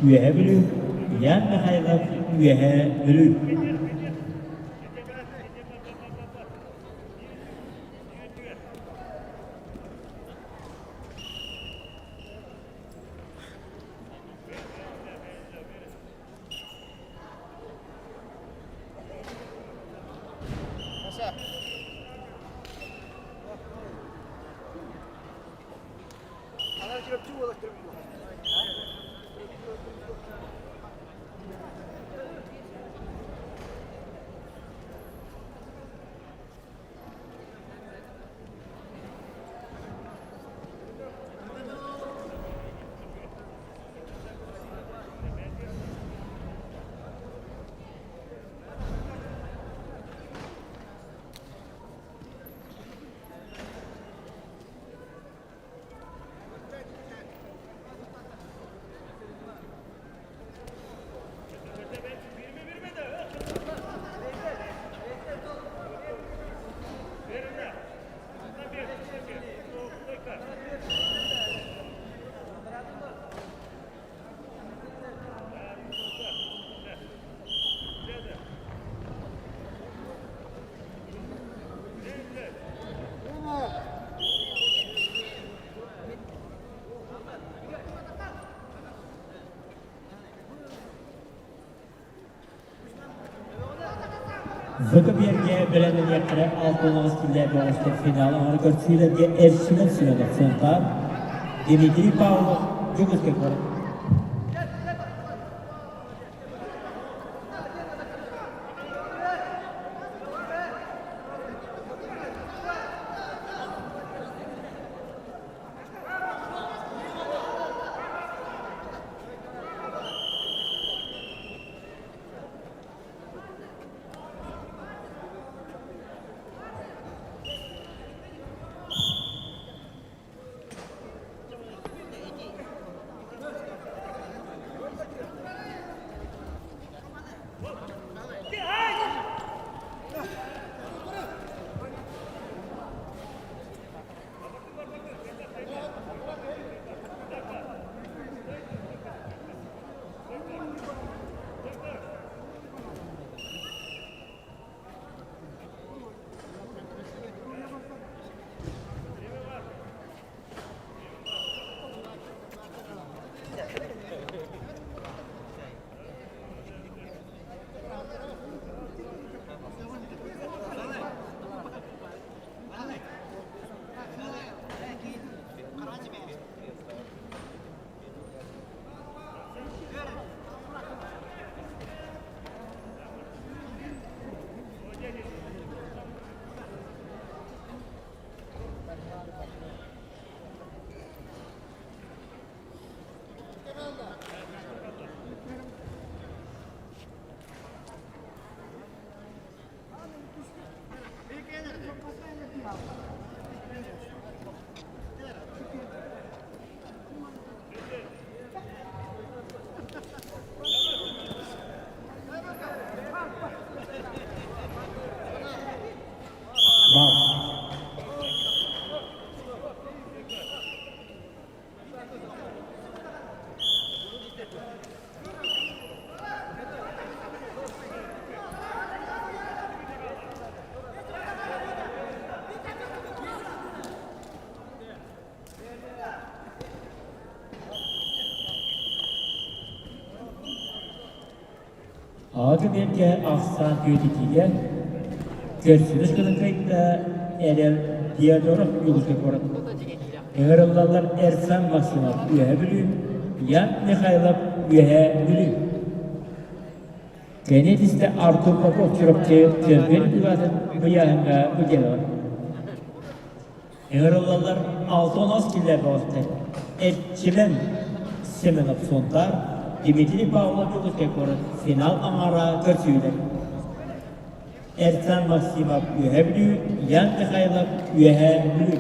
Үөһээ Бүлүү, Ян Михайлов, Үөһээ Бүлүү. Выкопьерге бэлэмнэниэхтэрэ 69 киллэ бөҕөстөр финал оҥоро көрсүүлэргэ Эрчимэн Семенов Сунтаар, Дмитрий Павлов Дьокуускай куорат. Аҕа көбүөргэ ахсаан күөтүтүүгэ көрсүбүт гынан кыайда Эрэл Диодоров Юлушка куорат. Ыҥырыллаллар Эрсан Максимов Үөһэ Бүлүү, Ян Михайлов Үөһээ Бүлүү. Кэнники Артур Попов Чурапчы Чөргөн Иванов быйааһыҥҥа быдьалар. Ыҥырыллаллар 6 киллэр бөҕөстөр. Эрчимэн Семенов Сунтаар, Дмитрий Павлов Дьокуускай куорат финал аҥаара көрсүүлэр. Эрсан Максимов Үөһээ Бүлүү, Ян Михайлов Үөһээ Бүлүү.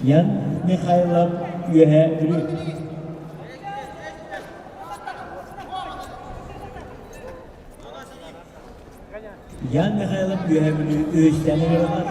Ян Михайлов Үөһээ Бүлүү. Ян Михайлов Үөһээ Бүлүү үһүстээн ыҥырылар.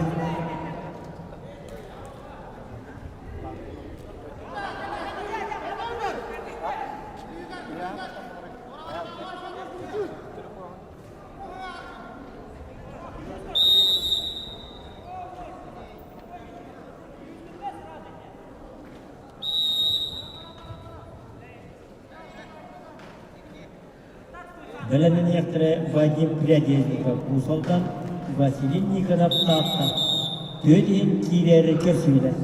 Бэлэмнэниэхтэрэ Вадим Прядезников Уус-Алдан, Василий Никонов Таатта. Түөрт иһин киирээри көрсүүлэр.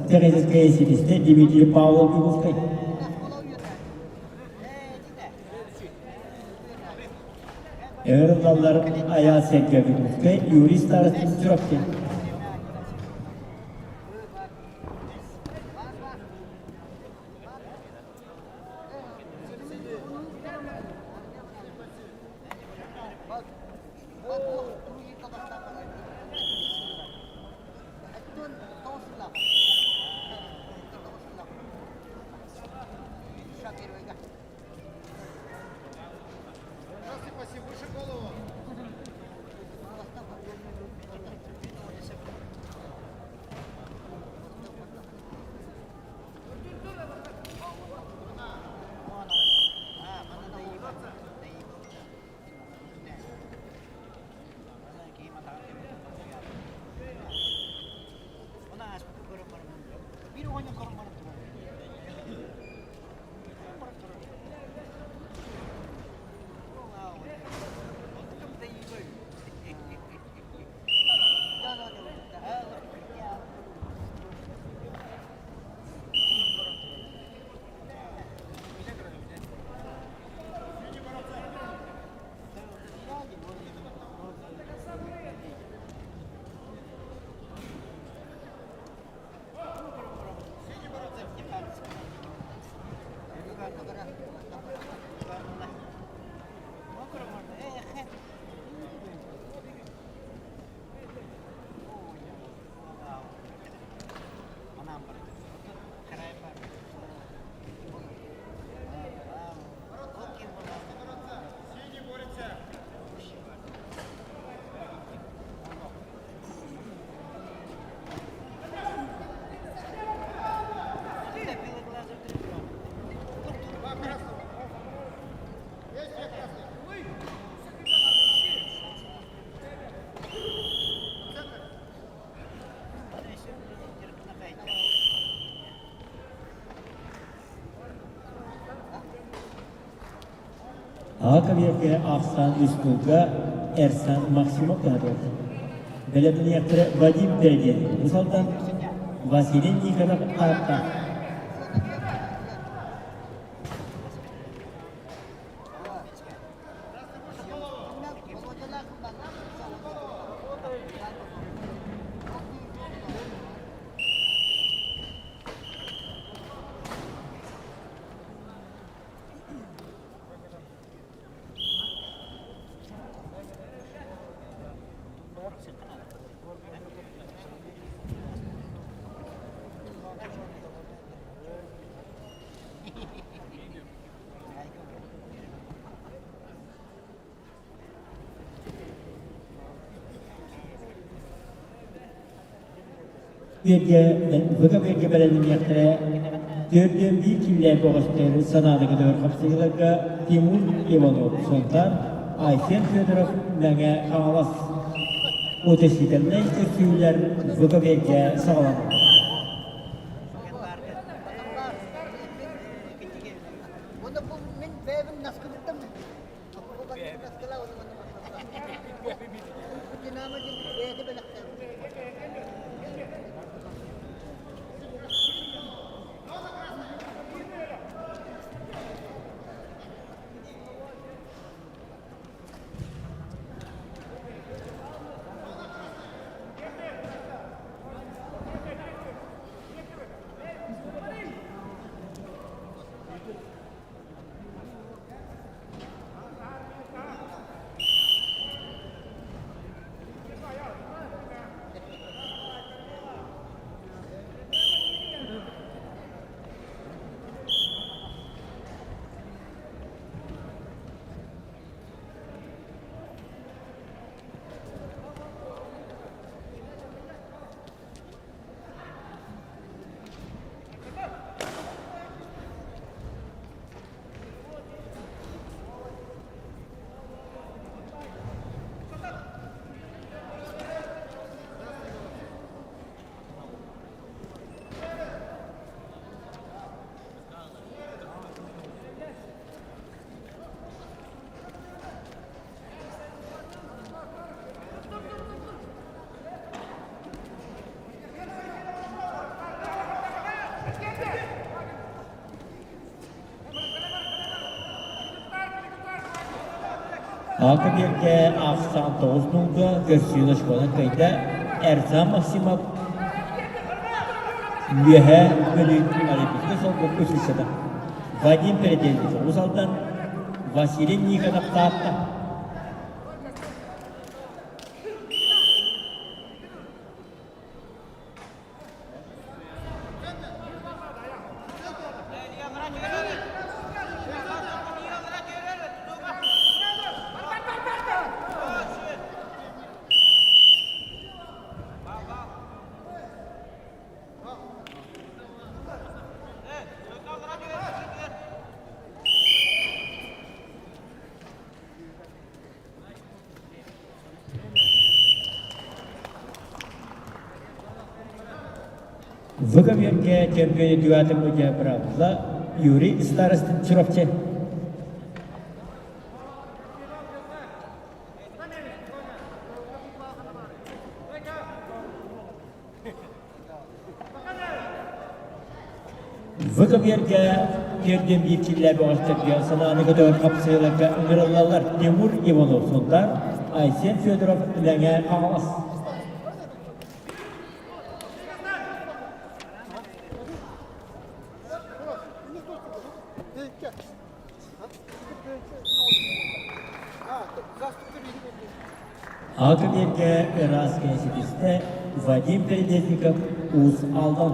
Терезская ситистэ Дмитрий Павлов Дьокуускай. Өр ыллаллар Айаал Сэргэ Дьокуускай, Юрий Старостин Чурапчы. Аҕа кабиекка ахсаан үс кулга Эрсан Максимов таһытыгар. Бэлэмниэхтэрэ Вадим Передин, Уус Алдан, Василий Никонов Таатта. Бииргэ ВК-бииргэ бэлэмниэхтэрэ 41 киилээх бөҕөстөр санааны көтөҕөр хапсыһыыларга Тимур Иванов Сунтаар, Айсен Федоров Мэҥэ Хаҥалас утешительнай көрсүүлэр ВК-бииргэ саҕаланнылар. Алта биэргэ ахсаан тоҕус нуулга көрсүүнү оскуолан кыайда Эрзам Максимов Үөһээ Бүлүү Олимпийскай солбукка сүүсэтэ Вадим Передельников Уус Алдан Василий Никонов Таатта. Выговерге чемпионе дюатымы бравла Юрий Старостин Чурапчы. Выговерге тиэрдэн биир киллээх бөҕөстөргө санааны көтөҕөр хапсыһыыларга ыҥырыллаллар Тимур Иванов Сунтаар, Айсен Федоров Мэҥэ Хаҥалас. Аты биэргэ ыраас кэнситистэ Вадим Передельников Уус Алдан.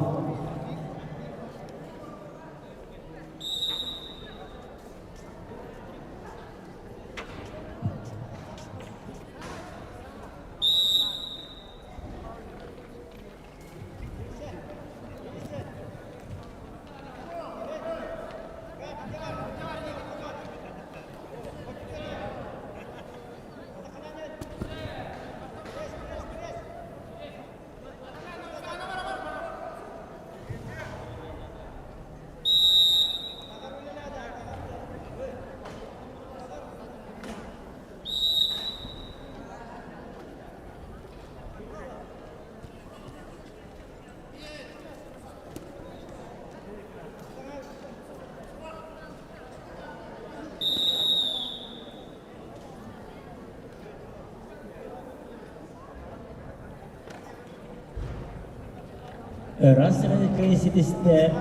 Ыраас кыайыы ситистэ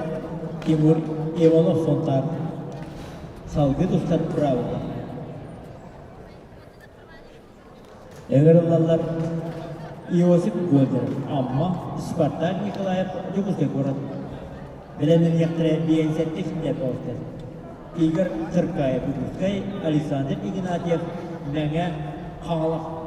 Тимур Иванов Сунтаар салгыы тустар быраабыла. Ыҥырыллаллар Иосиф Гоголев, Амма, Спартак Николаев, Дьокуускай куорат. Бэлэмнэниэхтэрэ биэнсэттик Неповтар. Игорь Цыркаев, Дьокуускай, Александр Игнатьев, Мэҥэ Хаҥалас.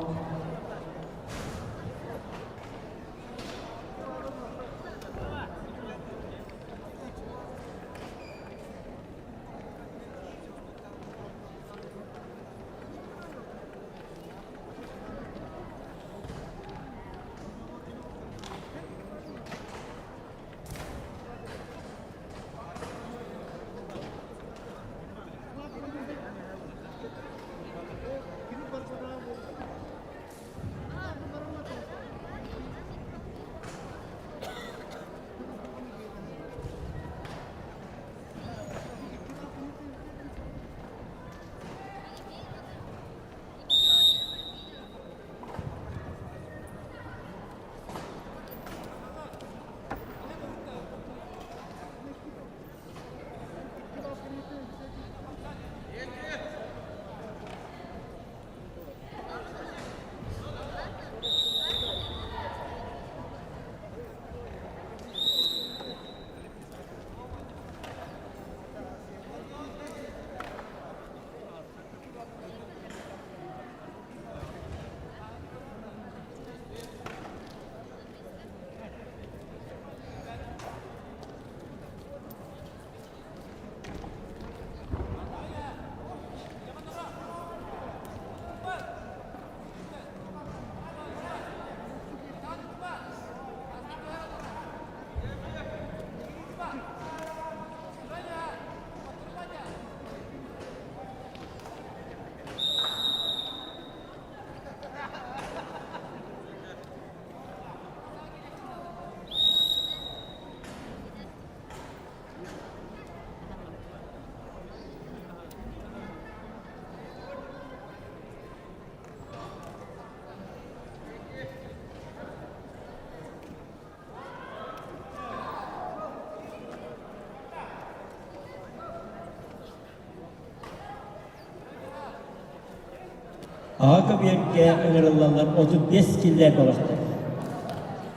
Аҕа көбүөргэ ыҥырыллаллар 35 киллэр баҕастар.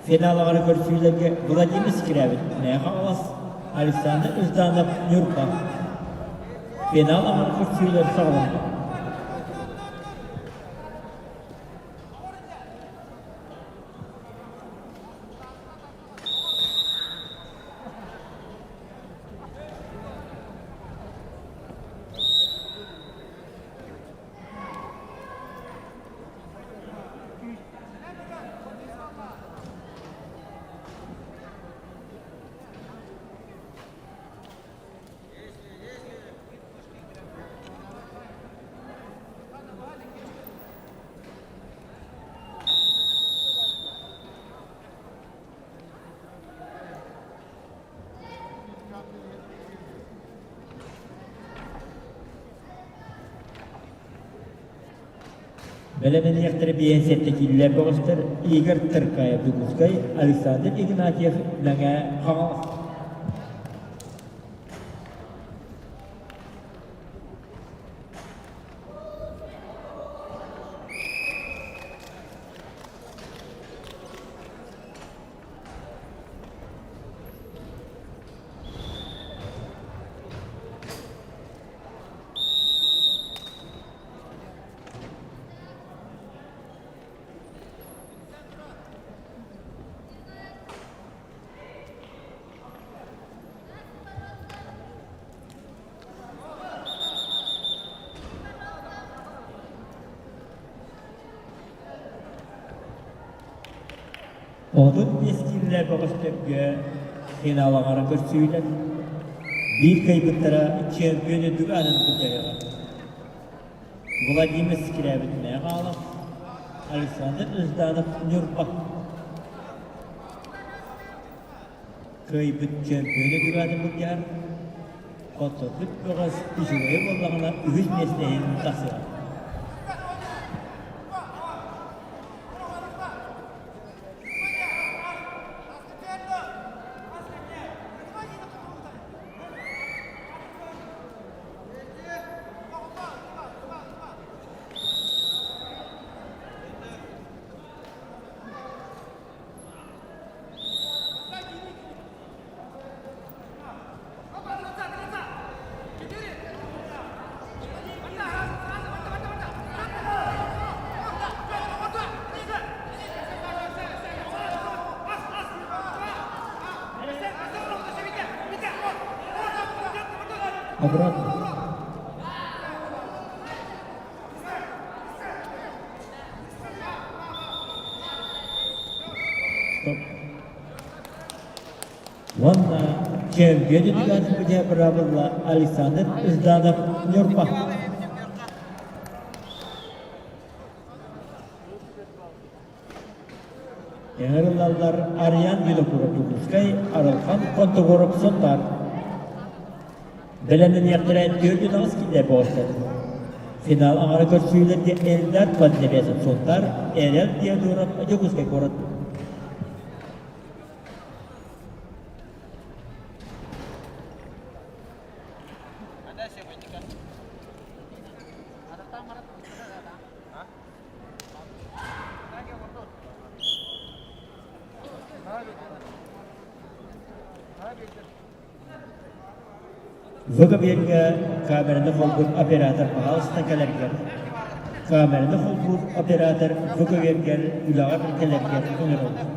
Финалаҕары көрсүүлэргэ Владимир Скрябин, Мэҥэ Хаҥалас, Александр Жданов, Ньурба. Финал аҕары көрсүүлэр саҕаланна. Бэлэмнэниэхтэрэ биэнсийэттэ киирилэр бөҕөстөр Игорь Тыркаев Дьокуускай, Александр Игнатьев Мэҥэ Хаҥалас. 35 киилэ бөҕөстөргө финалаҕара көрсүүлэр биир кыайбыттара чемпион үрдүк аатын кутуйаҕа. Владимир Скрябин хаалар, Александр Жданов Ньурба. Кыайбыт чемпион үрдүк аатын былдьаһар, хотторбут бөҕөс үчүгэйэ буоллаҕына үһүс миэстэ иһин тахсыаҕа. Обратно. Стоп. Уонна чемпион үтүгэн быраабылла Александр Жданов Ньурба. Ыҥырыллаллар Ариан Винокуров Дьокуускай, Арылхан Контогоров Сунтаар. Бэлэмнэниэхтэрэ 48 киилэ боҕустар. Финал аҥара көрсүүлэргэ Эльдар Поднебесов Сунтаар, Эрэл Диодоров Дьокуускай куорат. Выкобергэ камераны холбуур оператор пожалуйста кэлэргэр. Камераны холбуур оператор Выкобергэр үлэҕэр кэлэргэр ыҥырыллар.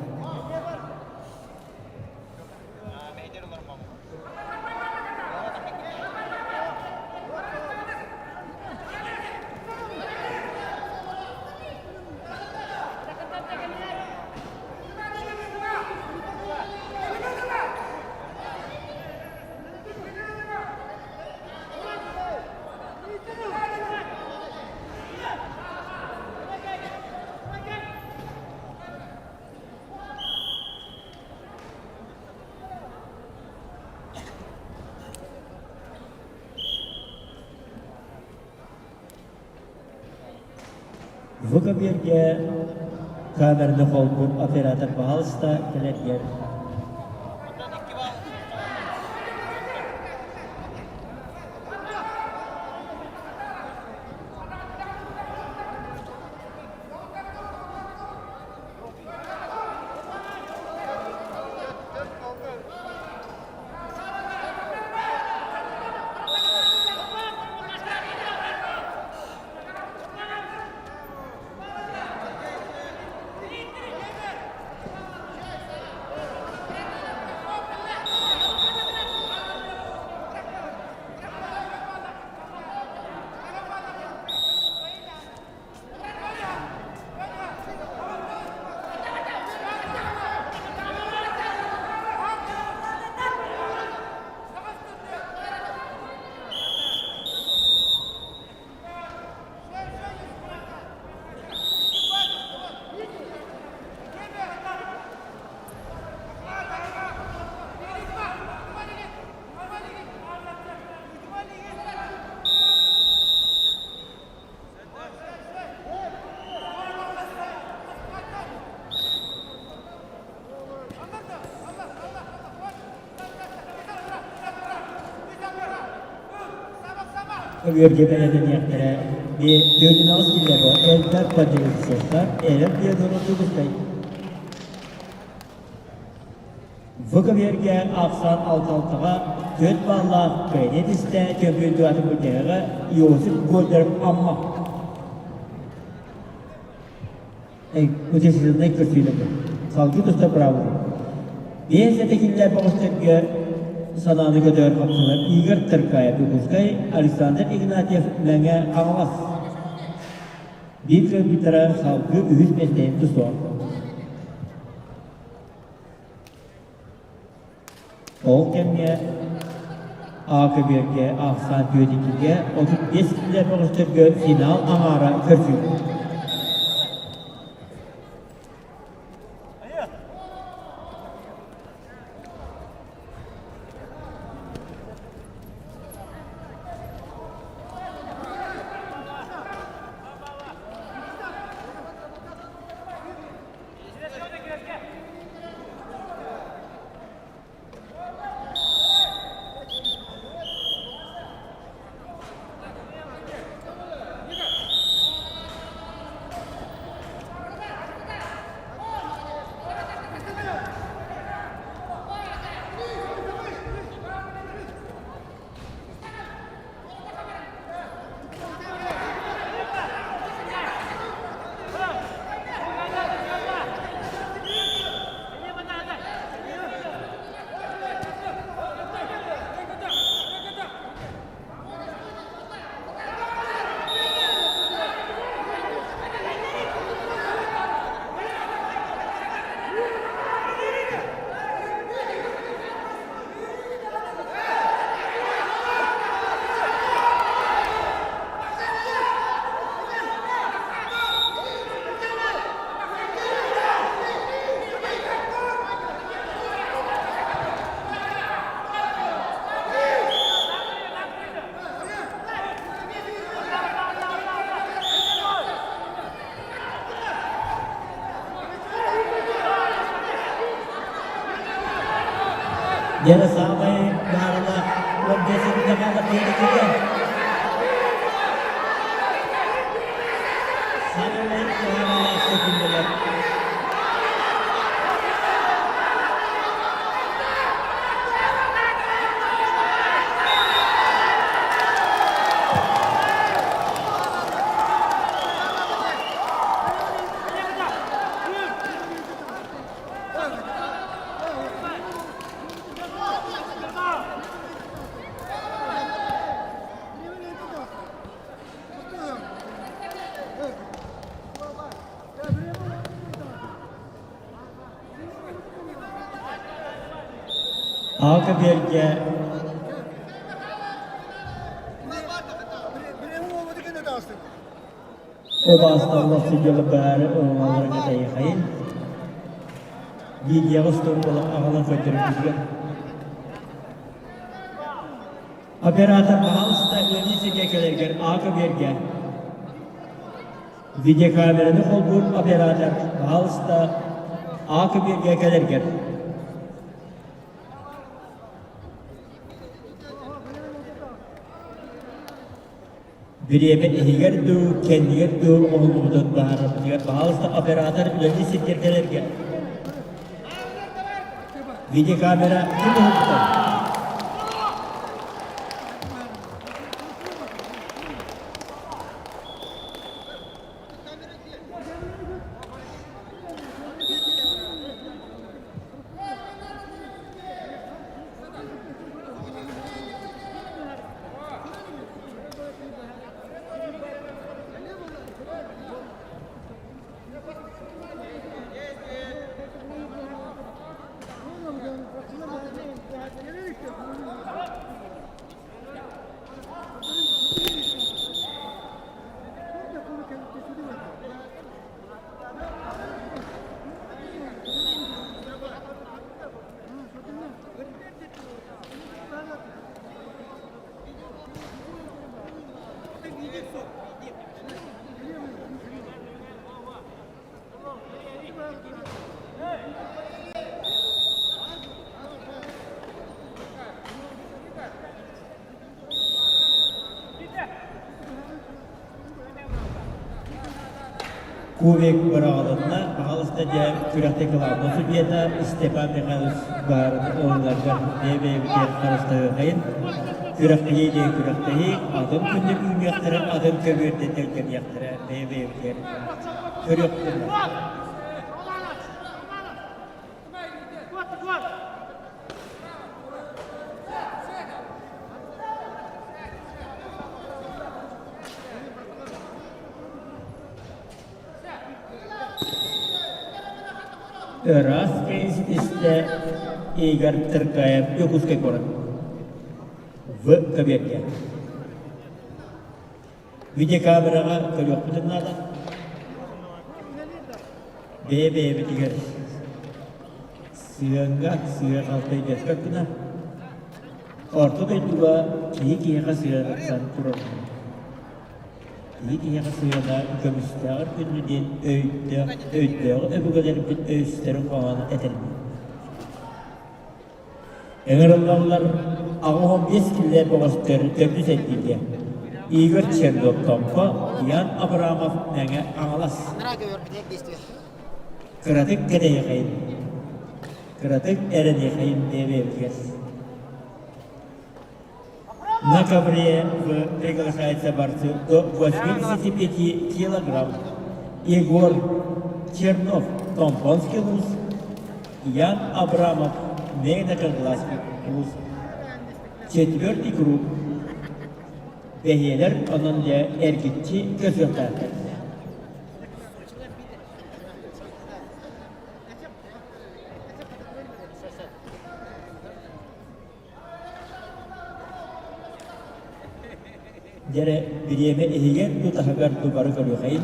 Выкобергэ камераны холбуур оператор пожалуйста кэлэргэр. Үөргэ бэлэмнэниэхтэрэ Түөртүнэҕис килиэбэ элбэх подделицевтар эрэл Федоров Дьокуускай Выкобергэ ахсаан алта-алтаҕа түөрт бааллаах кыайыы түстэ чөмпүйүнтүгатын бүтэһигэ Иосиф Гольдеров Амма Утешительнай көрсүүлэргэ салгыы туста быраабыла. Биэс этэ бөҕөстөргө санааны көтөөр хапсылар Игорь Тыркаев Дьокуускай, Александр Игнатьев Мэҥэ Хаҥалас. Биир кыргыттара салгыы үһүс миэстэни тустуо. Ол кэмҥэ А көбүөргэ ахсаан түөрт 35 киилэ бөҕөстөргө финал аҥаара көрсүбүт. Дьэ саамай баарылаах 15 секунда хаалла тиэрдитигэ. Саамай баарылаах секундалар. Аҕа биэргэ Убаасталлах судьялар баары ылыналларын этэйиэхэйин. Видеоҕа устун буолан аҕалан көрдөрөргүтүгэр. Оператор пожалуйста, ыаныы сиргэ кэлэргэр аага биэргэ. Видеокамераны холбуур оператор, пожалуйста, аага биэргэ кэлэргэр. Бириэмэ иһигэр дуу, кэннигэр дуу оҥоһуллубутун баһаарабытыгар баһаалыста оператор үлэлии сиргэр кэлэргэ. Видеокамера ким уһулбутай? Кубик быраҕылынна, пожалуйста, дьэ күрэхтэ кылаабынай судьуйата Степан Михайлович баарын ылынаргар бэйэ-бэйэбитигэр харыстаһыахайын. Күрэхтэһии диэн күрэхтэһии, атын күннэр үүнүөхтэрэ, атын көбүөрдэ тэлгэниэхтэрэ, бэйэ-бэйэбитигэр көрүөхтэрэ. Ыраас кейс истэ Игорь Тыркаев Дьокуускай куорат. В көбүөргэ. Видеокамераҕа көрүөхпүтүн наада. Бэйэ-бэйэбитигэр сыаҥҥа сыа халтай дэспэт гына орто дойдуга киһи киһиэхэ сыаныттан турар. Киһи киһиэхэ сыана көмүстээҕэр күндү диэн өйдөөх өйдөөҕү өбүгэлэрбит өйүстэрин хоһооно этэллэр. Ыҥырыллаллар 85 киллэр бөҕөстөр төрдүс эргииргэ Игорь Чернов Томпо, Ян Абрамов Мэҥэ Хаҥалас. Кыратык кэтэһиэхэйин, кыратык эрэниэхэйин диэбэбитигэр. На ковре приглашаются борцы до 85 килограмм. Егор Чернов, Томпонский вуз, Ян Абрамов, Мегнакогласский вуз. Четвертый круг. Бэһиэлэр онон дьэ эргиччи көрсүөхтээхтэр. Дьэрэ бириэмэ иһигэр бу таһыгар дубары көрүөхэйин.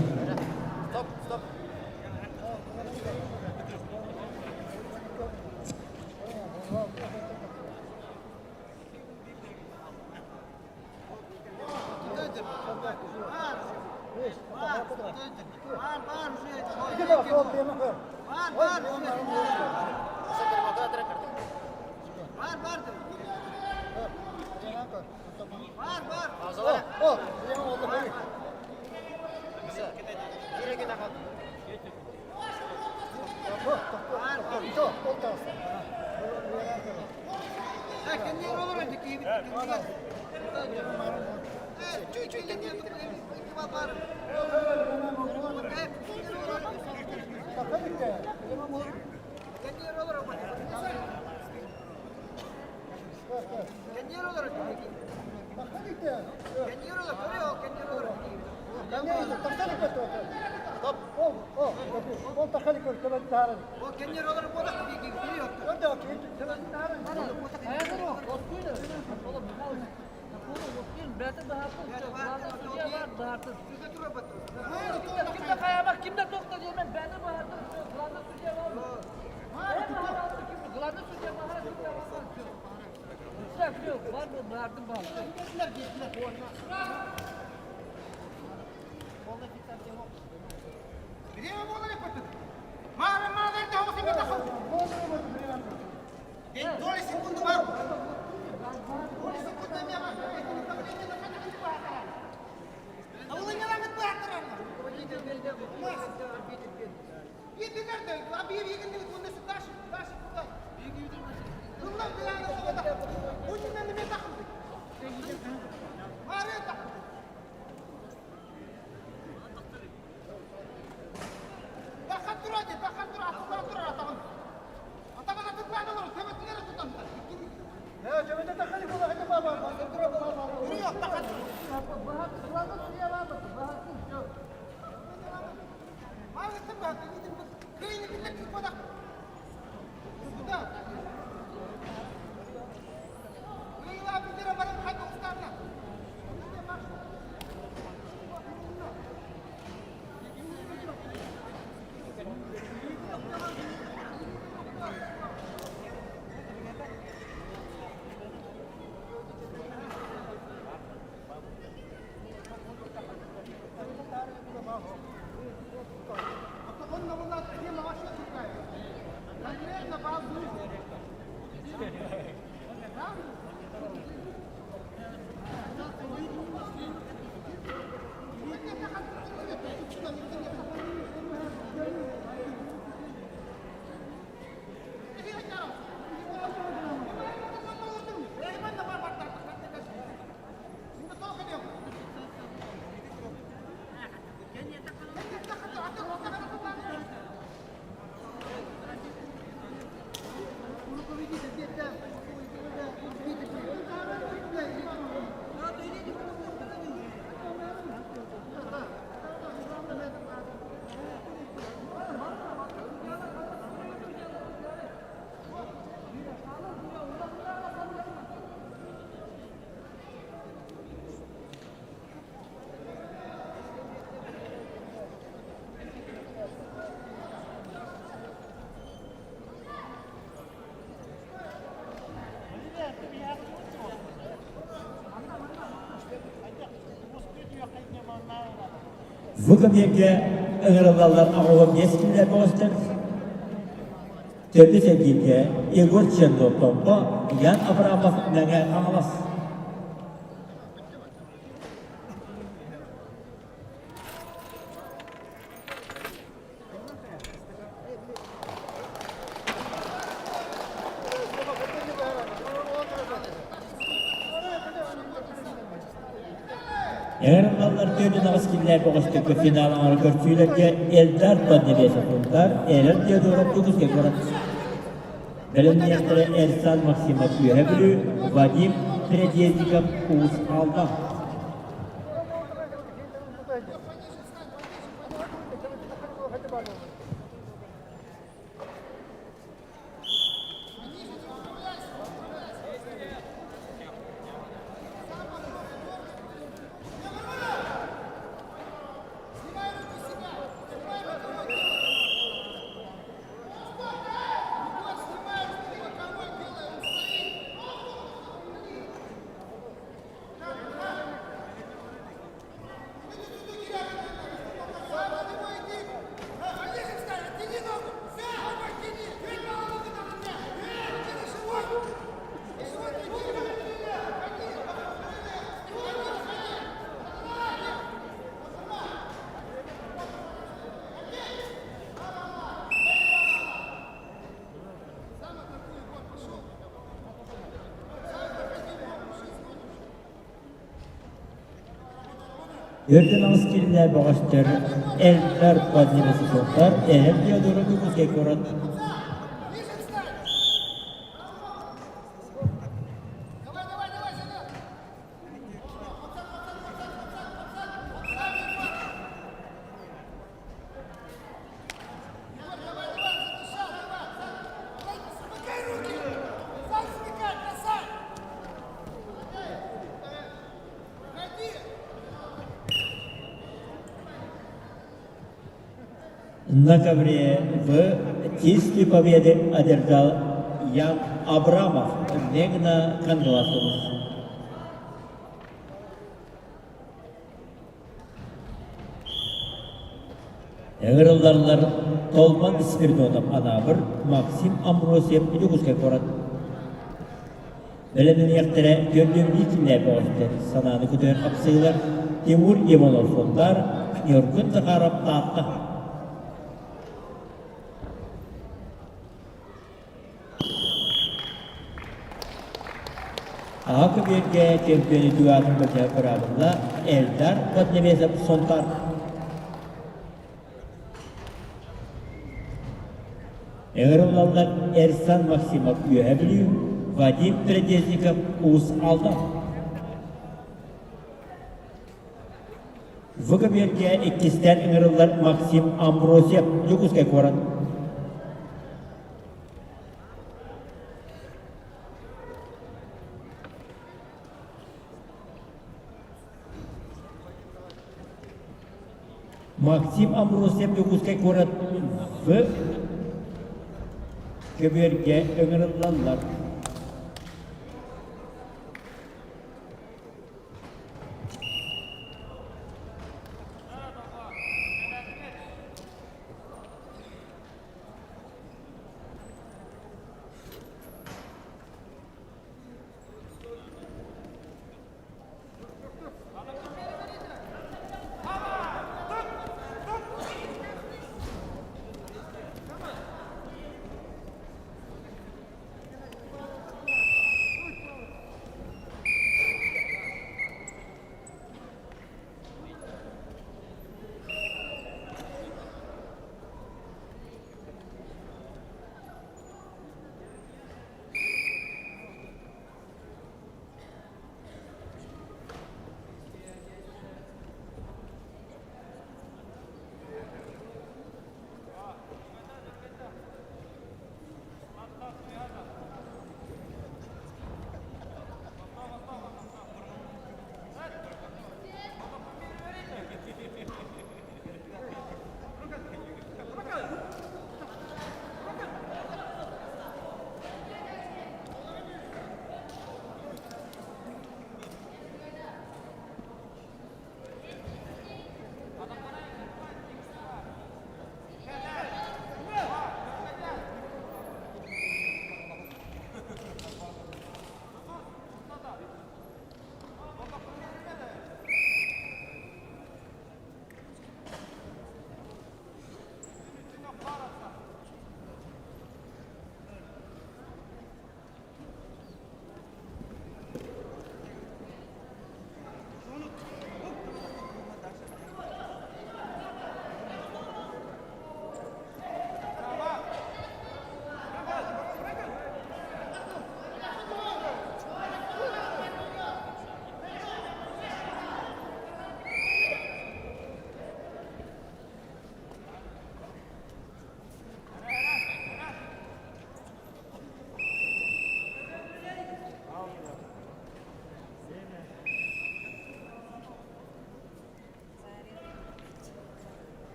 Бу кэмиэргэ ыҥырыллаллар 85 киилэ бөҕөстөр. Төрдүс эргииргэ Егор Чернов Томпо, Ян Абрамов Мэҥэ Хаҥалас. Эр ыаллар түөртүн аҕыс киллээх бөҕөстөргө финал оҥоро көрсүүлэргэ Эльдар Поднебесов-Сунтар, Эрэл Теодоров Дьокуускай куорат бэлэмниэхтэрэ Эрсан Максимов Үөһэ Бүлүү, Вадим Тредезников Уус Алдан. Өртөн аҕыс киилэ бөҕөстөр Эльдар Поднебесовтар Эрэл Диодора Дьокуускай куорат. На ковре в чисте победы одержал Ян Абрамов, Мегна Кангаласович. Ыҥырыллаллар Толман Спиридонов Анаабыр, Максим Амбросьев Дьокуускай куорат. Бэлэмнэниэхтэрэ 41 киилэ бөҕөстөр, санааны көтөҕөр хапсыһыылар Тимур Иванов Сунтаар, Ньургун Захаров Таатта. Аҕа көбүөргэ чөмпүйүөнү түгэҕин бача быраабылла Эльдар Поднебесов Сунтаар. Ыҥырыллаллар Эрсан Максимов Үөһэ Бүлүү, Вадим Трапезников Уус Алдан. В көбүөргэ иккистээн ыҥырыллар Максим Амбросьев Дьокуускай куорат. Максим Амбросьев Дьокуускай куорат В көбүөргэ ыҥырыллаллар.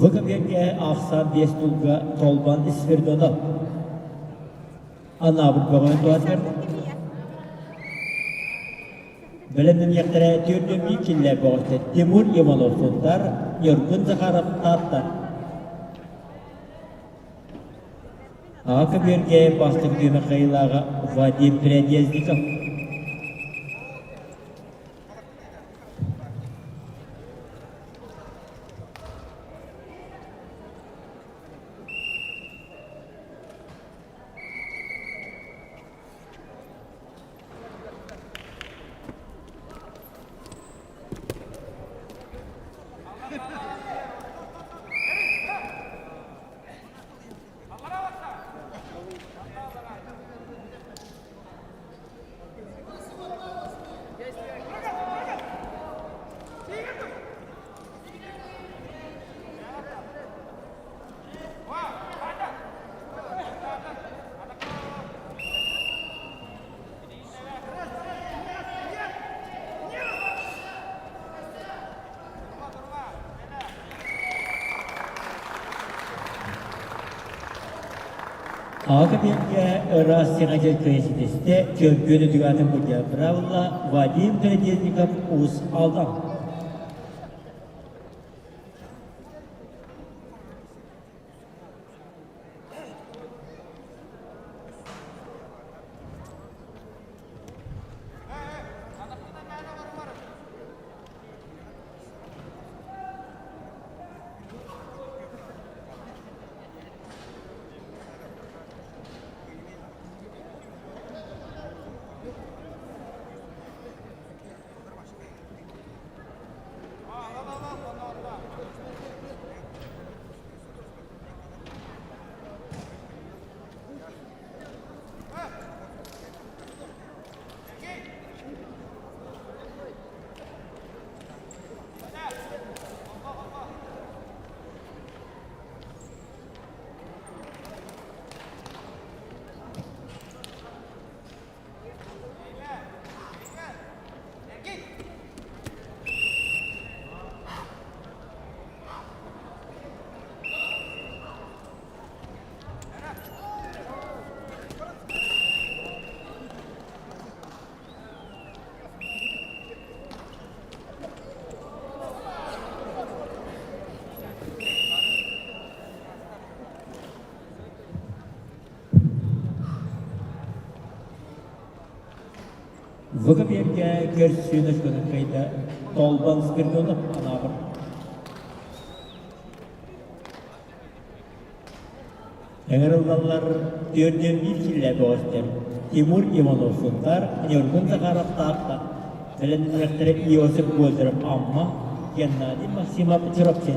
ВКБ-гэ ахсаан биэс тулга Толбан Свирдонов анаабыт бөҕө туһатар. Бэлэмнэниэхтэрэ түөрт киллэр бөҕөстөр Тимур Иванов Сунтар, Ньургун Захаров Таатта. Аҕа көбүөргэ бастакы түһүмэх кыайыылааҕа Вадим Прядезников. Аҕа биэргэ ыраас сиҕэдьэл кыайситистэ чөмпүйүөн үтүгэтин будьа правила Вадим Колодезников Уус Алдан. Выкоперге көрсүнүш кыныккайда Толбан Спиридонов анаабыр. Ыҥырыллаллар түөртүөн биир киллэ бөҕөстөр Тимур Иванов Сунтаар, Ньургун Захаров Таатта, бэлэмнэниэхтэрэ Иосиф Гольдеров Амма, Геннадий Максимов Чурапчы.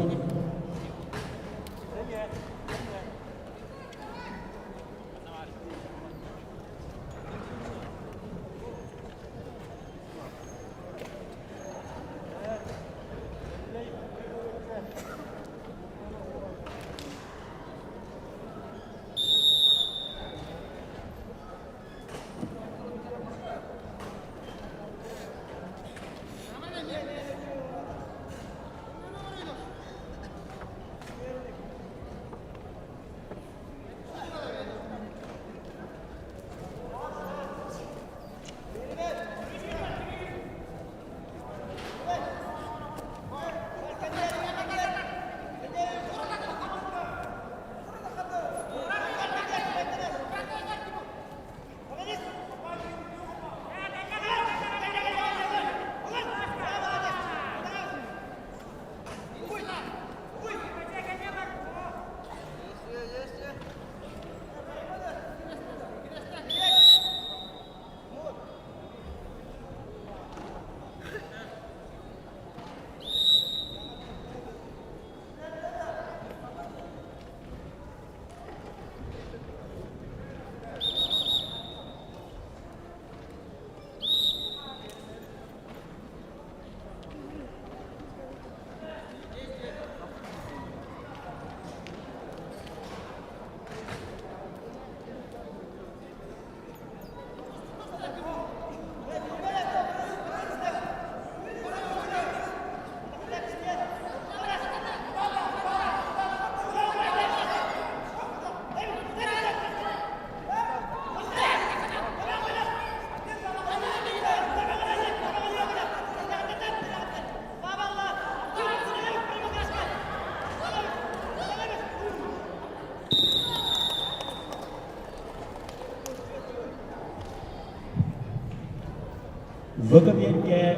Выкоперге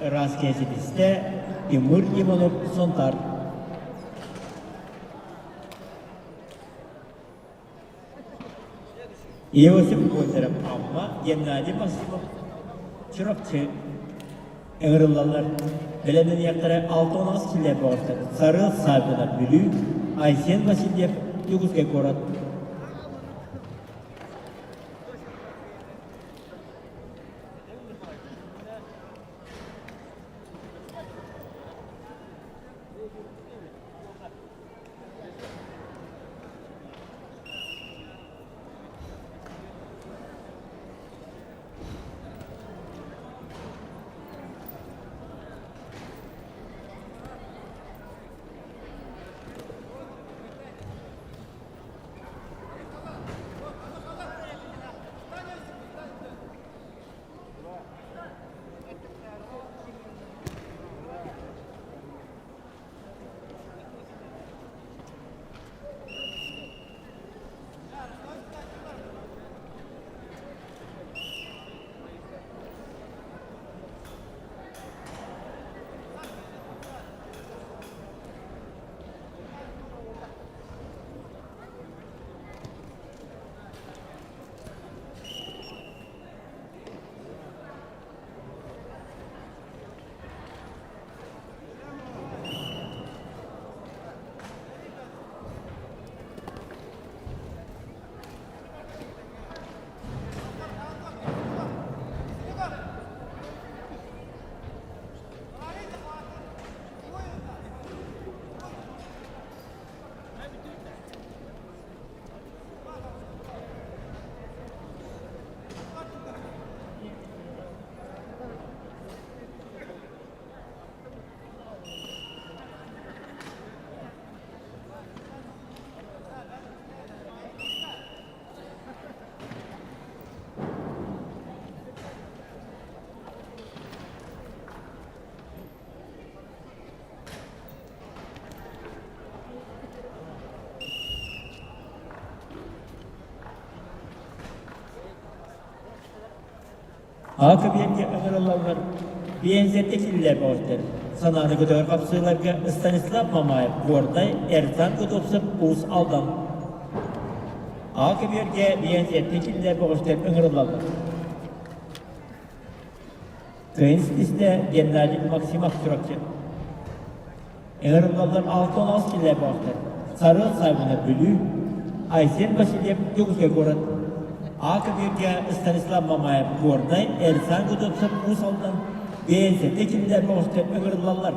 ыраас кээситистэ Тимур Иванов Сунтаар. Иосиф Озеров Амма, Геннадий Максимов Чурапчы ыҥырыллаллар. Бэлэмнэниэхтэрэ 6-18 киллэр бөҕөстөр Сарыал Саввинов Бүлүү, Айсен Васильев Дьокуускай куорат. Аҕа кэбиэргэ ыҥырыллаллар, биэнсийэттэ киллэр бөҕөстөр. Санааны көтөҕөр хапсыыларга Станислав Мамаев, Горнай, Эрсан Готовцев, Уус Алдан. Аҕа кэбиэргэ биэнсийэттэ киллэр бөҕөстөр ыҥырыллаллар. Кыайын ситистэ Геннадий Максимов Чурапчы. Ыҥырыллаллар 6 киллэр бөҕөстөр. Сарыал Саймонов Бүлүү, Айсен Васильев Дьокуускай куорат. А кэбиэргэ Станислав Мамаев Горнай, Эрсан Готовцев Уус Алдан, биэнсийэтэ киллэр бөҕөстөр ыҥырыллаллар.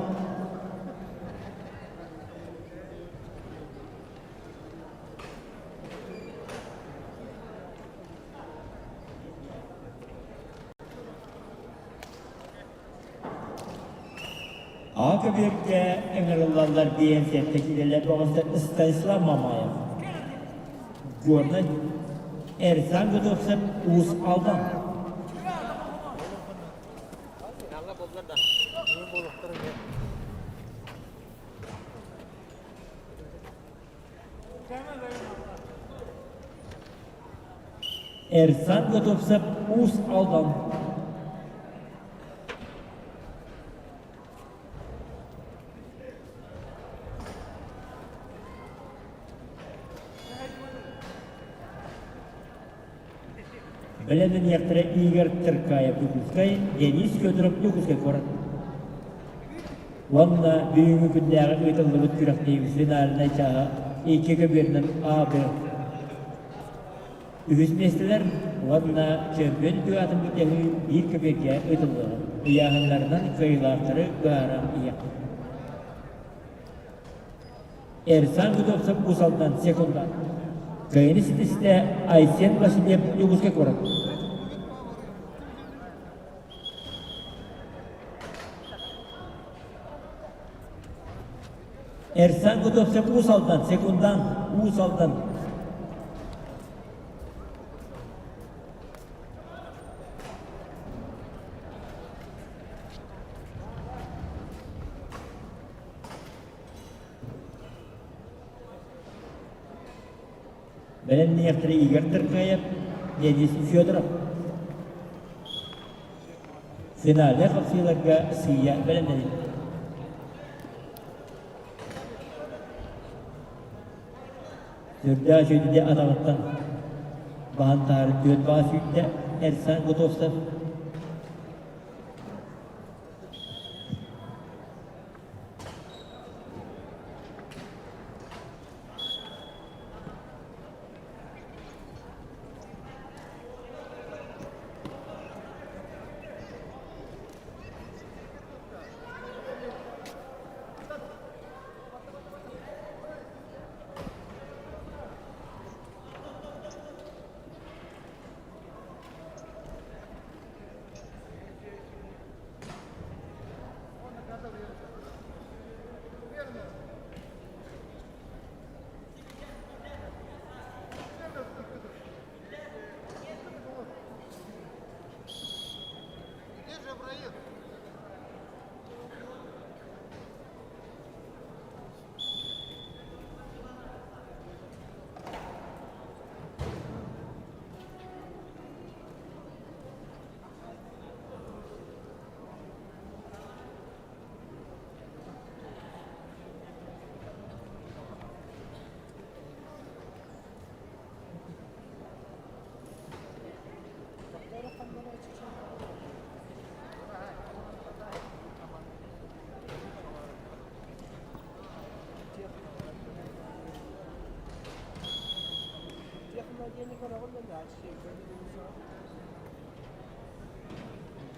Аҕа көбүөргэ ыҥырыллаллар биэнсийэттэ киирэллэр бөҕөстөр Станислав Мамаев, Горнай, Эрсан Готовцев, Уус Алдан. Эрсан Готовцев, Уус Алдан. Бэлэмнэниэхтэрэ Игорь Тыркаев Дьокуускай, Денис Федоров Дьокуускай куорат. Уонна бүгүҥҥү күннээҕи ыытыллыбыт күрэхтэһии финальнай чааһа икки көбүөрүнэн А, Б. Үһүс миэстэлэр уонна чөмпүйүөн үрдүк аатын былдьаһыы биир көбүөргэ ыытыллыаҕа. Ыйааһыннарынан кыайыылаахтары быһааран иһиэхпит. Эрсан Готовцев Уус Алдан секунда. Кыайыыны ситистэ Айсен Васильев Дьокуускай куорат. Эрсан Готовцев Уус Алдан секундан Уус Алдан. Бэлэмниэхтэрэ Игорь Тыркаев, Денис Федоров. Финалга хапсыыларга сыыйа бэлэмнэнин. Сүрдээх үчүгэйдик атаҕыттан баһан таһааран түөрт баҕа сүүрдэ Эрсан Готовцев.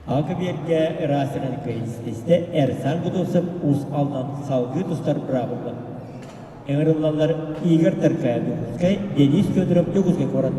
Аҕа кэбиэргэ ыраастыран кыайыстистэ Эрсан Готовцев Уус Алдан салгыы тустар быраабылла. Ыҥырыллаллар Игорь Таркаев Дьокуускай, Денис Федоров Дьокуускай куорат.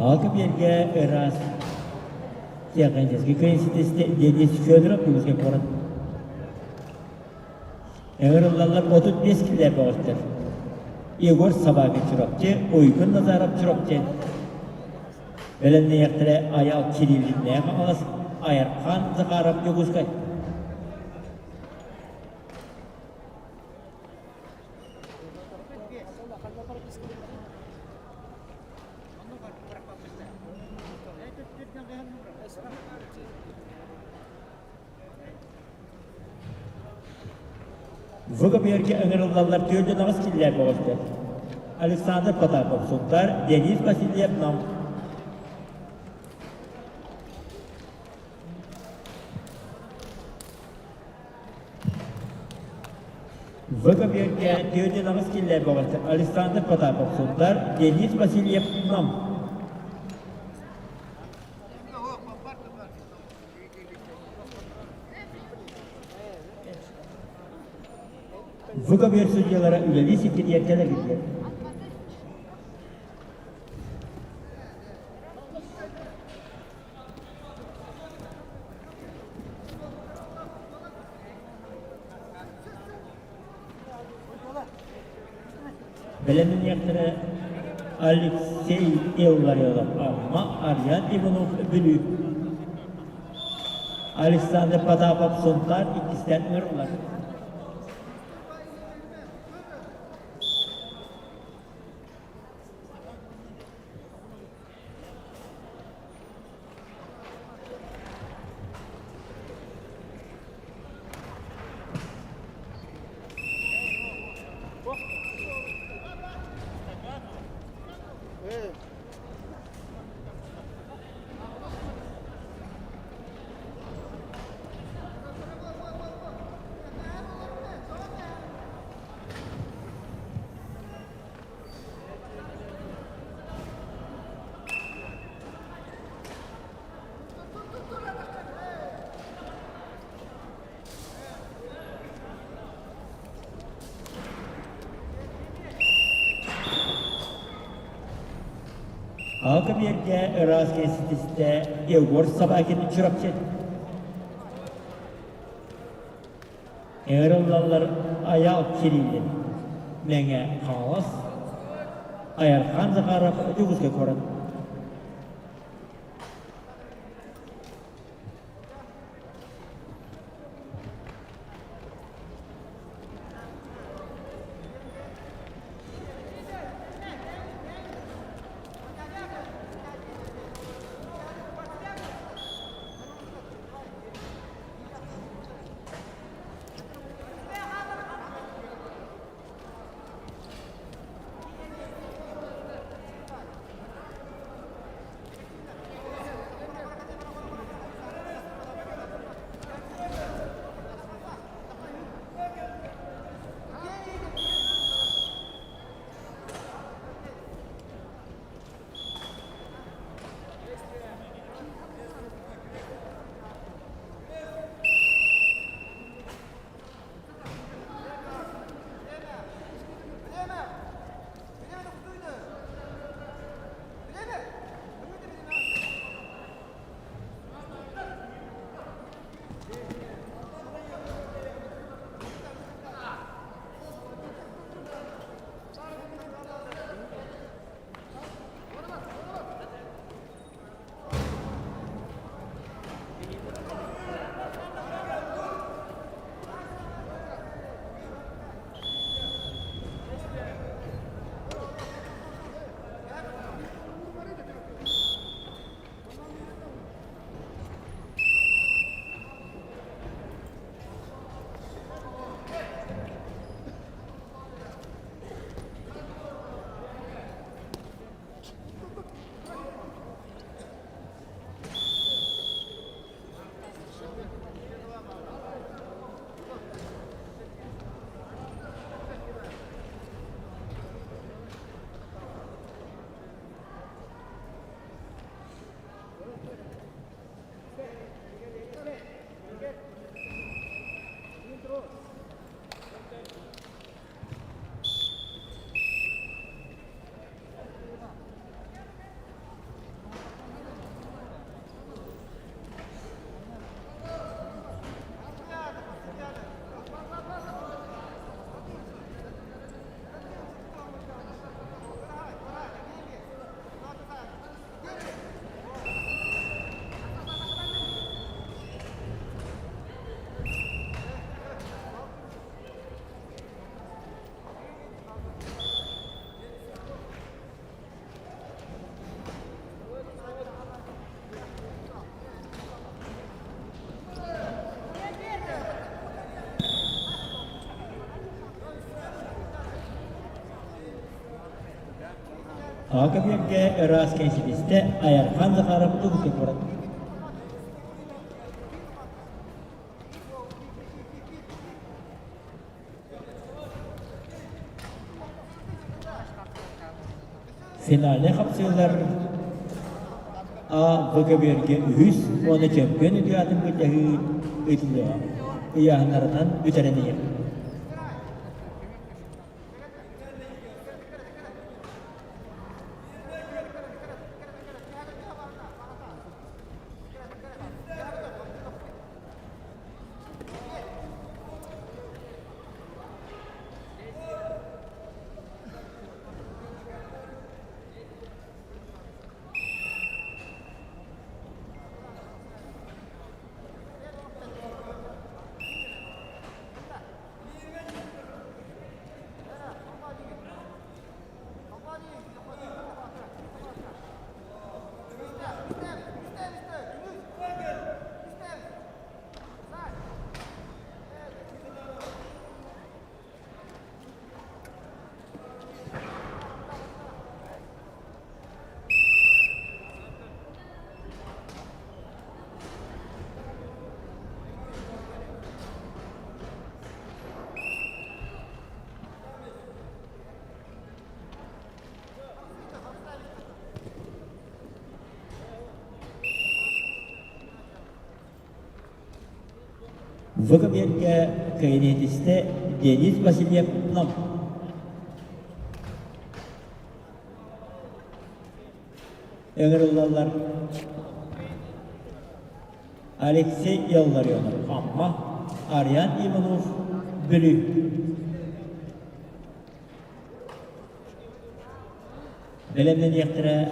Алты биэргэ ыраас технический кэнситисте Денис Федоров Дьокуускай куорат. Ыҥырыллаллар 35 киллэр бөҕөстөр. Егор Собакин Чурапчы, Уйгун Назаров Чурапчы. Бэлэмнэниэхтэрэ Айал Кириллиннээх Хаҥалас, Айархан Захаров Дьокуускай. ВГБР-гэ ыҥырыллаллар 48 киллээх бөҕөстөр. Александр Потапов Сунтаар, Денис Васильев Нам. ВГБР-гэ 48 киллээх бөҕөстөр. Александр Потапов Сунтаар, Денис Васильев Нам. ВГБР судьялара үлэлии сиргитигэр кэлэ билдилэр. Бэлэмнэниэхтэрэ Алексей Илларионов, Амма, Арьян Иванов, Бүлүү. Александр Потапов, Сунтаар иккистээн ыҥырыллар. Алта биэргэ ыраас кэситистэ Егор Собакин Чурапчы. Ыҥырыллаллар Айаал Кириллин, Мэҥэ Хаҥалас, Айархан Захаров, Дьокуускай куорат. Аҕа көбүөргэ ыраас кэнсибистэ Айархан Захаров тугутун курат. Финальнай хапсыылар А В көбүөргэ үһүс уонна чөмпүйүөн үтүө атын былдьаһыы ыытыллыаҕа. Ыйааһыннарынан бүтэрэн иһэр. Выкобергэ кэриэтистэ Денис Васильев Нам. Ыҥырыллаллар Алексей Илларионов Амма, Ариан Иванов Бүлүү. Бэлэмнэниэхтэрэ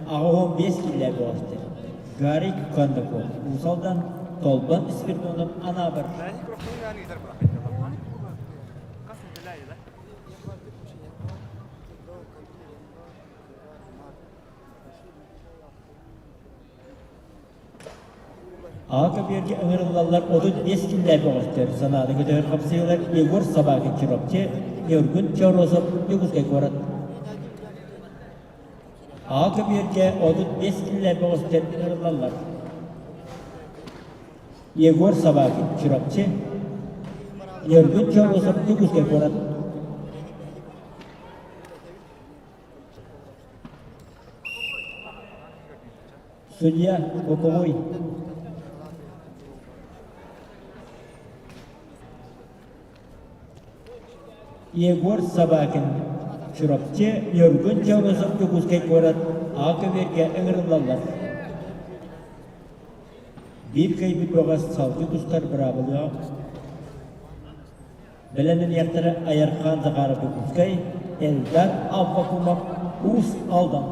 85 киилэ буоластыр. Гарик Кондаков Уус Алдан, Толбон Спирдонов Анаабыр. Аҕа көбүөргэ ыҥырыллаллар 35 киллээх бөҕөстөр, санааны көтөҕөр хапсыһыылар Егор Собакин Чурапчы, Ньургун Чоросов Дьокуускай куорат. Аҕа көбүөргэ 35 киллээх бөҕөстөр ыҥырыллаллар. Егор Собакин Чурапчы, Ньургун Чоросов Дьокуускай куорат. Судья боковой. Егор Собакин, Чурапчы, Ньургун Чоросов Дьокуускай куорат аҕа көбүөргэ ыҥырыллаллар. Биир кыайбыт бөҕөс салгыы тустар быраабылаах Бэлэмнэниэхтэрэ Айархаан Захаров Дьокуускай, Эльдар Аввакумов Уус Алдан.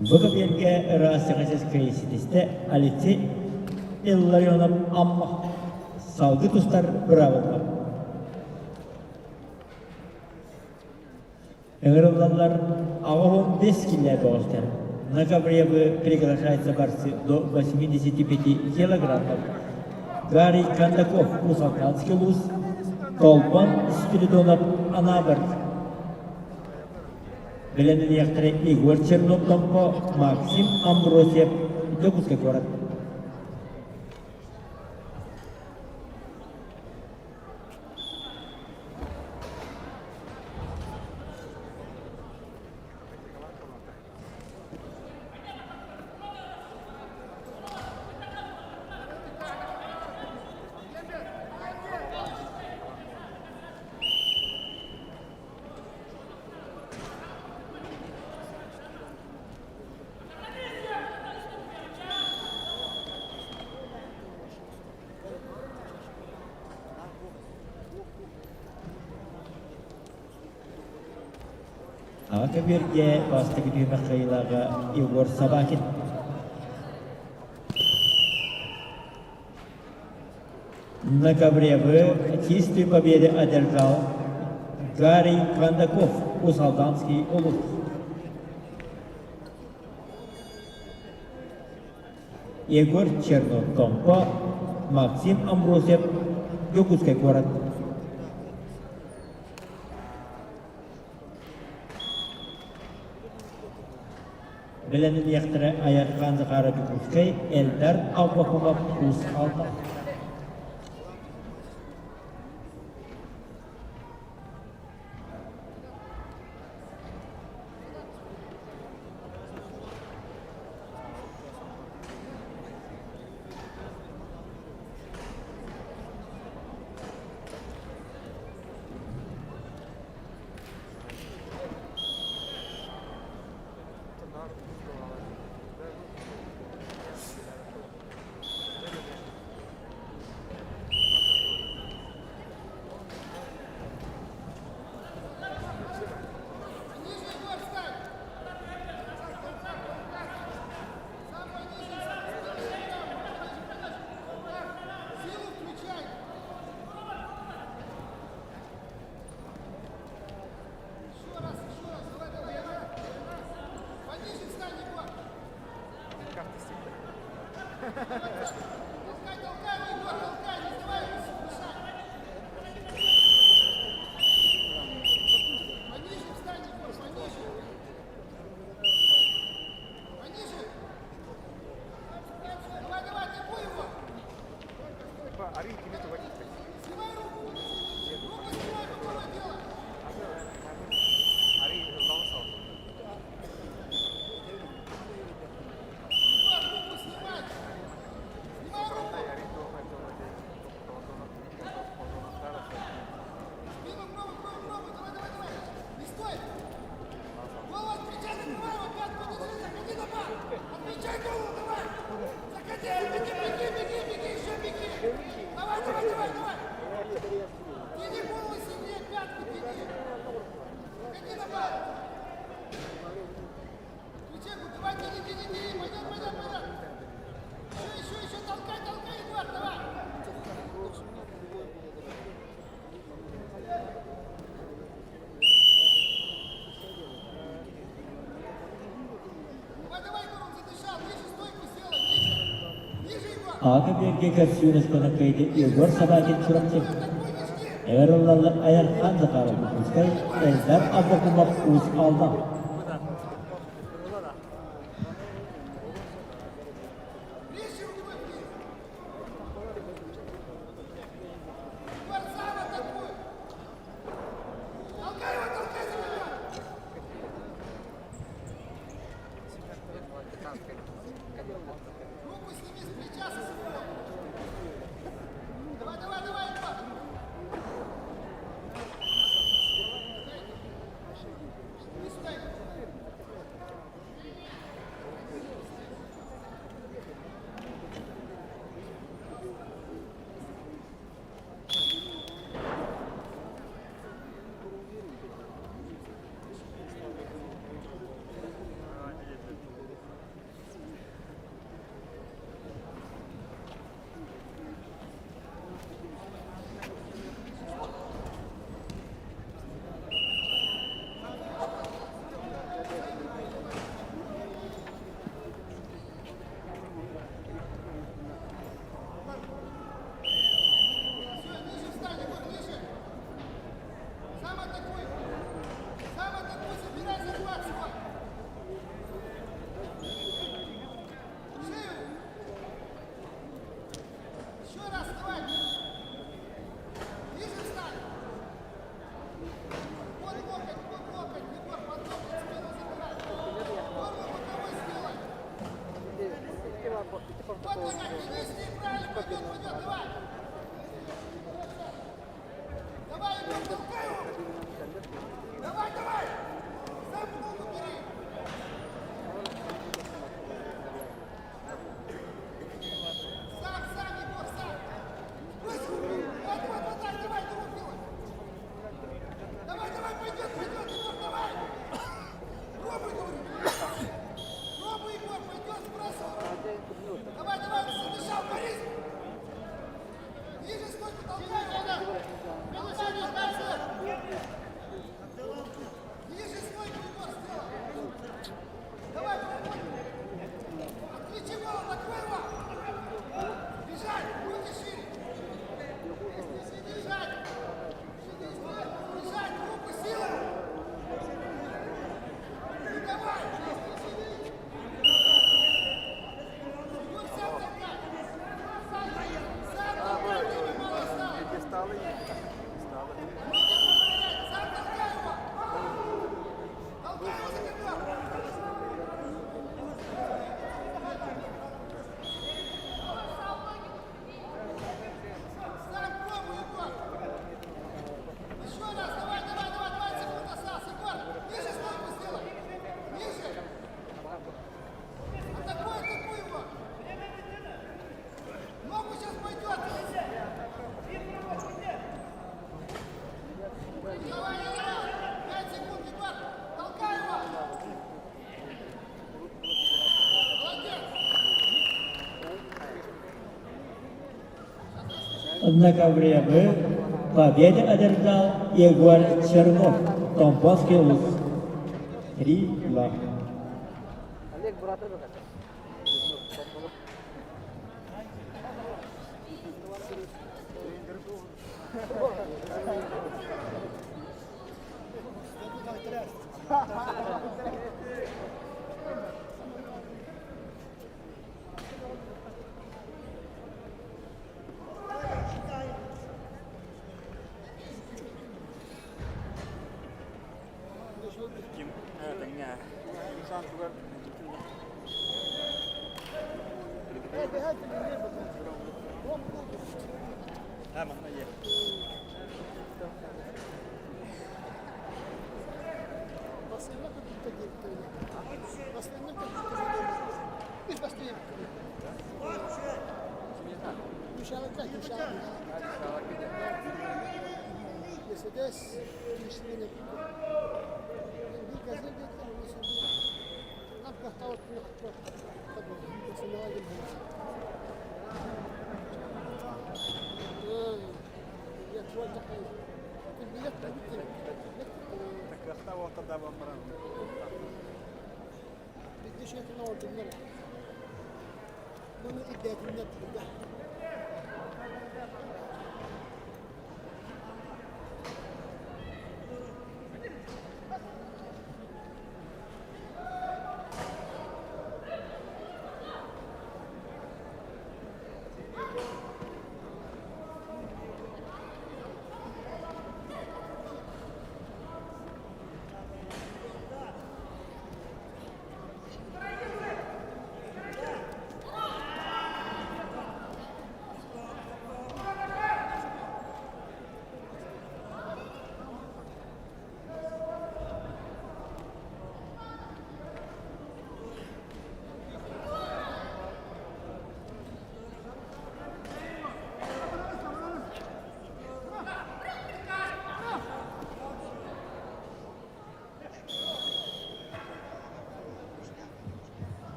Бу кэмиэргэ ыраас ситистэ Алексей Илларионов Амма. Салгыы тустар быраабыллар. Ыҥырыллаллар 85 килэ бөҕөстөр. На Гавриевы приглашаются борцы до 85 килограммов. Гарри Кондаков, Уус-Алданский улуус, Толбон Спиридонов, Анаабыр. Бэлэмнэниэхтэрэ Егор Чернов Томпо, Максим Амбросьев, Дьокуускай куорат. Аҕа көбүөргэ бастакы түһүмэх кыайыылааҕа Егор Собакин. На Гавревы чистую победу одержал Гарри Кондаков, Уус-Алданский улуус. Егор Чернов Томпо, Максим Амбросьев, Дьокуускай куорат. Бэлэмнэниэхтэрэ Айархаан Захаров Дьокуускай, Эльдар Аввакумов Уус Алдан. Аҕа биэргэ көрсүүн ысканаккайга Егор Собакин Чурапчы. Эр ыллаллар Айархан Захаров Дьокуускай, Эльдар Аввакумов Уус Алдан. Однаковременно победу одержал Егор Чернов, Томпонский улус. 3-2.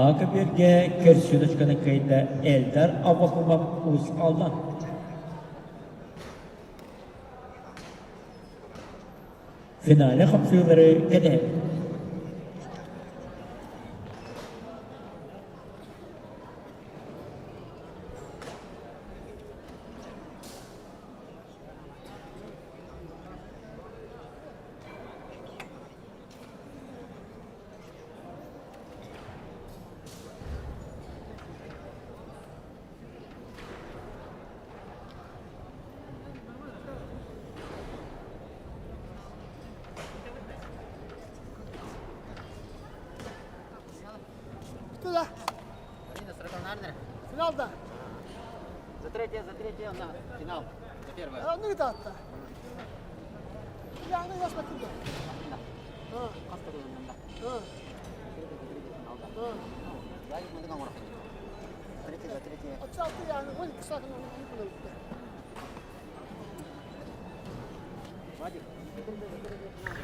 Акыберге көрсүнүчканы кыйда Элдар Аввакумов Уус Алдан. Финале хапсыылары кэтэһэбит. За третье, за третье на финал. За первое. Ну таатта. Яны яспатында. Третье, за третье. 36 yani 12 saat onu Вадик, за третье, за третье финал.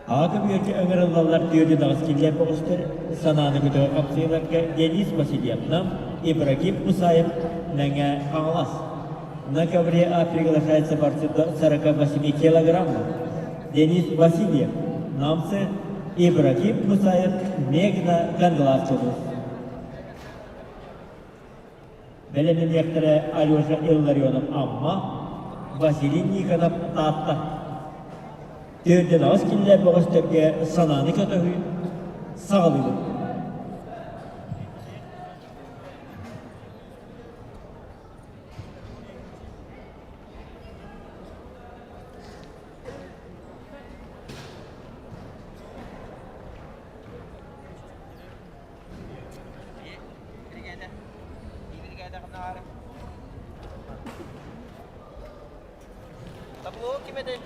Аҕа бүөргэ ыҥырыллаллар түөртүн аҕыс киллэр бөҕөстөр санааны көтөҕө хапсыыларга Денис Васильевна, Ибрагим Мусаев, Мэҥэ Хаҥалас. На ковре А приглашается борцы до 48 килограммов. Денис Васильев, Намцы, Ибрагим Мусаев, Мегна Кангаласовус. Бэлэмнэниэхтэрэ Алеша Илларионов Амма, Василий Никонов Таатта. Төрдүн аҕыс киллэр бөҕөстөргө санааны көтөһүү саҕалыыбыт. Табло ким этэй?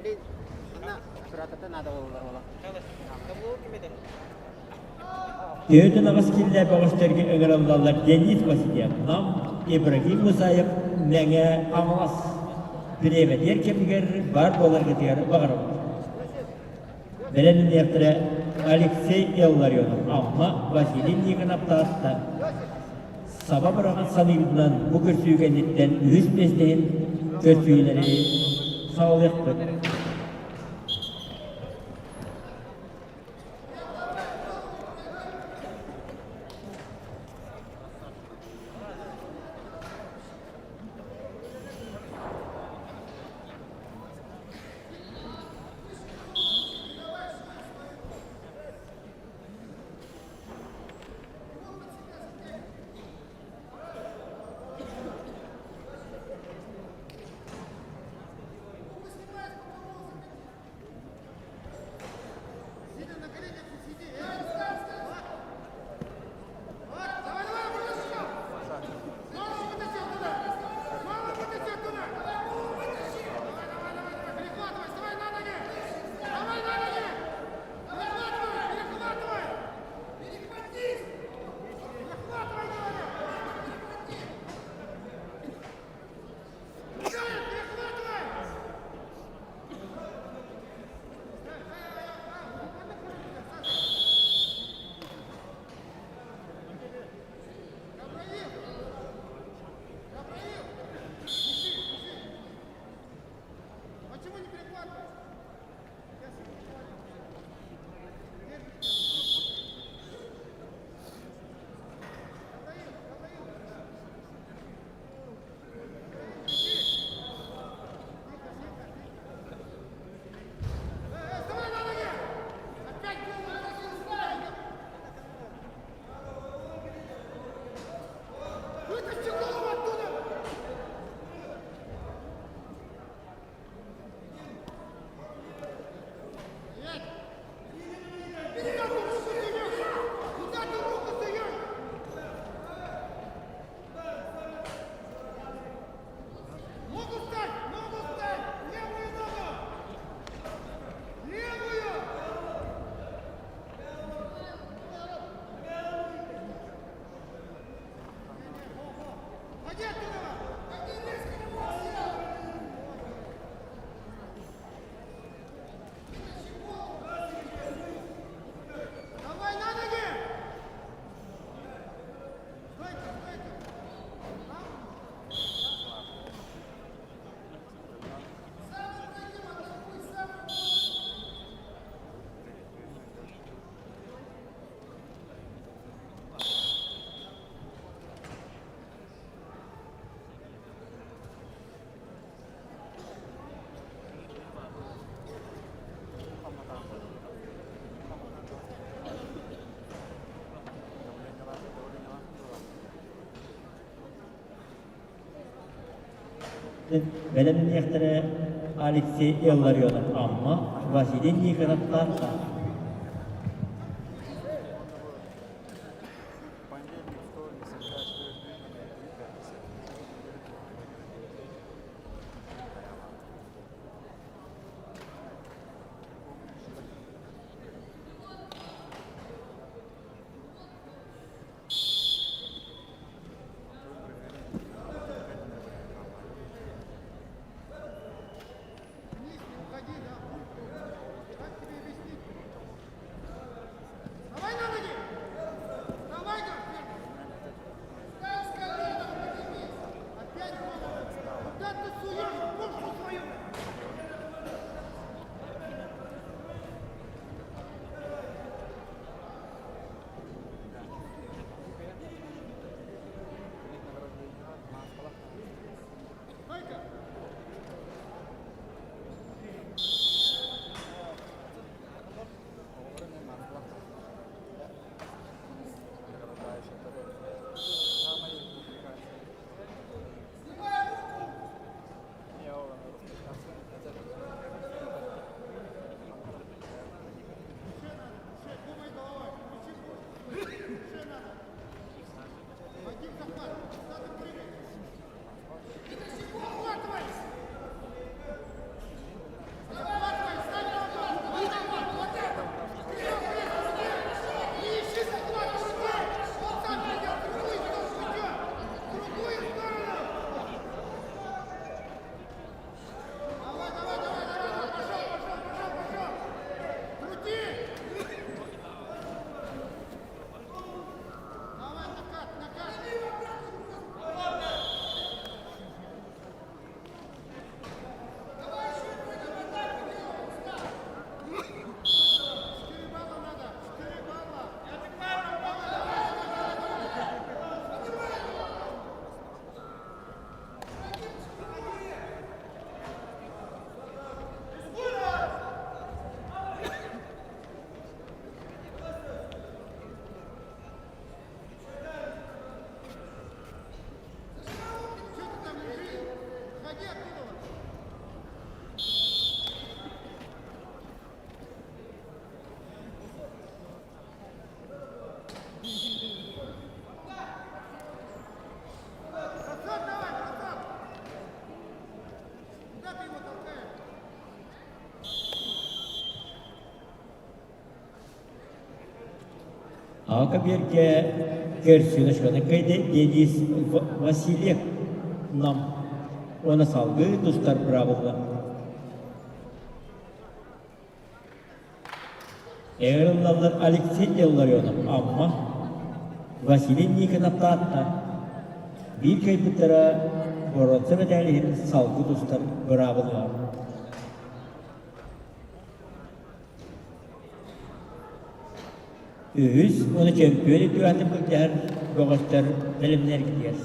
Блин, она аккуратно надо было. Табло ким этэй? Төрдүн аҕыс киллэр бөҕөстөргө ыҥырыллаллар Денис Васильев, Нам, Ибрагим Мусаев, Мэҥэ Хаҥалас. Бириэмэтигэр кэмигэр баар буоларгытыгар баҕарабыт. Бэлэмнэниэхтэрэ Алексей Илларионов, Амма, Василий Никонов Таатта. Саба быраҕан саныырынан бу көрсүү кэнниттэн үһүс миэстэһин көрсүүлэри саҕалыахпыт. Бэлэмниэхтэрэ Алексей Илларионов Амма, Василий Никонов Таатта. Вниз не уходи, да? Как тебе объяснить? Давай на ноги! Давай, говорит, Встань с колена, поднимись! Опять голову! Куда ты суешь пушку свою? Стойка! Снимай руку! Еще, думай головой. Включи пушку. Еще надо. Вадим захват. Куда ты прыгаешь? Захватывай! Захватывай! Ставь ногу! Вот это! Вот это! Вперед, вперед, вперед! Не ищи захват рукой! Он сам придет! В другую сторону уйдет! В другую сторону! Давай, давай, давай, давай, давай! Пошел, пошел, пошел, пошел! Крути! Давай, накат, накат! Давай еще прыгай, вот так делай, встал. 4 балла надо, 4 балла. Давай, давай, давай, давай. Поднимай его. Что ты там лежишь? Ходи оттуда. Бросок давай, бросок! Куда ты его толкаешь? А көбүөргэ көрсүнэ кыайда Денис Васильев Нам уонна салгыы тустар быраабылла. Ыҥырыллаллар Алексей Илларионов Амма, Василий Никонов Таатта. Биир кыайбыттара боруонса мэтээлиһин салгыы тустар быраабылла. Үһүс уонна чөмпүйүөн үтүөтүн былдьаһар бөҕөстөр бэлэмнэргитигэр.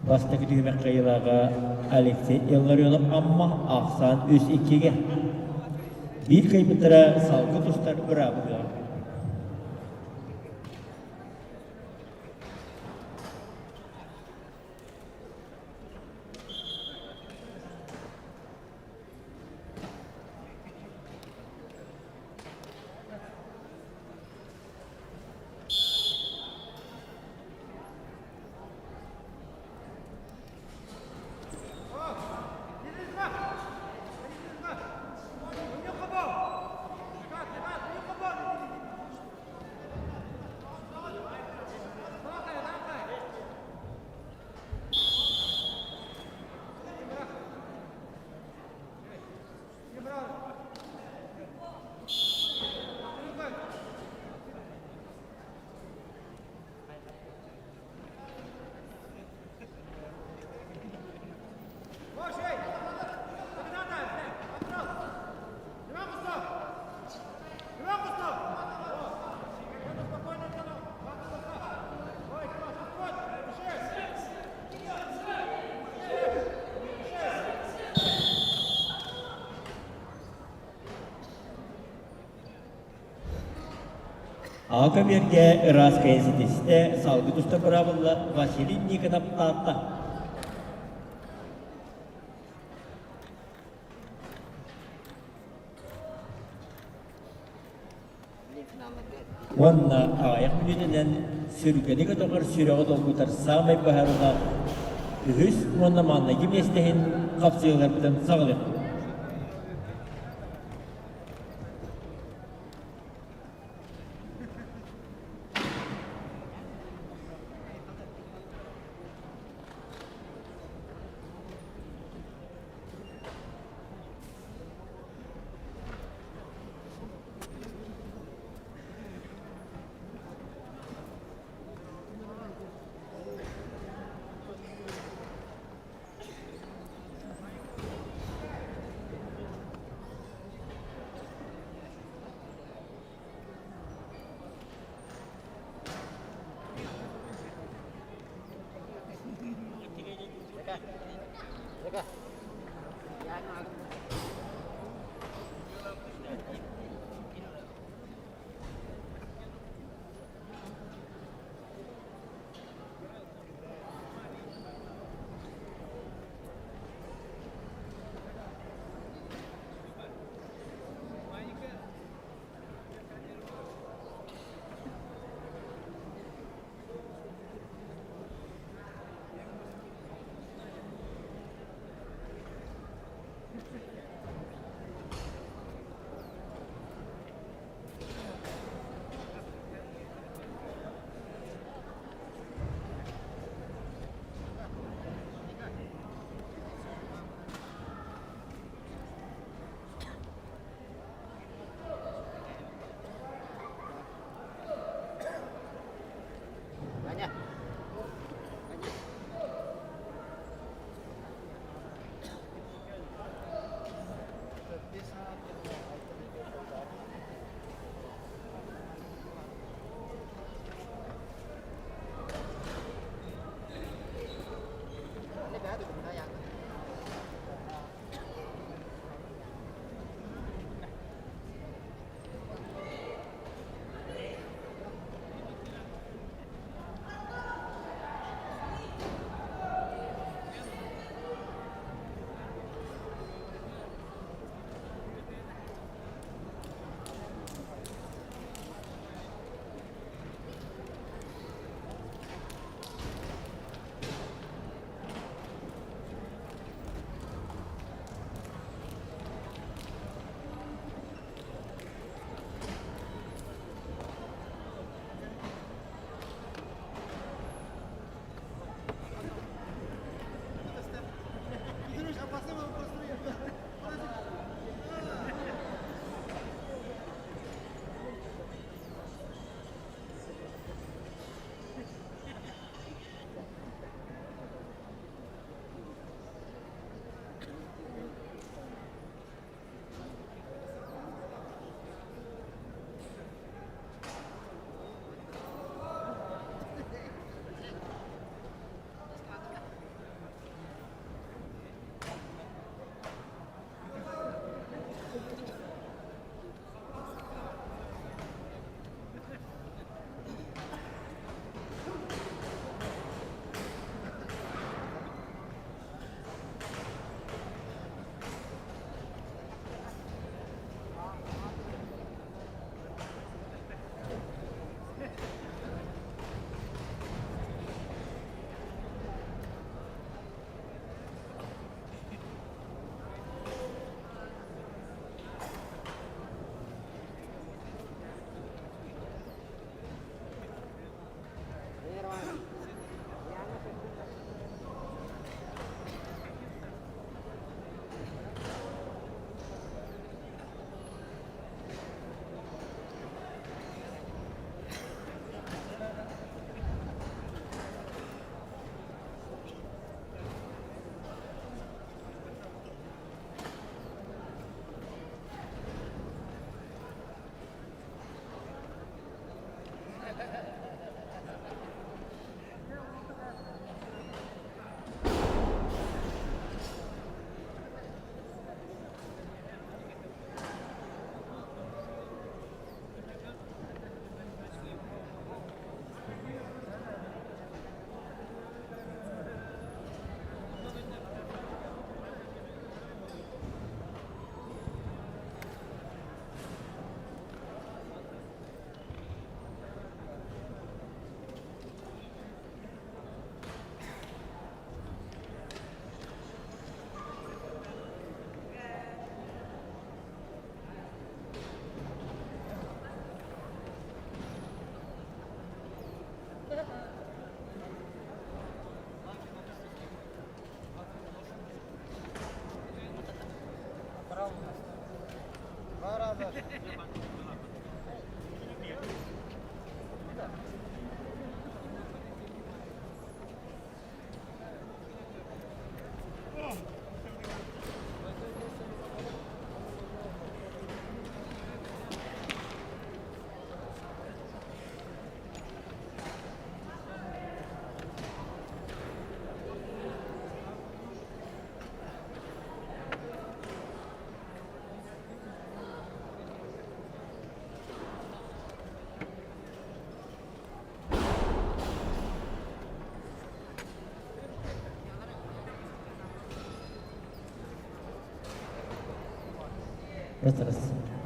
Бастакы түһүмэх кыайыылааҕа Алексей Илларионов Амма ахсаан 3-2-гэ. Биир кыайбыттара салгы тустар быраабылыаҕа. Аҕа көбүөргэ ыраас кэйэ ситистэ, салгы туста быраабылла Василий Никонов Таатта. Уонна аҕыйах мүнүүтэнэн сүргэни көтөҕөр сүрэҕи долгутар саамай быһаарыылаах үһүс уонна маҥнайгы миэстэһин хапсыһыыларбытын саҕалыахпыт.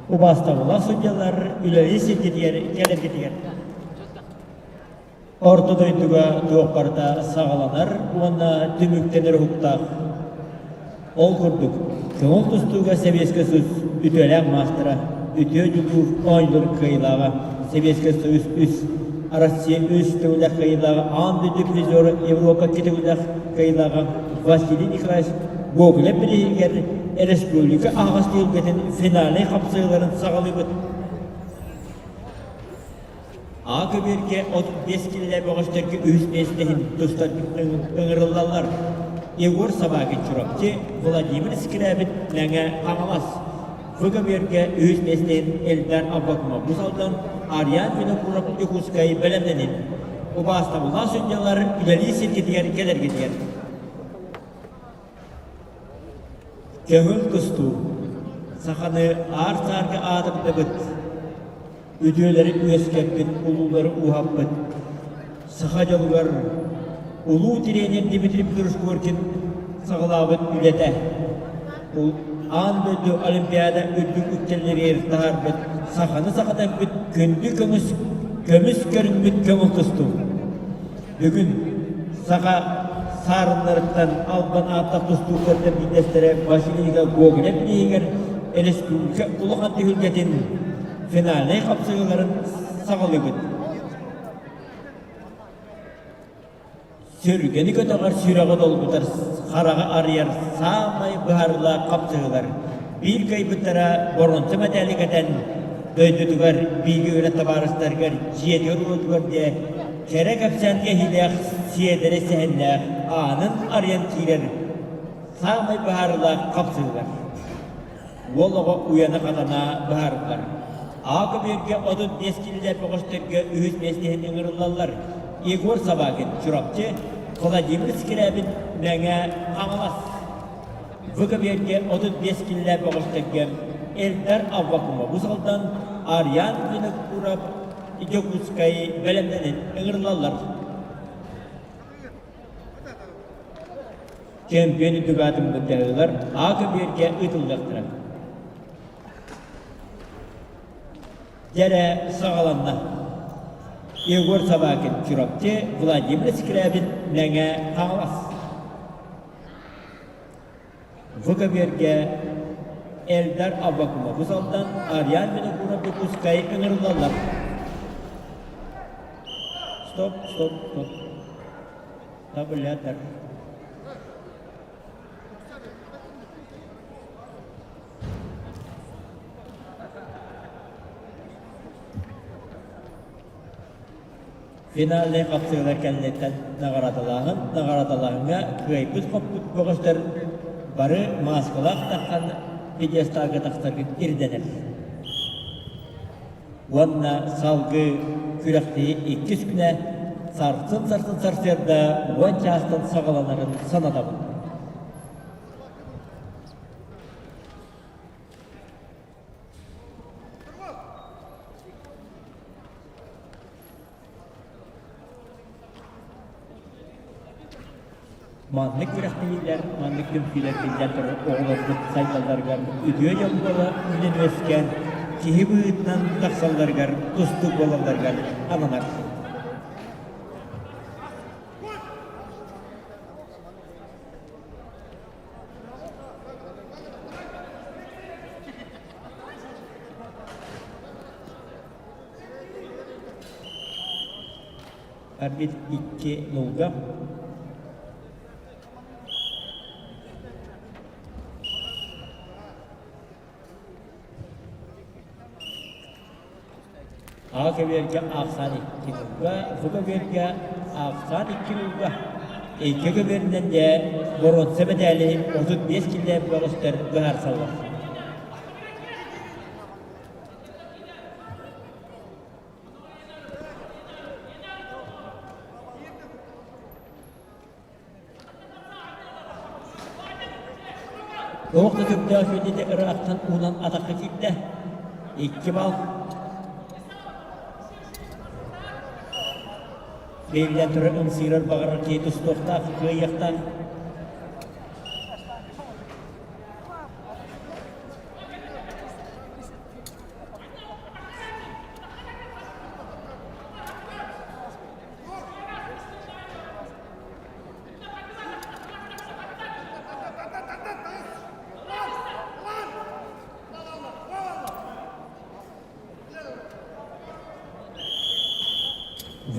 Убаастабыллаах судьялар үлэлии сиргитигэр кэлэргитигэр Орто дойдуга туох барыта саҕаланар уонна түмүктэнэр уһуктаах. Ол курдук, көҥүл тустууга Сэбиэскэй Союз үтүөлээх маастара, үтүө дьулуур оонньуулар кыайыылааҕа, Сэбиэскэй Союз үс, Россия үс төгүллээх кыайыылааҕа, аан дойду призера, Европа икки төгүллээх кыайыылааҕа Василий Николаевич Гоголев бирииһигэр республика аһаҕас түһүлгэтин финальнай хапсыһыыларын саҕалыыбыт. А көбүөргэ 35 киилэлээх бөҕөстөргө үһүс миэстэһин тустар ыҥырыллаллар. Егор Собакин Чурапчы, Владимир Скрябин Мэҥэ Хаҥалас. В көбүөргэ үһүс миэстэһин Эльдар Аввакумов Бус Алдан, Ариан Винокуров Дьокуускай бэлэмнэнин. Убаастабыллаах судьялар үлэлии сиргитигэр кэлэргитигэр. Көҥүл тустуу саханы аар-саарга аатырдыбыт, үтүөлэри үөскэппит, улуулары ууһаппыт саха дьолугар улуу тириэньэр Дмитрий Петрович Коркин саҕалаабыт үлэтэ аан дойду Олимпиада үрдүк үктэллэригэр таһаарбыт саханы сахатаппыт күндү көмүс көмүс көрүҥмүт көҥүл тустуу. Бүгүн саха саарыннарыттан албан ааттаах тустууктартан биирдэстэрэ Василий Гоголев бирииһигэр республика улахан түһүлгэтин финальнай хапсыһыыларын саҕалыыбыт. Сүргэни көтөҕөр, сүрэҕи долгутар, хараҕы арыйар саамай быһаарыылаах хапсыһыылар. Биир кыайбыттара боруонса мэтээли кэтэн, дойдутугар бииргэ үөрэн табаарыстарыгар дьиэтигэр-уотугар диэ кэрэ кэпсээн кэһиилээх сиэдэрэй сэһэннээх аанын арыйан киирэр саамай быһаарыылаах хапсыһыылар. Уол оҕо уйана-хатана быһаарыллар. Аа көбүөргэ 35 киилэлээх бөҕөстөргө үһүс миэстэһин ыҥырыллаллар. Егор Собакин, Чурапчы, Владимир Скрябин, Мэҥэ Хаҥалас. Бу көбүөргэ 35 киилэлээх бөҕөстөргө Эльдар Аввакумов Уус Алдан, Ариан Винокуров Дьокуускай бэлэмнэнэн ыҥырыллаллар. Чемпион үрдүк аатын быдьарыылар А көбүөргэ ыытыллыахтара. Дьэрэ саҕаланна. Егор Собакин, Чурапчы, Владимир Скрябин, Мэҥэ Хаҥалас. Бу көбүөргэ Эльдар Аввакумов Уус Алдан, Ариан Винокуров Дьокуускай ыҥырыллаллар. Стоп, стоп, стоп. Табулятор. Финальнай хапсыһыылар кэнниттэн наҕараадалааһын наҕараадалааһыҥҥа кыайбыт-хоппут бөҕөстөр бары мааскалаах таххан пьедесталга тахсаргыт ирдэнэр. Уонна салгыы күрэхтэһии иккис күнэ сарсын-сарсын сарсыарда 10 чаастан саҕаланарын санатабын. Маннык күрэхтэһиилэр, маннык түмсүүлэр биллэн турар оҕолорбут сайдалларыгар үтүө дьон буола үүнэн үөскээн, киһи быһыытынан тахсалларыгар, тустуук буолалларыгар ананар. Арбит 2 нулга. Аҕа көбүөргэ ахсаан икки ньурга, бу көбүөргэ ахсаан икки ньурга. Икки көбүөрүнэн дьэ боруонса мэтээли 35 киллээн бөҕөстөр быһаарсаллар. Туох да сөптөөх үөдүтэ ыраахтан уунан атахха киирдэ. Икки бал. Биллэн турар ымсыырар баҕарар киһи тустуохтаах, кыайыахтаах.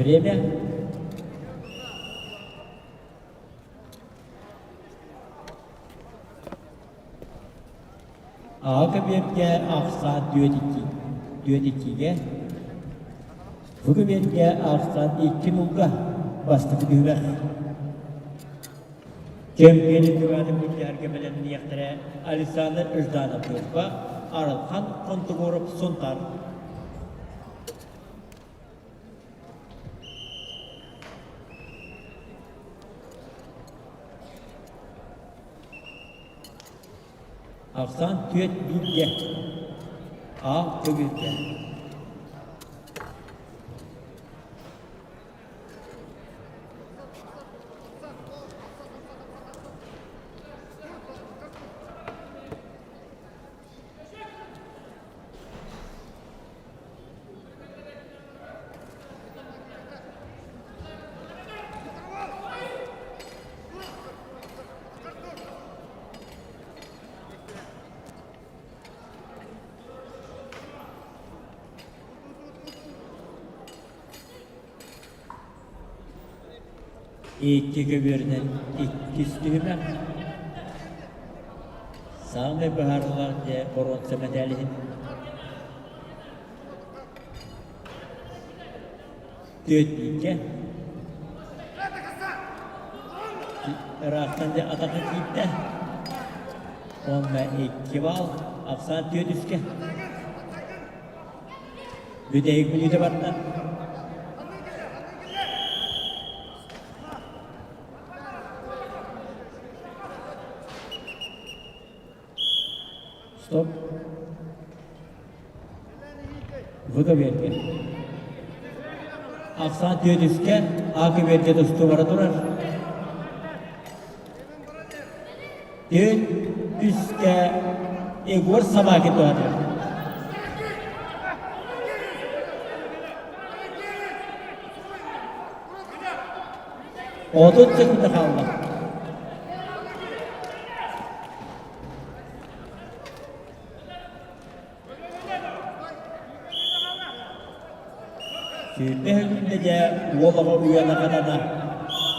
Время. Аҕа көбүөргэ ахсаан түөрт икки, түөрт иккигэ Бу көбүөргэ ахсаан икки нулга бастакы түһүмэх. Чөмпүйүөнү тураатын мунньаһарга бэлэмниэхтэрэ Александр Жданов Ньурба, Арылхан Хонтугуров Сунтаар. Ахсаан түөрт бииргэ. А төгүлгэ. Икки көбүөрүнэн иккис түһүмэх. Саамай быһаарыылаах дьэ боруонса мэтээл иһин. Түөрт бииргэ. Ыраахтан дьэ атака киирдэ. Уонна икки баал. Ахсаан түөрт үскэ. Бүтэһик мүнүүтэ барда. Стоп. Выговерге. Ахсаан түөтүскэ, А көбүөргэ тустуу бара турар. Түөрт үскэ Егор Собакин туһатар. 30 секунда хаалла. Сүүрбэ күндэ дьэ уол оҕо уйана хатана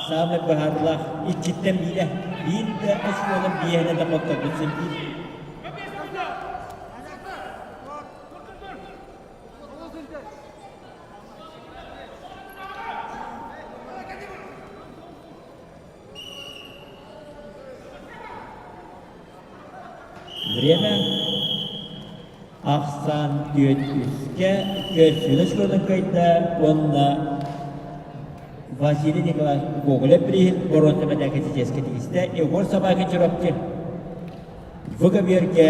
саамай быһаарыылаах иккиттэн биирэ биир да оскуола биэһинэ да хотторбут син биир. Время ахсаан түөрт үскэ көрсүнэ суолун кыайда уонна Василий Николаевич Гоголев бирииһин боруонса мэтээкэ чеческэ тигистэ Егор Собакин Чурапчы ВГБРгэ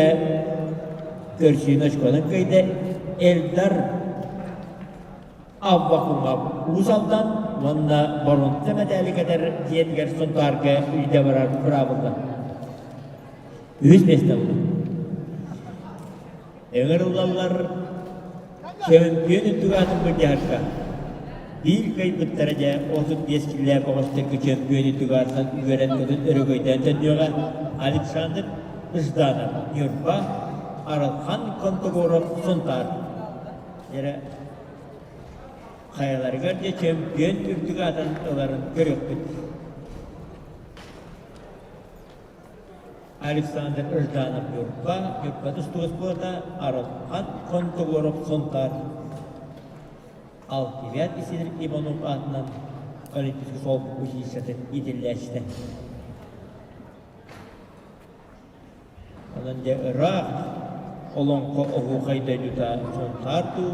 көрсүүнү очконан кыайда Эльдар Аввакумов Уус Алдан уонна боруонса мэтээли кэтэр дьиэтигэр Сунтаарга илдьэ барар быраабылла. Үһүс миэстэ ылла. Ыҥырыллаллар чөмпүйүөн үрдүк аатын былдьаһарга. Биир кыайбыттара дьэ 35 киллээх оҕосторго чөмпүйүөн үрдүк аатынан үөрэн-көтөн өрөгөйдөөн төннүөҕэ Александр Жданов Ньурба, Арылхан Контогоров Сунтаар. Дьэрэ хайаларыгар дьэ чөмпүйүөн үрдүк аатын ыларын көрүөхпүт. Александр Жданов Ньурба, Ньурба тустуу оскуолата, Арылхан Контогоров Сунтаар. Алкивиад Исидор Иванов аатынан Олимпийскай солбук училищетын иитиллээччитэ. Онон дьэ ыраах олоҥхо оһуохай дойдута Сунтаар дуу,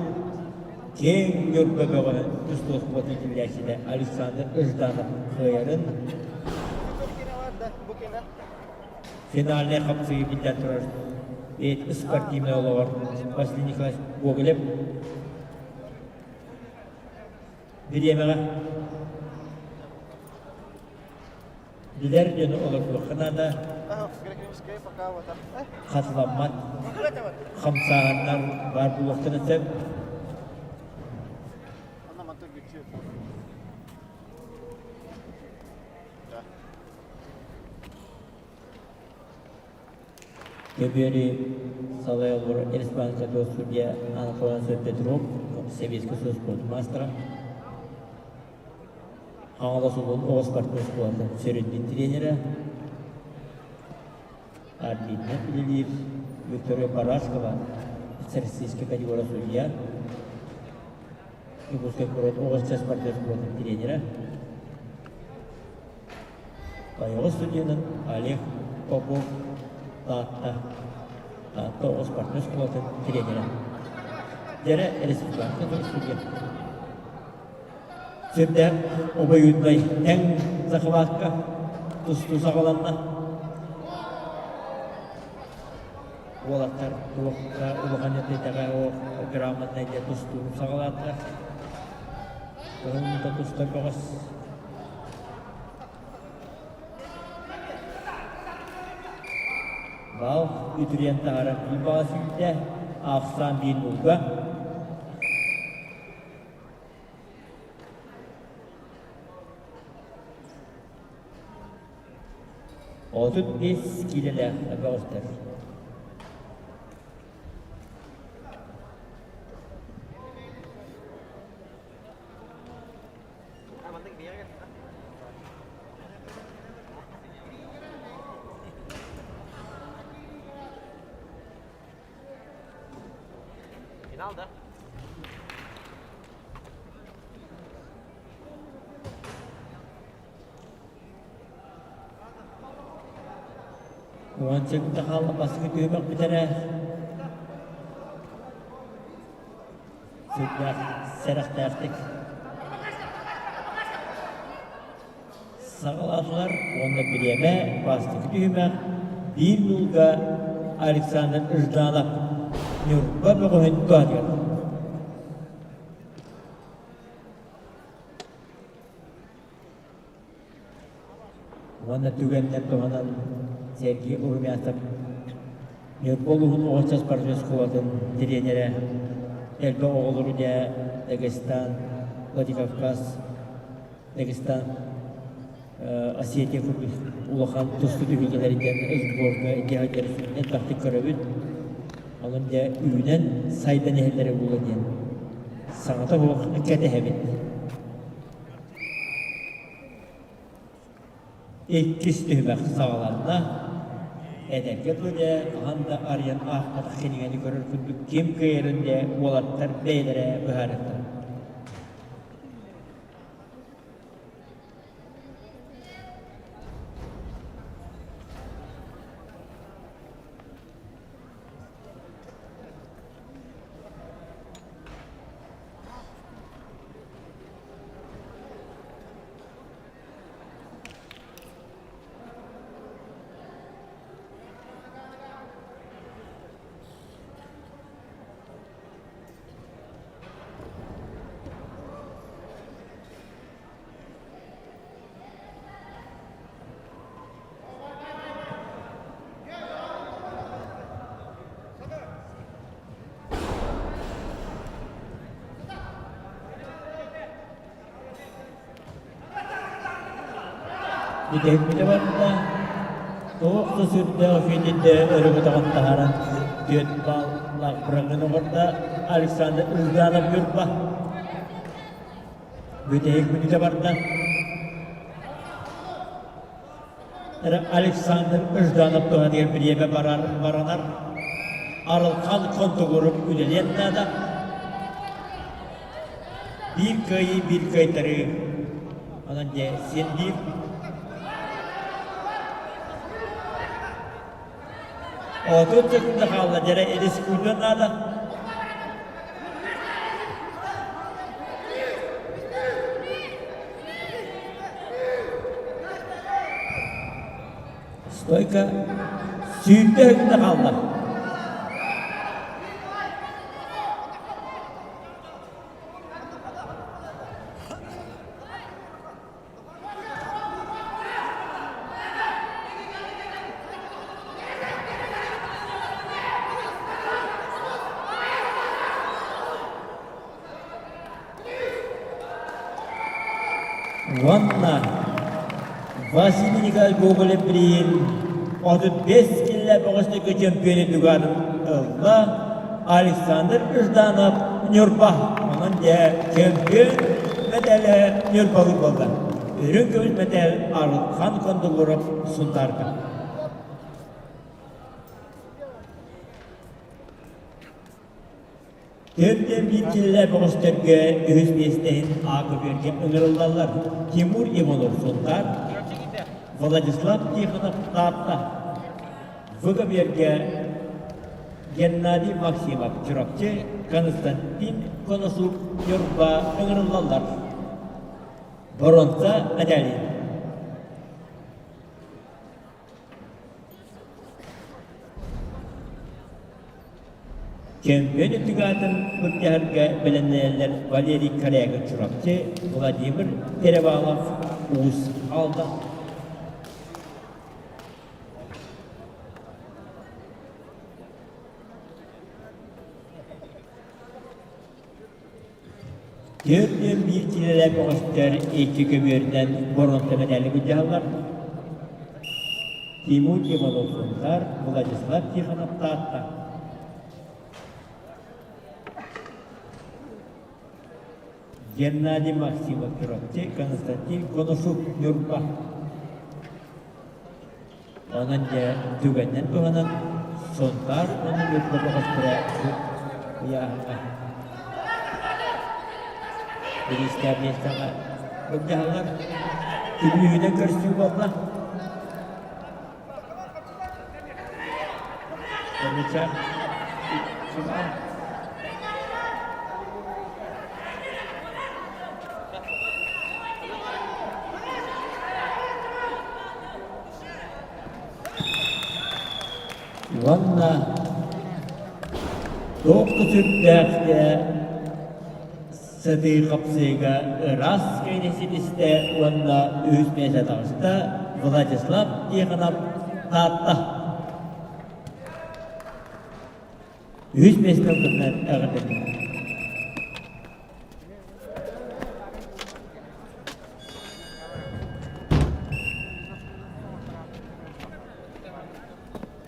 киэҥ Ньурба бөҕөһүн тустууспут иитиллээччитэ Александр Жданов кыайарын финальнай хапсыһыы биллэн турар бэйэтин спортивнай олоҕор Василий Николаевич Гоголев бириэмэҕэ Билэр дьону олордуохха наада. Хатыламмат хамсааһыннар баар буолуохтарын сөп. Көбүөрү салайа олорор республикатыгар судья Анатолий Петров, Советский Союз спорт маастара. Хаҥалас улуун оҕо спортивнай оскуолатын сүрүннүүр тренерэ, арбитрынан үлэлиир Виктория Барашкова, социалистическай категория судья, Якутскай куорат оҕо спортивнай оскуолатын тренерэ, Тайҕа студенын Олег Попов Таатта Таатта оҕо спортивнай оскуолатын тренерэ. Дьэрэ республиканскай судья. Сүрдээх обоюднай тэҥ захватка тустуу саҕаланна. Уолаттар туохха улахан этэҕэ грамотнай диэн тустууну саҕалаатылар. Кыһыл тустар бөҕөс Бал үтүрүйэн таһаарар биир баҕа сүүрдэ, ахсаан биир нуулга. 35 киилэлээх бөҕөстөр. Финал, да? Уонча хаалла бастакы түһүмэх бүтэрэ. Сүрдээх сэрэхтээхтик саҕалаатылар уонна бириэмэ бастакы түһүмэх биир нуулга Александр Жданов Ньурба бөҕөһүн туһатыгар. Уонна түгэннэр туһанан Сергей Румянцев Ньурба улууһун оҕо спортивнай оскуолатын тириэньэрэ, элбэх оҕолору дьэ Дагестан, Владикавказ, Дагестан, Осетия курдук улахан тустуу түһүлгэлэриттэн сборга дьэ элбэхтик көрөбүт. Онон дьэ үүнэн сайдан иһэллэрэ буолуо диэн саҥата суох кэтэһэбит. Иккис түһүмэх саҕаланна. Эдэргэ дылы дьэ хаһан да арыйан аахпатах кинигэни көрөр курдук ким кыайарын дьэ уолаттар бэйэлэрэ быһаарыахтара. Бүтэһикпитэ барда, туох да сүрдээх финидэ өрө көтөҕөн таһааран түөрт баллаах бырагын оҥордо Александр Ылганов Ньурба. Бүтэһик мүнүүтэ барда. Александр Жданов туһатыгар бириэмэ барар баранар. Арылхан контугуруп үлэлиэн наада. Биир кыайыы, биир кыайтарыы. Онон дьэ син биир. 30 секунда хаалла, дьэрэ рискуйдуон наада. Стойка 20 секунда хаалла. Уонна Василий Николаевич Гоголев билигин 35 киллэ бөҕөстөргө чөмпүйүөнү тугаарын ылла Александр Жданов Ньурба. Онон дьэ чөмпүйүөн мэтээлэ Ньурбалыы буолла. Үрүҥ көмүс мэтээл Арылхан Кондугуров Сунтаарга. Төрдүөн биир киллэ бөҕөстөргө үһүс миэстэ иһин А көбүөргэ ыҥырыллаллар Тимур Иванов Сунтаар, Владислав Тихонов Таатта, В көбүөргэ Геннадий Максимов Чурапчы, Константин Коносук Ньурба ыҥырыллаллар. Боронца мэтээлин. Чөмпүйүөн үрдүк аатын былдьаһарга бэлэмнэнэллэр Валерий Корягин Чурапчы, Владимир Перевалов Уус Алдан. 41 киилэлээх бөҕөстөр икки көбүөрүнэн боруонса мэтээли былдьаһаллар. Тимур Иванов Сунтаар, Владислав Тихонов Таатта. Геннадий Максимов Чурапчы, Константин Коношук Ньурба. Онон дьэ түгэнинэн туһанан Сунтаар уонна Ньурба бөҕөстөрө бу ыйааһыҥҥа бириистээх миэстэҕэ былдьаһаллар. Күлүүһүнэн көрсүү буолла. Помеча Уонна туох да сүрдээх сытыы хапсыыга ыраас киһини ситистэ уонна үһүс миэстэ таҕыста Владислав Тихонов Таатта. Үһүс миэстэ ылбытынан эҕэрдэлиибит.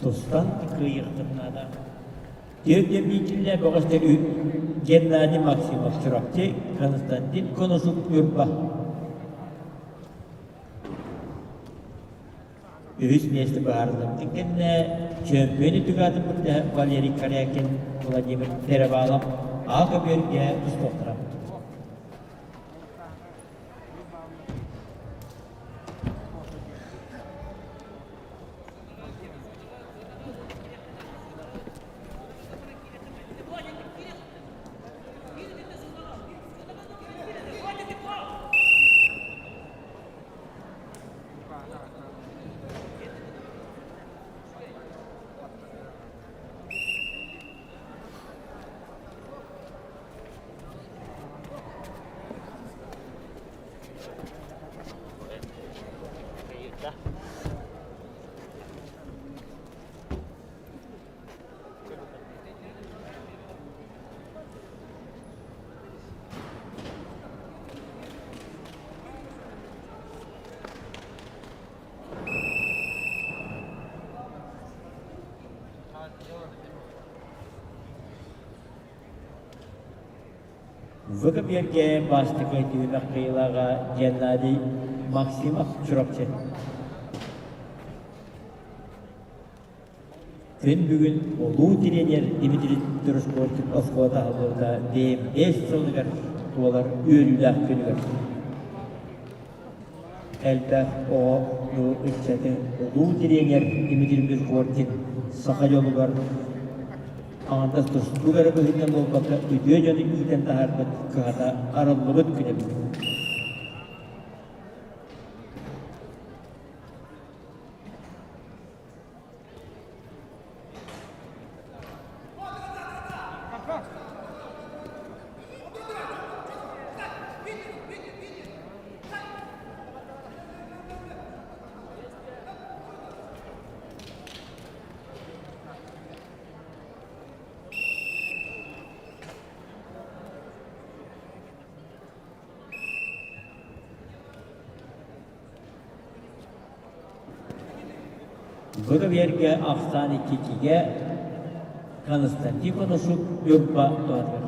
Тустан кыайыахпыт наада. Түөрт бөҕөстөр Геннадий Максимов Чурапчы, Константин Коношук Ньурба. Үһүс миэстэ быһаарыллыбытын кэннэ чөмпүйүөн үрдүк аатын Валерий Корякин, Владимир Перевалов аал көбүөргэ тустуохтара. ВКПР-гэ бастакы түһүмэх кыайыылааҕа Геннадий Максимов Чурапчы. Күн бүгүн улуу тренер Дмитрий Дружковских оскуолата аһыллыбыта 5 сылыгар. туолар үөрүүлээх күнүгэр. Элбэх оҕону, ыччаты улуу тириэньэр Дмитрий Миргоркин саха дьолугар аҥардас тустуук эрэ быһыытынан буолбакка, үтүө дьону иитэн таһаарбыт кыһата арыллыбыт күнэ бүгүн. Бу кэмиэргэ ахсаан иккитигэ Константин Коношук Ньурба туһатыгар.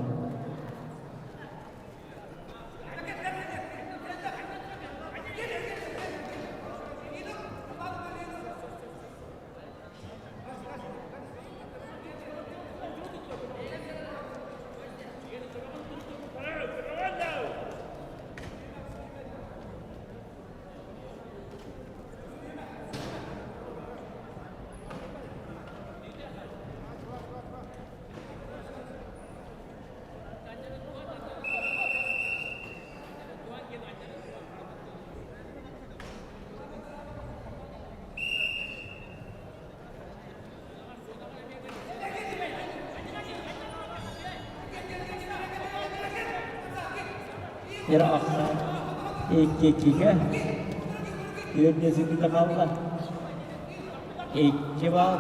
Ир ахсаан иккигэ түөрт хаалла. Икки бал.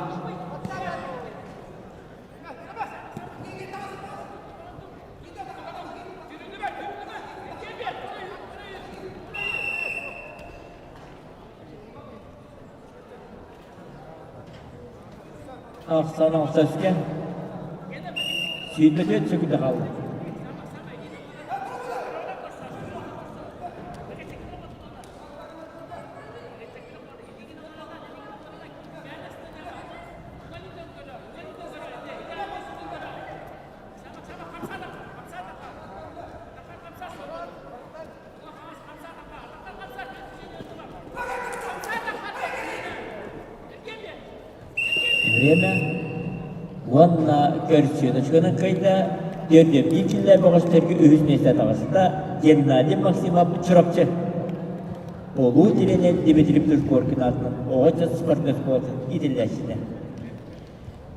Ахсан алтаска сүүрбэтиэт сөкүтэ хаалла. Время уонна көрсүө кыайда түөрт киллэр бөҕөстөргө үһүс миэстэ таҕыста Геннадий Максимов Чурапчы. Улуу тирэнэн Дмитрий Петушкоркин аатынан оҕо спортивнай оскуолатын иитиллээччитэ.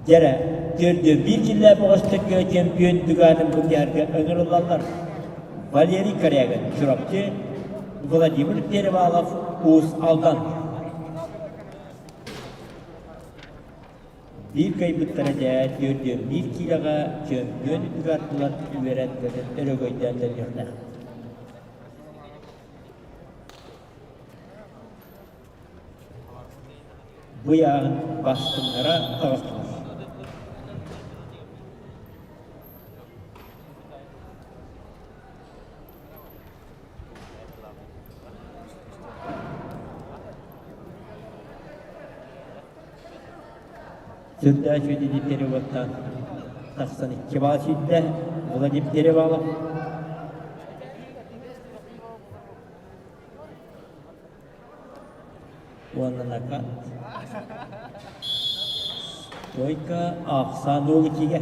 Дьэрэ, 401 киллээх бөҕөстөргө чемпион дүгаатын былдьаһарга ыҥырыллаллар. Валерий Корягин, Чурапчы, Владимир Перевалов, Уус Алдан. Биир кыайбыттара дьэ 401 киилэҕэ чемпион үрдүгэр аттылар үөрэн-көтөн өрөгөйдөөн төннүөхтээх. Бу ыйааһын бастыҥнара таҕыстылар. Сүрдээх үчүгэй переводтан тахсан икки баа сүүрдэ Владимир Перевалов. Уонна накат. Стойка ахсаан иккигэ.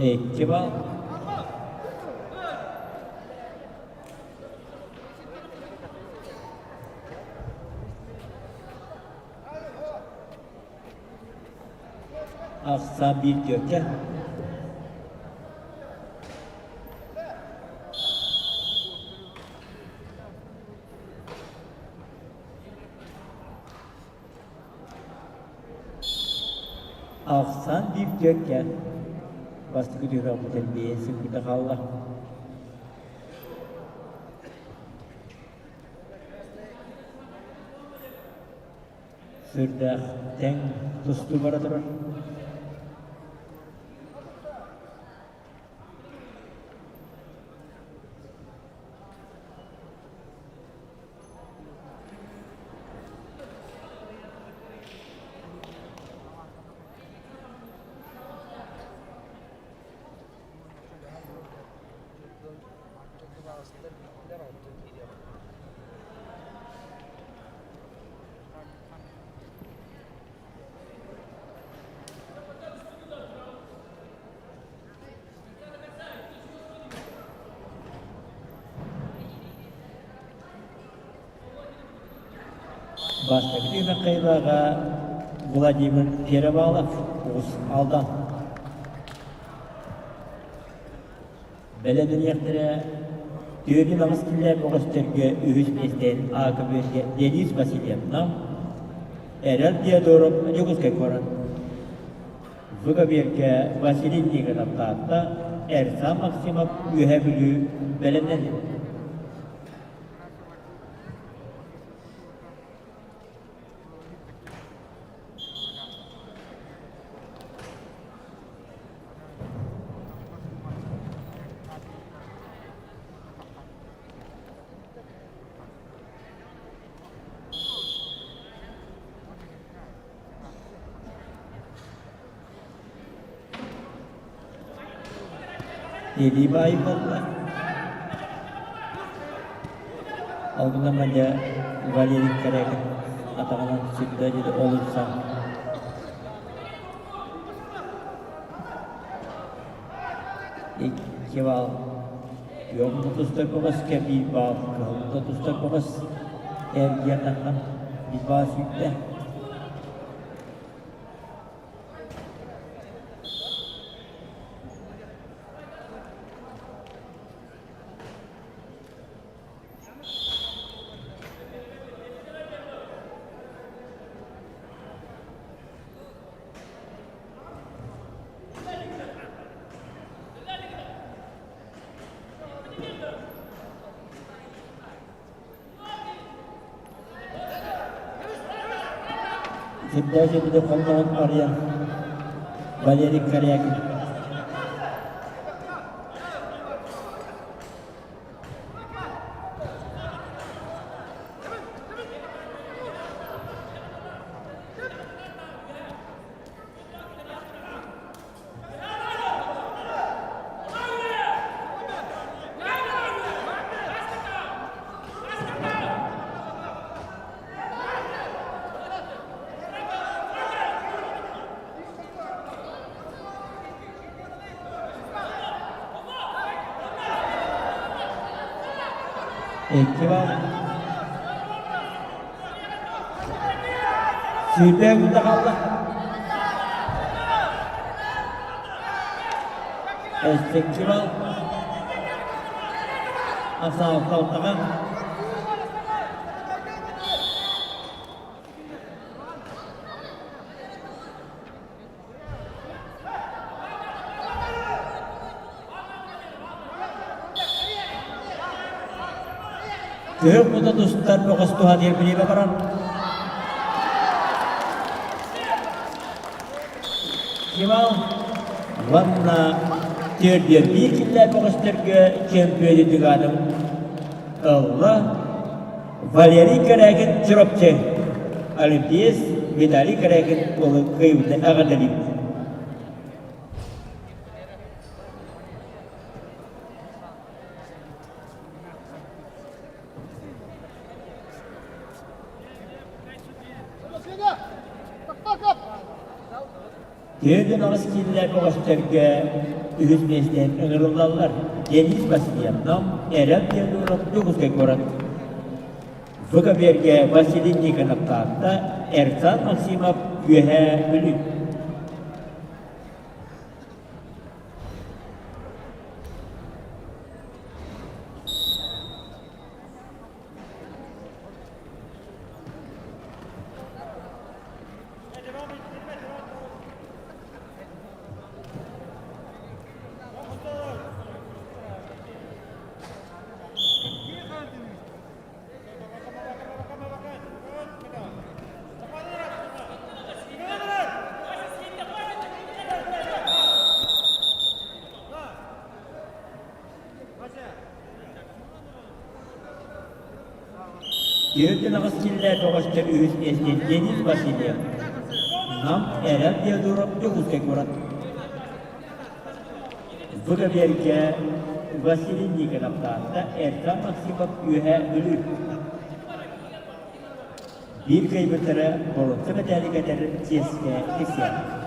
Икки бал. Ахсаан биир түөккэ. Ахсаан биир түөккэ. Бастакы түһүмэхпит элбиэн сүкпүтэ хаалла. Сүрдээх тэҥ тустуу бара турар. Бастакы түһүмэх кыайыылааҕа Владимир Перевалов, Уус Алдан. Бэлэмнэниэхтэрэ 48 киилэ бөҕөстөргө үһүс миэстэн А-көбүөргэ Денис Васильевна, Эрэл Диодоров Дьокуускай куорат. В-көбүөргэ Василий Никонов Таатта, Эрсан Максимов Үөһээ Бүлүү бэлэмнэнин. Илии баайы буолла. Ол гынан дьэ Валерий Корякин атаҕынан сүрдэ диэри олуйсан икки баал күөх тустар көҕүскэ биир баал кыһыл тустар көҕүс эргийэн таххан биир баал сүүрдэ. Сирдээх сирдэ хонноҕун арыйан Валерий Корякин. Икки бал. Сүүрбэ күндэ хаалла. Өссө бал. Асаалталтаҕа. Күөх мута тустар бөҕөс туһа диэн бириэмэ баран. Кимал уонна түөрдүөн биир киллээх бөҕөстөргө чөмпүйүөнү тыгаатын ылла Валерий Корякин Чурапчы Олимпиец Виталий Корякин уолу кыайбытын эҕэрдэлиибит. 48 киилэ бөҕөстөргө үһүс миэстэн ыҥырыллаллар. Денис Васильевна Эрэл Федоров Дьокуускай куорат. ВКБ-гэ Василий Никонов Таатта, Эрсан Максимов Үөһээ Бүлүү. 48 киилэлээх бөҕөстөр үһүс миэстэ Денис Васильев, Нам Эрэл Диодоров Дьокуускай куорат. Бу кэбиэргэ Василий Никонов Таатта, Эрсан Максимов Үөһээ Бүлүү. Биир кыайбыттара боруонса мэтээли кэтэр чиэскэ тиксиэҕэ.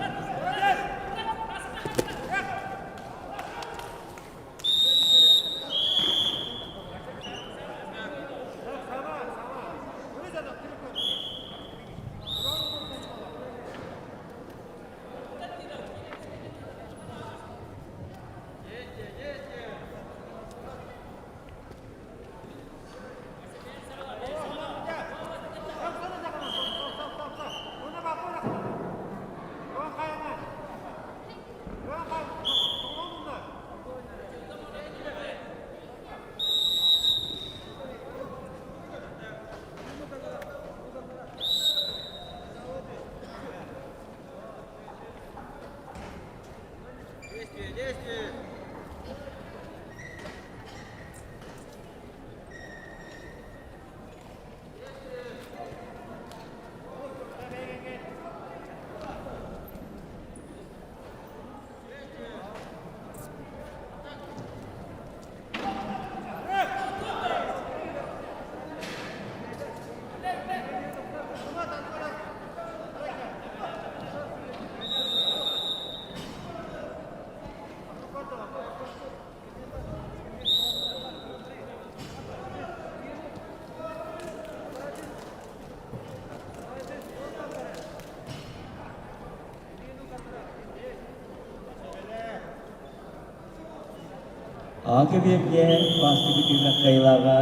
А көбүөргэ бастакы түһүмэх кыайыылааҕа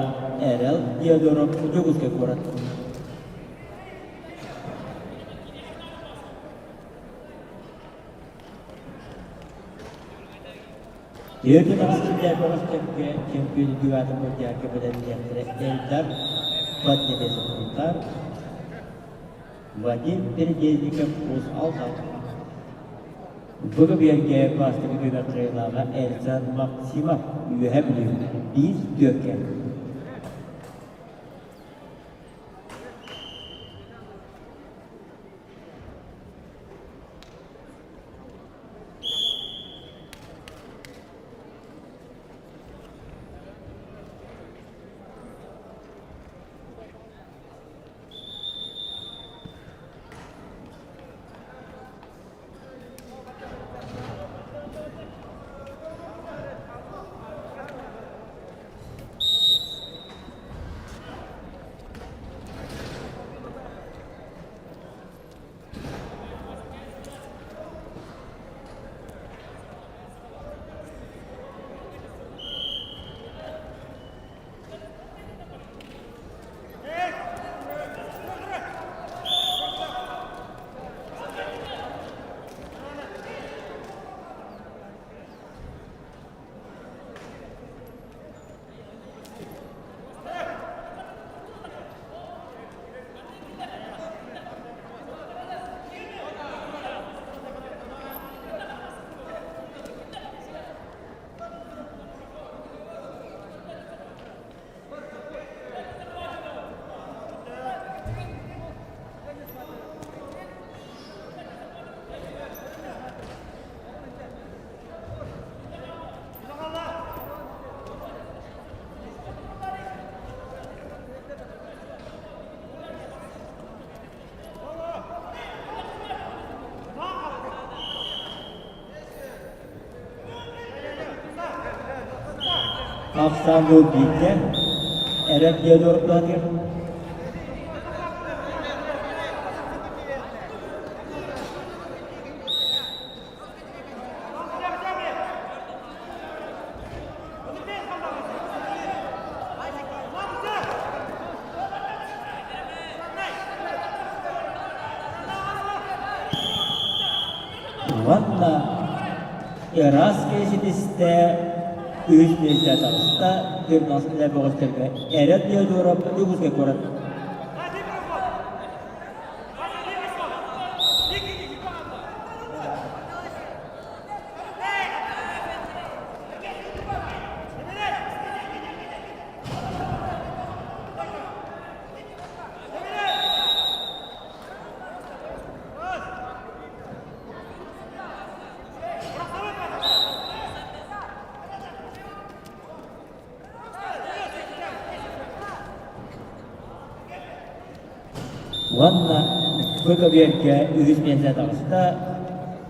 Эрэл Диодоров Дьокуускай куорат. Түөртүн аҕыс бөҕөстөргө чөмпүйүөн үрдүк аатын былдьаһарга бэлэмниэхтэрэ Эльдар Поднебесов Вадим Передельников Уус Алдан Бу көбүөргэ бастакы түһүмэх кыайыылааҕа Эльзан Максимов Үөһээ Бүлүү биир түөркэ. Ахсаан бииргэ Эрэл Диодоровтаатыгар Уонна ыраас ситистэ үһүс миэстэ таҕыста Тырнас үлэ бөҕөстөргө Эрэл Диодоров Дьокуускай куорат. Уонна бу көбүөргэ үһүс миэстэ таҕыста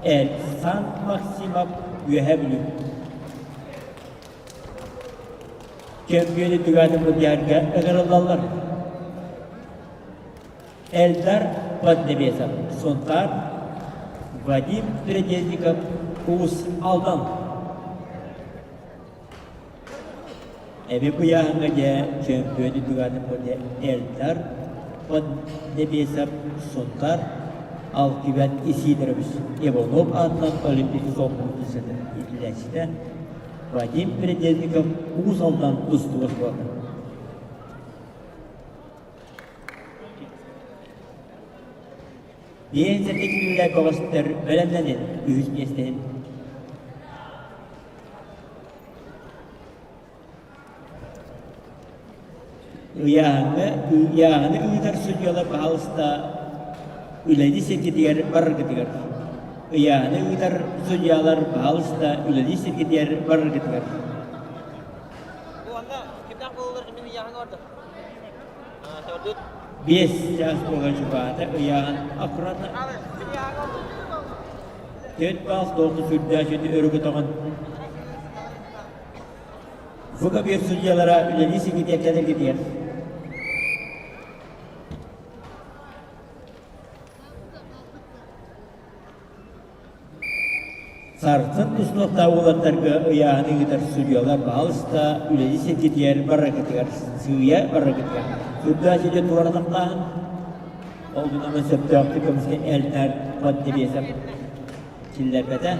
Эльсан Максимов Үөһээ Бүлүү. Чөмпүйүөнү түгээтин былдьаһарга ыҥырыллаллар. Эльдар Поднебесов, Сунтаар, Вадим Передельников, Уус Алдан. Эби куйааһыҥҥа дьэ чөмпүйүөнү түгээтин былдьа Эльдар Поднебесов, Сунтаар, Алтыбан Исидорович Иванов аатынан Олимпийскай солбуйууччутун иитиллээччитэ Вадим Передельников Уус Алдан тустууга суолта. Биэнсэргэ киирүүлээх бөҕөстөр бэлэмнэнин үһүс миэстэһин. Ыйааһыҥҥа ыйааһыны ыытар судьуйалар баһаалыста үлэлии сиргитигэр бараргытыгар. Ыйааһыны ыытар судьуйалар баһаалыста үлэлии сиргитигэр бараргытыгар. Биэс чаас буола чугаата ыйааһын аккуратно Төрт баас тоҕус сүрдээх сүдү өрө көтөҕөн Бу көбүөр судьуйалара үлэлии сигитиэ кэлэргитигэр Сарсын тустуохтаах уолаттарга ыйааһыны ыытар судьуйалар баһаалыста үлэни сиргитигэр бараргытыгар сыыйа бараргытыгар сүрдээх сиргэ туора тахтааһын ол гынан сөптөөхтүк көмүскэ Эльдар Поднебесов киллэрбэтэ.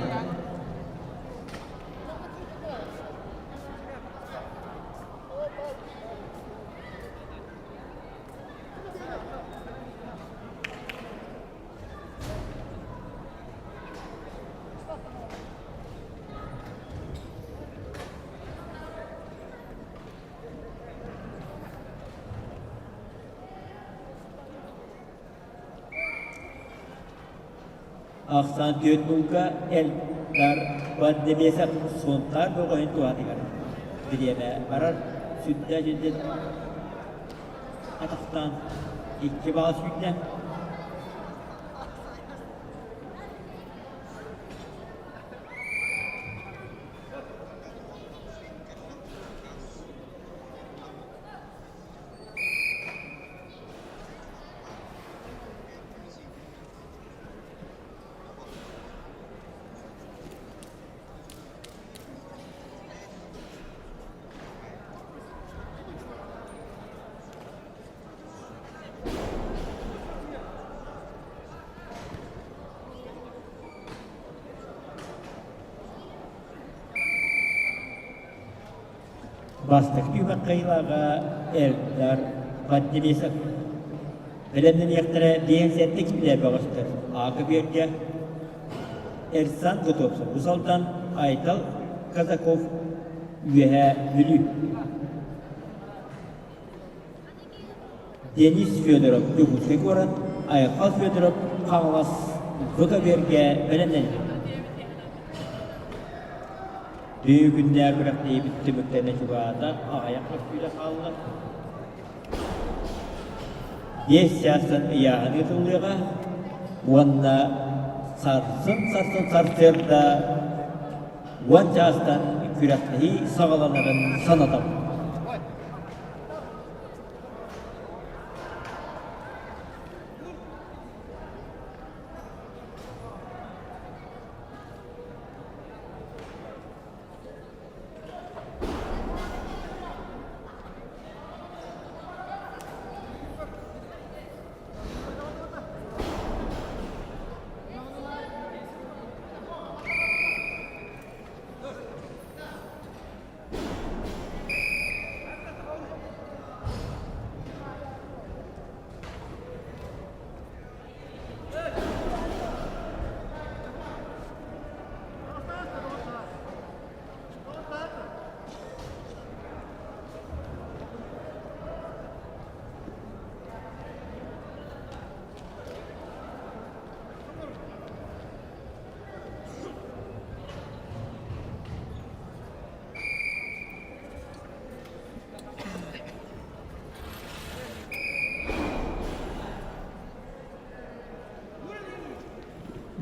Ахсаан түөрт булка Эльдар Поднебесов Сунтаар бөҕөһүн туһатыгар бириэмэ барар сүрдээх дьиндин атахтаан икки баҕа сүүрдэ. Бастакы түһүмэх кыайыылааҕа Эльдар Поднебесов. Бэлэмнэниэхтэрэ 57 киилэ бөҕөстөр Аакы Бүөргэ, Эрсан Готовцев, Бус Алдан, Айтал Казаков, Үөһээ Бүлүү. Денис Федоров, Дьокуускай куорат, Айхал Федоров, Хаҥалас, ВКБ-гэ бэлэмнэннэ. Бү күннээх күрэхтэһиибит түмүктэнэ чугаһаата, аҕыйах көстүүлэ хаалла. Биэс чаастан ыйааһын ыытыллыаҕа уонна сарсын сарсын сарсыарда 10 чаастан күрэхтэһии саҕаланарын санатабыт.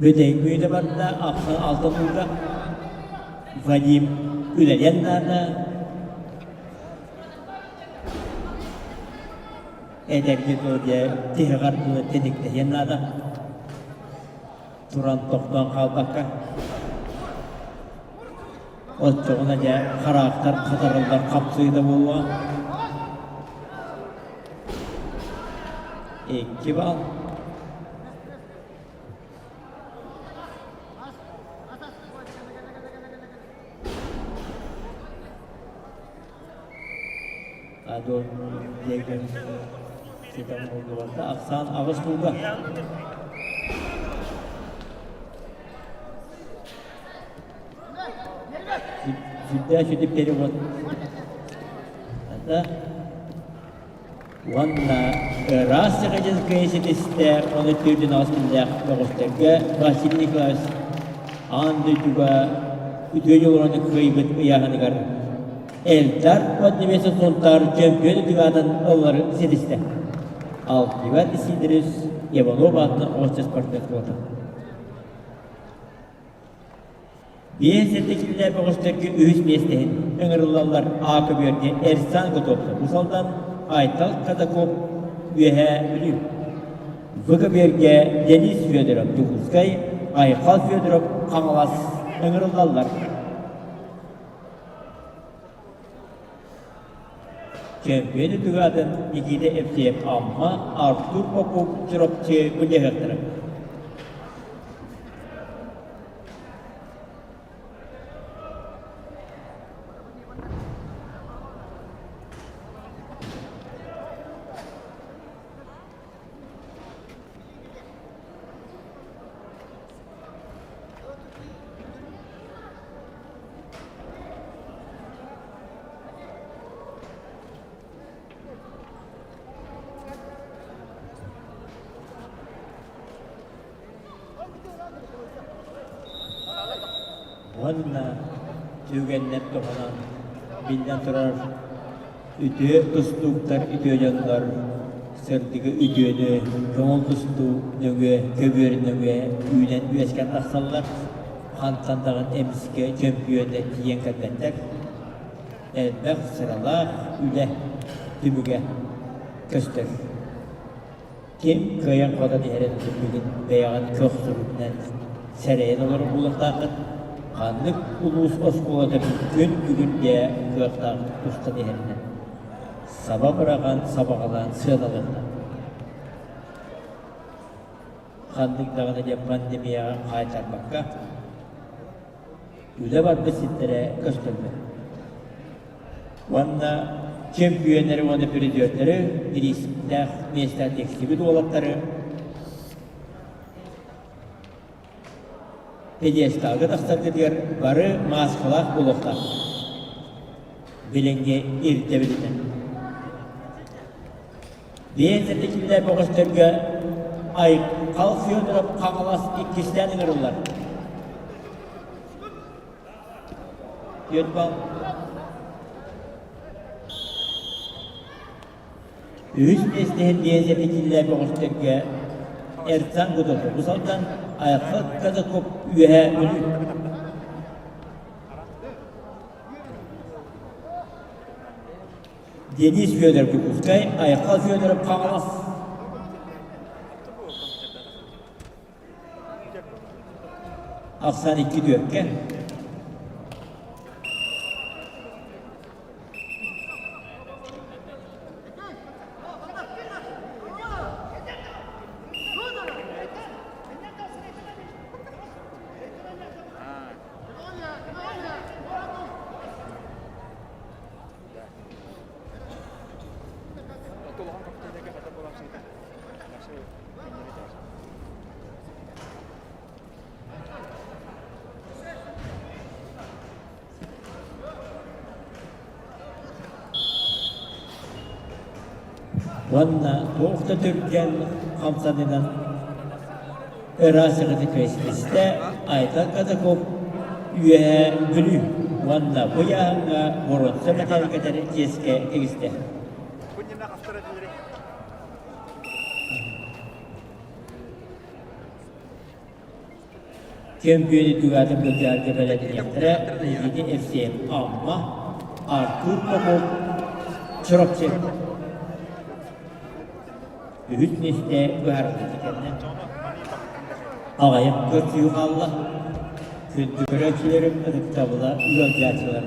Бүтэһик мүнүүтэ барда, ахсын алта кууга Вадим үлэлиэн наада. Эдэрги дьэ тиһэҕэр дылы тиниктэһиэн наада. Туран тохтоон хаалбакка. Оччоҕуна дьэ хараахтар хатарыллар хапсыыта буолуо. Икки бал. Адон диэн ситэн булдубата ахсаан аҕыс булга. Сүрдээх сүтүк перевод. Это уонна ыраас сахадьыскай ситистэ оны төрдүн аҕыс күннээх бөҕөстөргө Василий Николаевич аан дойдуга үтүө дьоллорун кыайбыт ыйааһыныгар Эльдар Поднебесов Сунтаар чөмпүйүөн үрдүк ыллары ситистэ. Алтыгар Исидорис Иванов аатынан оҕоччу спортивнай оскуолата. Биэс сэтэ бөҕөстөргө үһүс миэстэһин ыҥырыллаллар А көбүөргэ Эрсан Готовцев Ус Алдан, Айтал Казаков Үөһээ Бүлүү. В көбүөргэ Денис Федоров Дьокуускай, Айхал Федоров Хаҥалас. ыҥырыллаллар. Чөмпүйүөн ытыгаатын Никита Евсеев Амма, Артур Попов Чурапчы былдьаһыахтара. Уонна түгэннэр туһунан биллэн турар үтүө тустууктар үтүө дьоннор сырдыгы үтүөнү көҥүл тустуу нөҥүө көбүөр нөҥүө үүнэн үөскээн тахсаллар хантан даҕаны эмискэ чөмпүйүөннэр тиийэн кэлбэттэр элбэх сыралаах үлэ түмүгэ көстөр Ким кыайан-хотон иһэрин бүгүн бэйэҕит көх сүрүнэн сэрэйэн олорор буолуохтааххыт. Ханнык улуус оскуолата күн бүгүн дьэ кыахтаахтык тустан иһэринэн саба быраҕан сабаҕалаан сыаналыахтаах. Ханнык даҕаны диэн пандемияҕа хаайтарбакка үлэ барбыт сирдэрэ көстөллөр. Уонна чөмпүйүөннэри уонна призердэри бириистээх миэстэ тиксибит уолаттары пьедесталга тахсаргытыгар бары мааскалаах буолуохтаах. Билиҥҥи ирдэбилинэн. Биэнсэргэ киллэр бөҕөстөргө Айхал Федоров Хаҥалас иккистээн ыҥырыллар. Түөрт балл. Үһүс миэстэһин биэнсэргэ киллэр бөҕөстөргө Эрсан Гудоков бу сылтан Айхал Казаков Үөһээ Бүлүү. Денис Федоров Дьокуускай, Айхал Федоров Хаҥалас. Ахсан икки түөркэ. Уонна туох да түргэн хамсанынан ыраас сыҕыты көстүстэ Айтал Казаков Үөһээ Бүлүү уонна бу ыйааһыҥҥа боруонса мэтээл кэтэр чиэскэ тигистэ. Чөмпүйүөнү түгээтин былдьаарга бэлэмниэхтэрэ Никита Евсеев Амма, Артур Попов Чурапчы. Үһүс миэстэ быһаарыллыбыта кэннэ аҕыйах көрсүһүү хаалла. Күндү көрөөччүлэрим ытыктабыла ыалдьааччылар.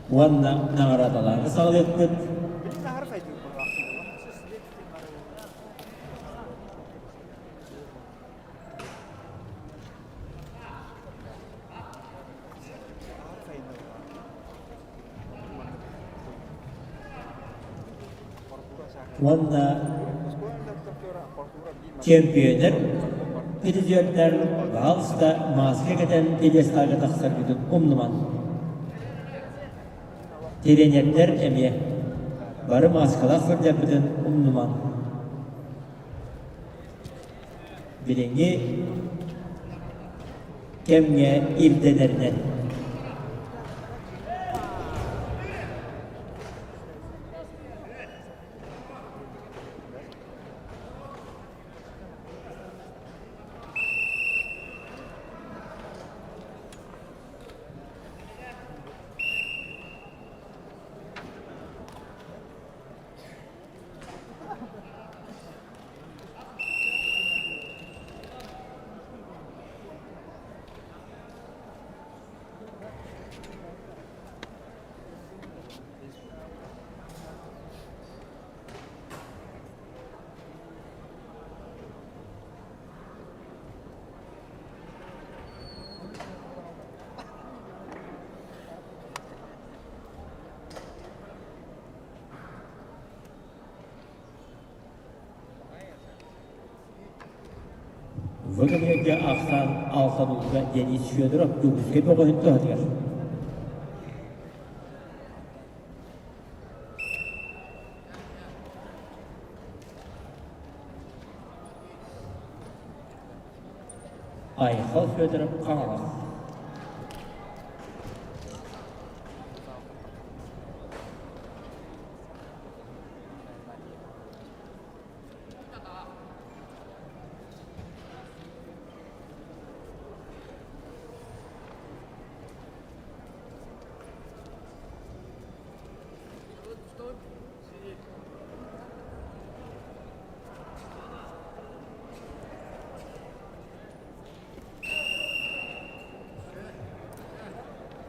Уонна наҕараадалааны саҕалыахпыт. Уонна чемпионер призердэр баһаалыста мааска кэтэн пьедесталга тахсаргытын умнумаҥ. Тренердэр эмиэ бары мааскалаах сылдьарбытын умнумаҥ. Билиҥҥи кэмҥэ ирдэнэринэн. Выгодныйга ахсаан алсанууга Денис Федоров Дьокуускай бөҕөһүн туһатыгар. Айхал Федоров Хаҥалас.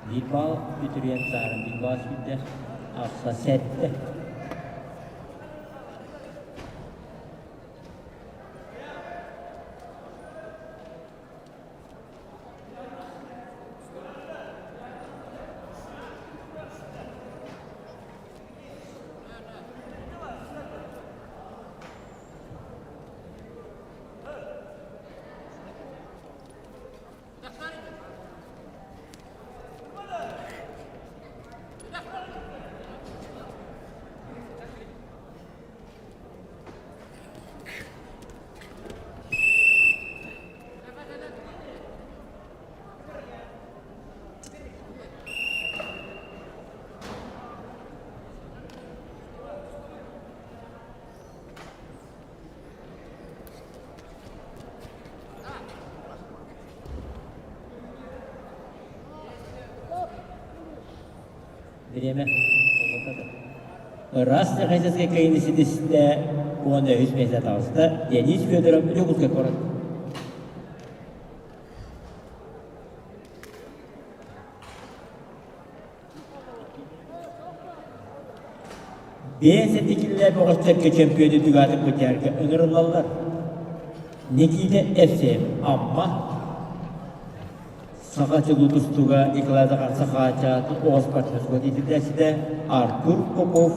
Биир баал үтүрүйэн саарын биир баал сүүрдэ, ахса сэттэ. Бириэмэ Ыраас Техническэй кыайыыны ситистэ уонна үһүс миэстэ таҕыста Денис Федоров Дьокуускай куорат. Биэс этикиллээх бөҕөстөргө чөмпүйүөнү түгээтик бытыарга ыҥырыллаллар. Никита Евсеев Амма Саха чулуу тустууга Николай Захар Сахаача оҕо спортсмен иитиллээччитэ Артур Попов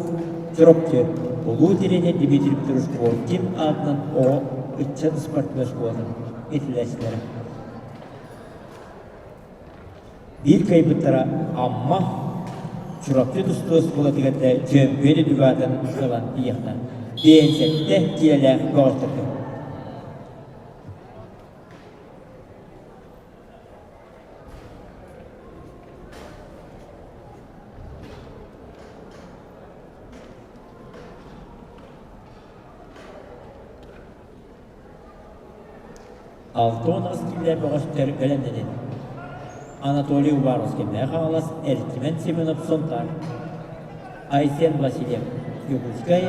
Чурапчы улуу тренер Дмитрий Петрович Коркин аатынан оҕо ыччат спортивнай школатын иитиллээччилэрэ. Биир кыайбыттара Амма Чурапчы тустуу оскуолатыгар да чөмпүйүөн үрдүк аатын ылан тиийиэхтэ. Биэнсэттэ киилэлээх бөҕөстөргө. 68 киилэ бөҕөстөр бэлэмнэнин. Анатолий Уваровский Мэҥэ Хаҥалас, Эрчимэн Семенов Сунтаар, Айсен Васильев Дьокуускай,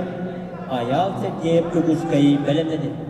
Айаал Сергеев Дьокуускай бэлэмнэнин.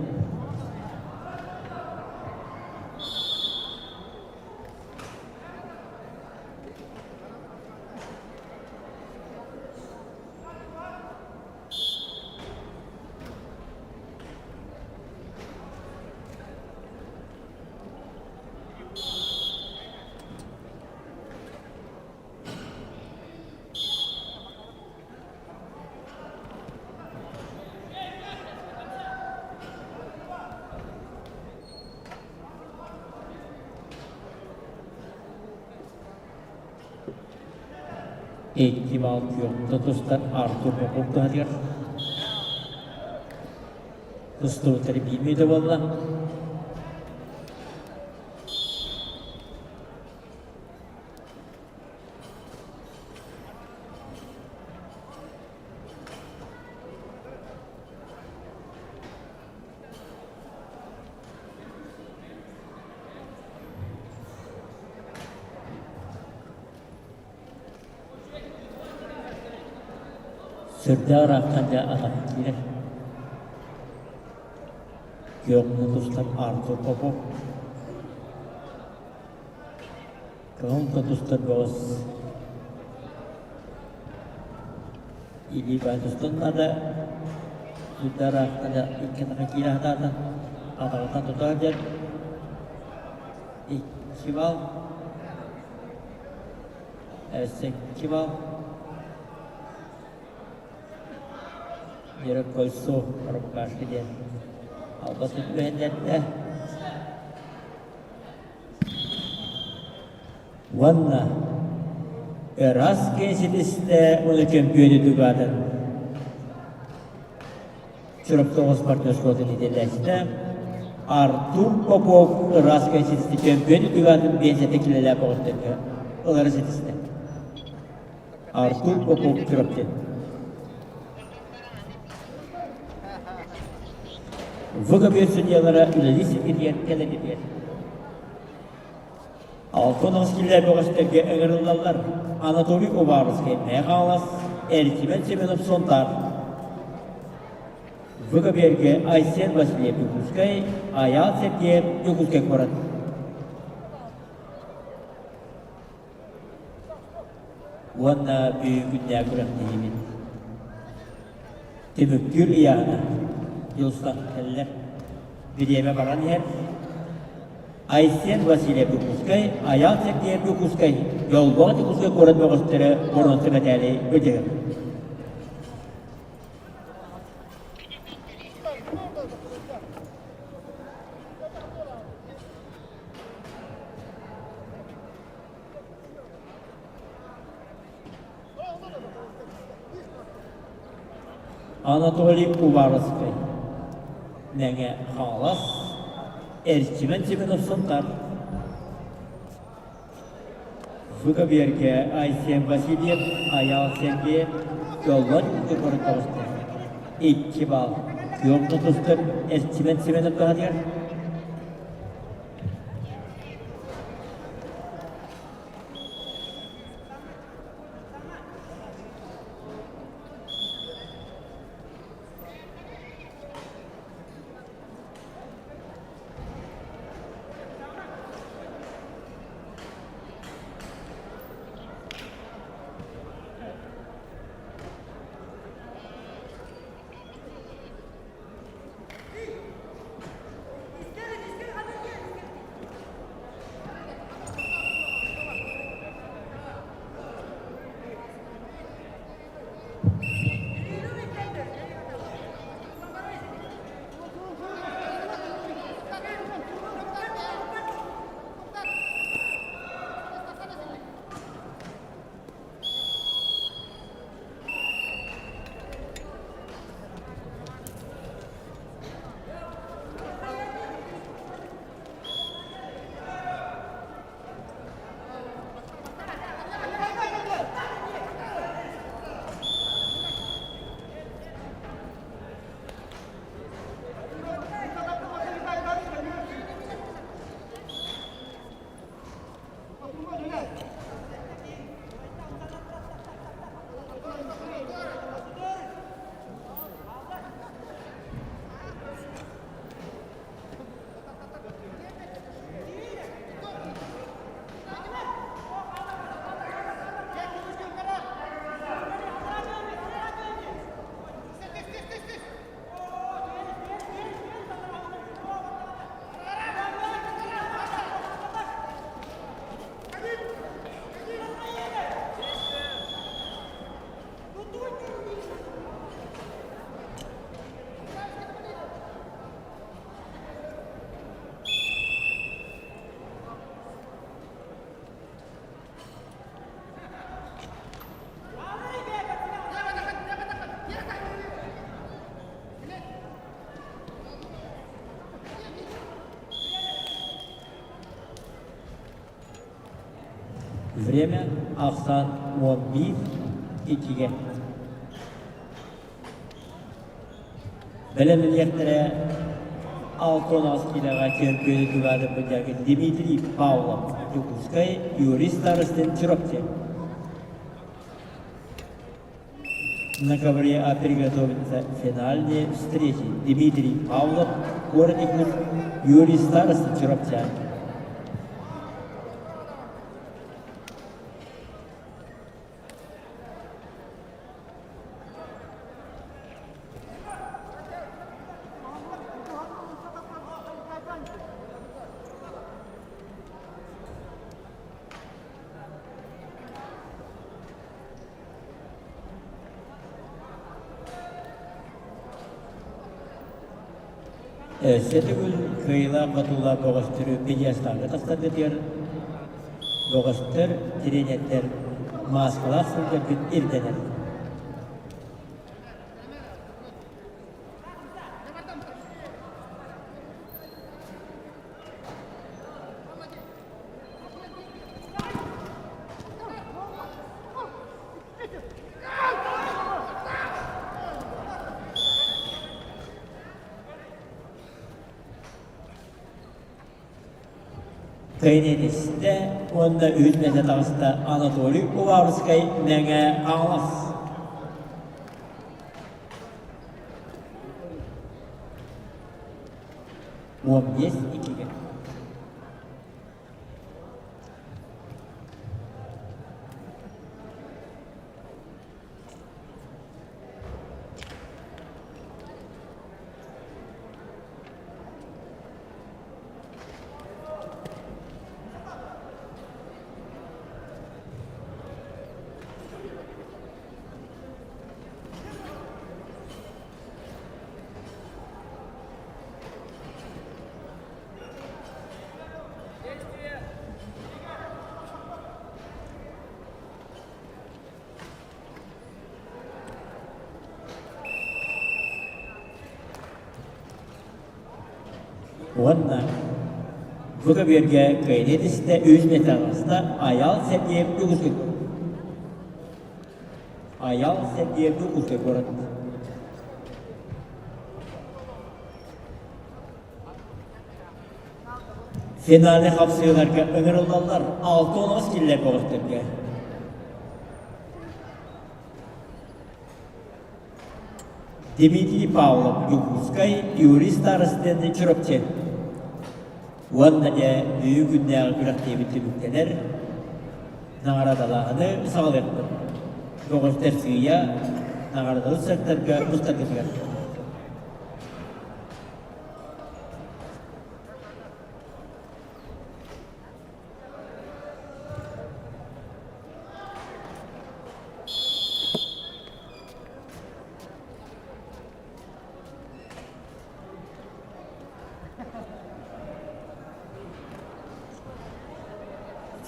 Икки бал күөхтэ тустар Артур Попов туһатыгар тустубуттары биир мүнүүтэ буолла. Сүрдээх ыраахтан дьэ атах киирэр. Күөх тустар Артур Попов. Кыһыл тустар бөҕөс Илии баай тустунна да сүрдээх ыраахтан дьэ икки атаха киирэ сатаата. Атаҕыттан тута сылдьар. Икки бал. Өссө икки бал. Вера Кольцов рукашка диэн албас үһэннэрдэ. Уонна ыраас киһи ситистэ уонна чөмпүйүөнү тугаатын Чурапчы оҕо спортивнай оскуолатын иитиллээччитэ Артур Попов ыраас киһи ситистэ чөмпүйүөн тугаатын биэнсийэтэ килэлээх оҕустарга ылары ситистэ. Артур Попов Чурапчы. ВКБ судьялара үлэлии сиргитигэр кэлэригэр 60 киллэр бөҕөстөргө ыҥырыллаллар Анатолий Уваровскай Мэҥэ Хаҥалас, Эрчимэн Семенов Сунтаар. ВКБ-гэ Айсен Васильев Дьокуускай, Айаал Сергеев Дьокуускай куорат. Уонна бүгүн күннээх күрэхтэһиибит түмүктүүр ыйааһына Дьулустан кэллэ. Бириэмэ баран иһэр. Айсен Васильев Дьокуускай, Айаал Сергеев Дьокуускай, Дьоллоох Дьокуускай куорат бөҕөстөрө боруонса мэтээли былдьаһар. Анатолий Уваровскай, Мэҥэ Хаҥалас, Эрчимэн Семенов Сунтаар. Выкоберге Айсен Васильев, Айаал Сергеев, Дьоллон Егоров таҕыста. 2 балл. Күөх тутустар Эрчимэн Семенов туһатыгар. Время ахсаан 11 иккигэ. Бэлэмнэниэхтэрэ 68 киилэҕэ чөмпүйүөнү тугаатын быдьаакын Дмитрий Павлов, Дьокуускай, Юрий Старостин, Чурапчы. На ковре приготовится финальные встречи. Дмитрий Павлов, город Якутск, Юрий Старостин, Чурапча. Өссө төгүл кыайыылаах-хотуулаах бөҕөстөрү пьедесталга тахсаргытыгар. Бөҕөстөр, тириэньэрдэр мааскалаах сылдьаргыт ирдэнэр. Кэйиэнистэ уонна үһүс миэстэ таҕыста Анатолий Уваровскай Мэҥэ Хаҥалас. 15 иккигэ. Уонна бу көбүөргэ кыайыы түстэ үс металласта Айал Сергеев үгүс Айал Сергеев Дьокуускай куорат. Финальнай хапсыһыыларга ыҥырыллаллар 6 киллэр бөҕөстөргө. Дмитрий Павлов Дьокуускай, Юрий Старостин Чурапчы. Уонна дьэ бүгүн күннээҕи күрэхтэһиибит түмүктэнэр. Наҕараадалааһыны саҕалыахпыт. Бөҕөстөр сыыйа наҕараадалы сыттарга мустаргытыгар.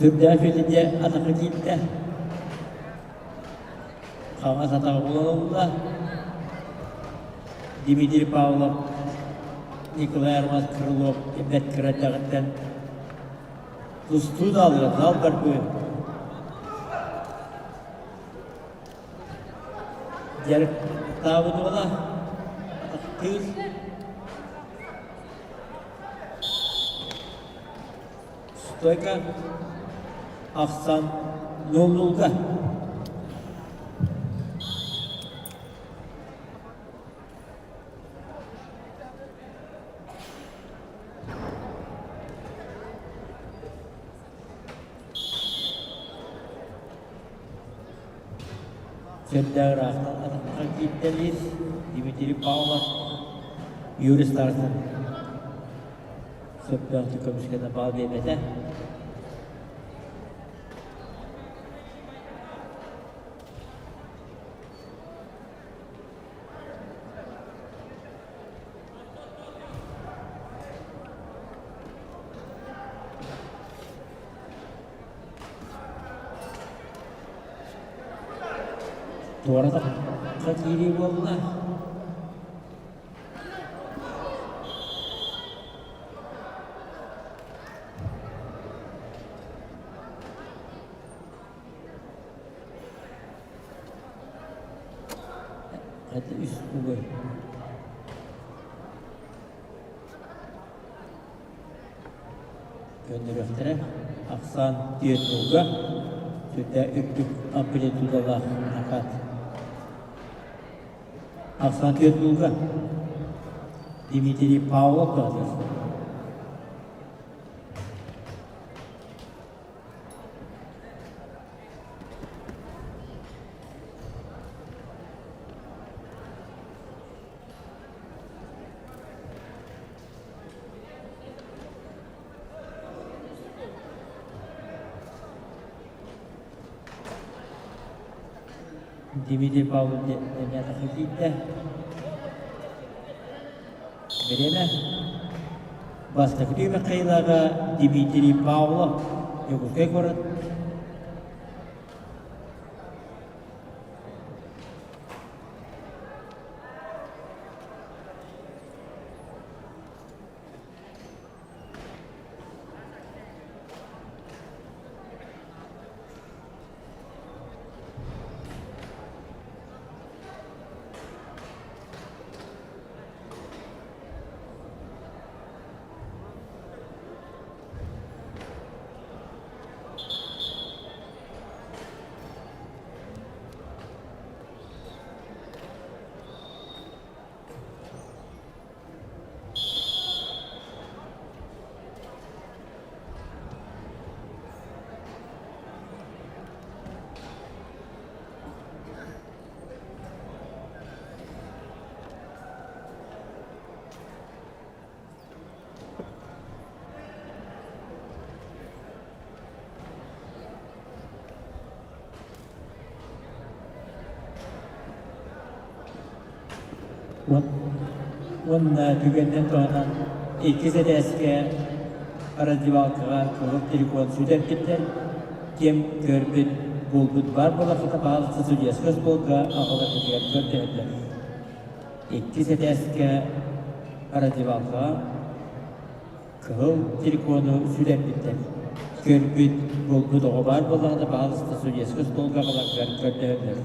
Сүрдээх үлэтэ атахха киирдэ. Хаҥас атаҕа булан ылла. Дмитрий Павлов, Николай Армаз Крылов бэрт кыра эрдэҕиттэн тустуу даалыгар зал барбы Дьарыктаабыт уола атахтыыр. Стойка ахсан нул-нулга. Сэрдээх ыраахтан атахха кииртэлиир Дмитрий Павлов, Юрий Старостин сөптөөхтүк көмүскэнэ баал биэрбэтэ. Туора тахха киирии буолла. Это үс угой. Көннөрүөхтэрэ. Ахсаан түөрт ууга, сүрдээх үрдүк амплитудалаах накат. Ахсаан түөрт ууга Дмитрий Павлов баҕатыгар. Дмитрий Павлович эмиэ киирдэ. Бириэмэ бастакы түһүмэх кыайыылааҕа Дмитрий Павлов Дьокуускай куорат. Уонна түгэнинэн туһанан иккис этээскэ раздевалкаҕа кыһыл телефон сүтэрбиттэр, ким көрбүт, булбут баар буоллаххына, пожалуйста, судьуйаска остуолга аҕаларгытыгар көрдөһөллөр. Иккис этээскэ раздевалкаҕа кыһыл телефону сүтэрбиттэр. Көрбүт, булбут оҕо баар буоллаҕына, пожалуйста, судьуйаска остуолга аҕаларгар көрдөһөллөр.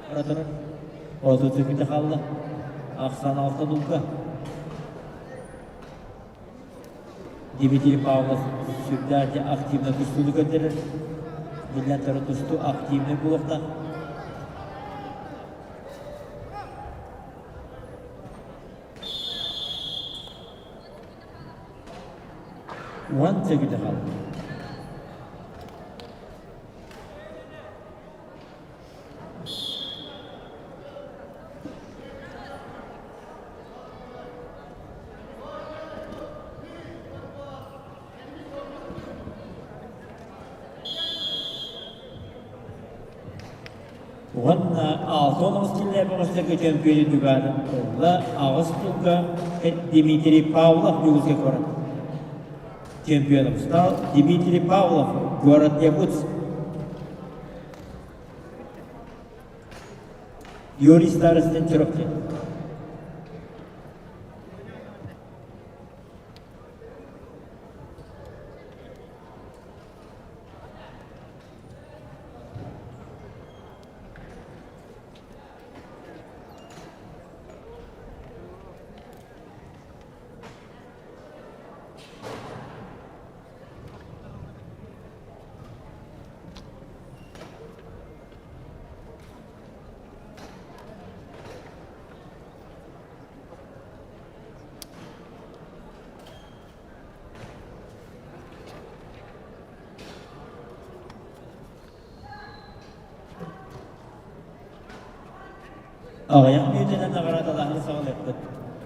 Бара Отут үкүтэ хаалла. Ахсаан алта дулга. Дмитрий Павлов сүрдээх активно тустууну көрдөрөр. Биллэн турар тустуу активнай буолуохтаах. Уон сөкүтэ хаалла. Уонна 6 киллэр бөҕөстөргө чөмпүйүөнү түгээн ылла аҕыс турга Дмитрий Павлов Ньургуска куорат. Чемпионом стал Дмитрий Павлов, город Якутск. Юрий Старостин Чурапчы. Аҕыйах мүнүүтэнэн наҕараадалааһыны саҕалыахпыт.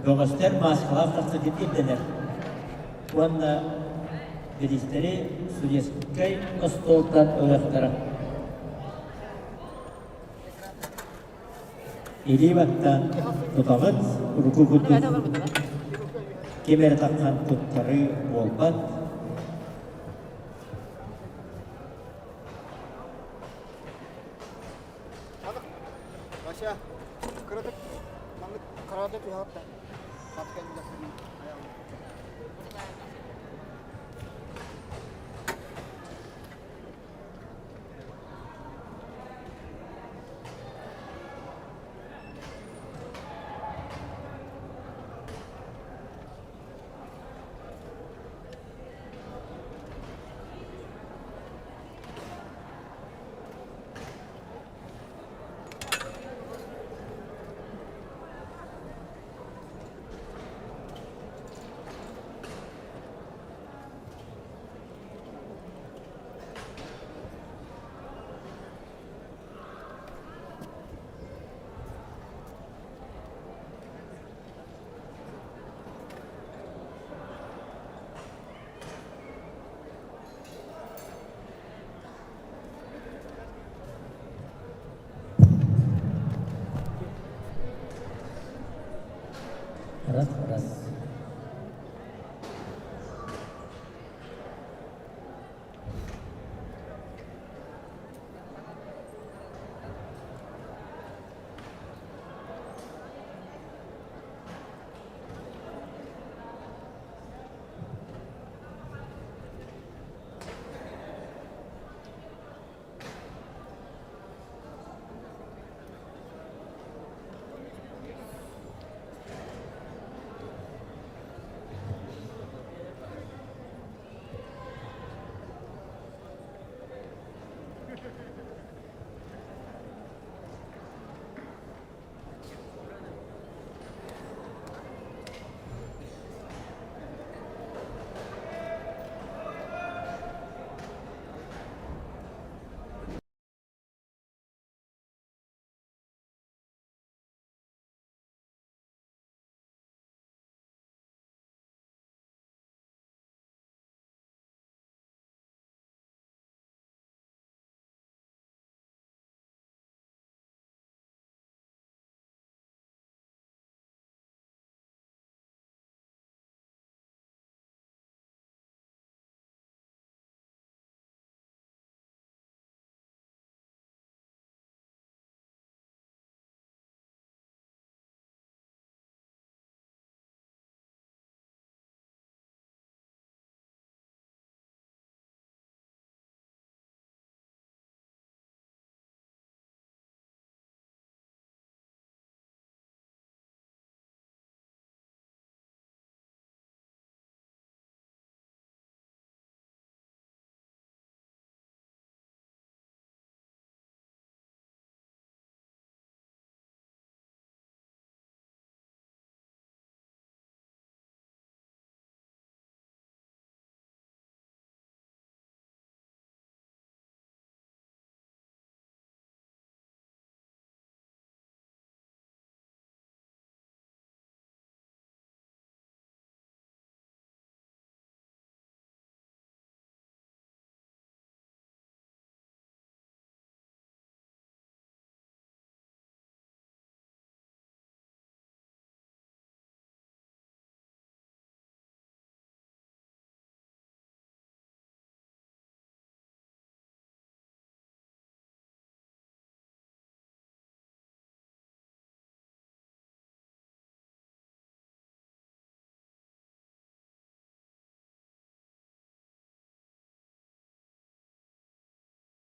Бөҕөстөр мааскалаах тахсаргыт ирдэнэр. Уонна бириистэри судейскай остуолтан ылыахтара. Илии баттаан тутаҕыт, урукку курдук ким эрэ таххан туттарыы буолбат. Вася, кыратык маннык караата түһэҕит да Раз, раз.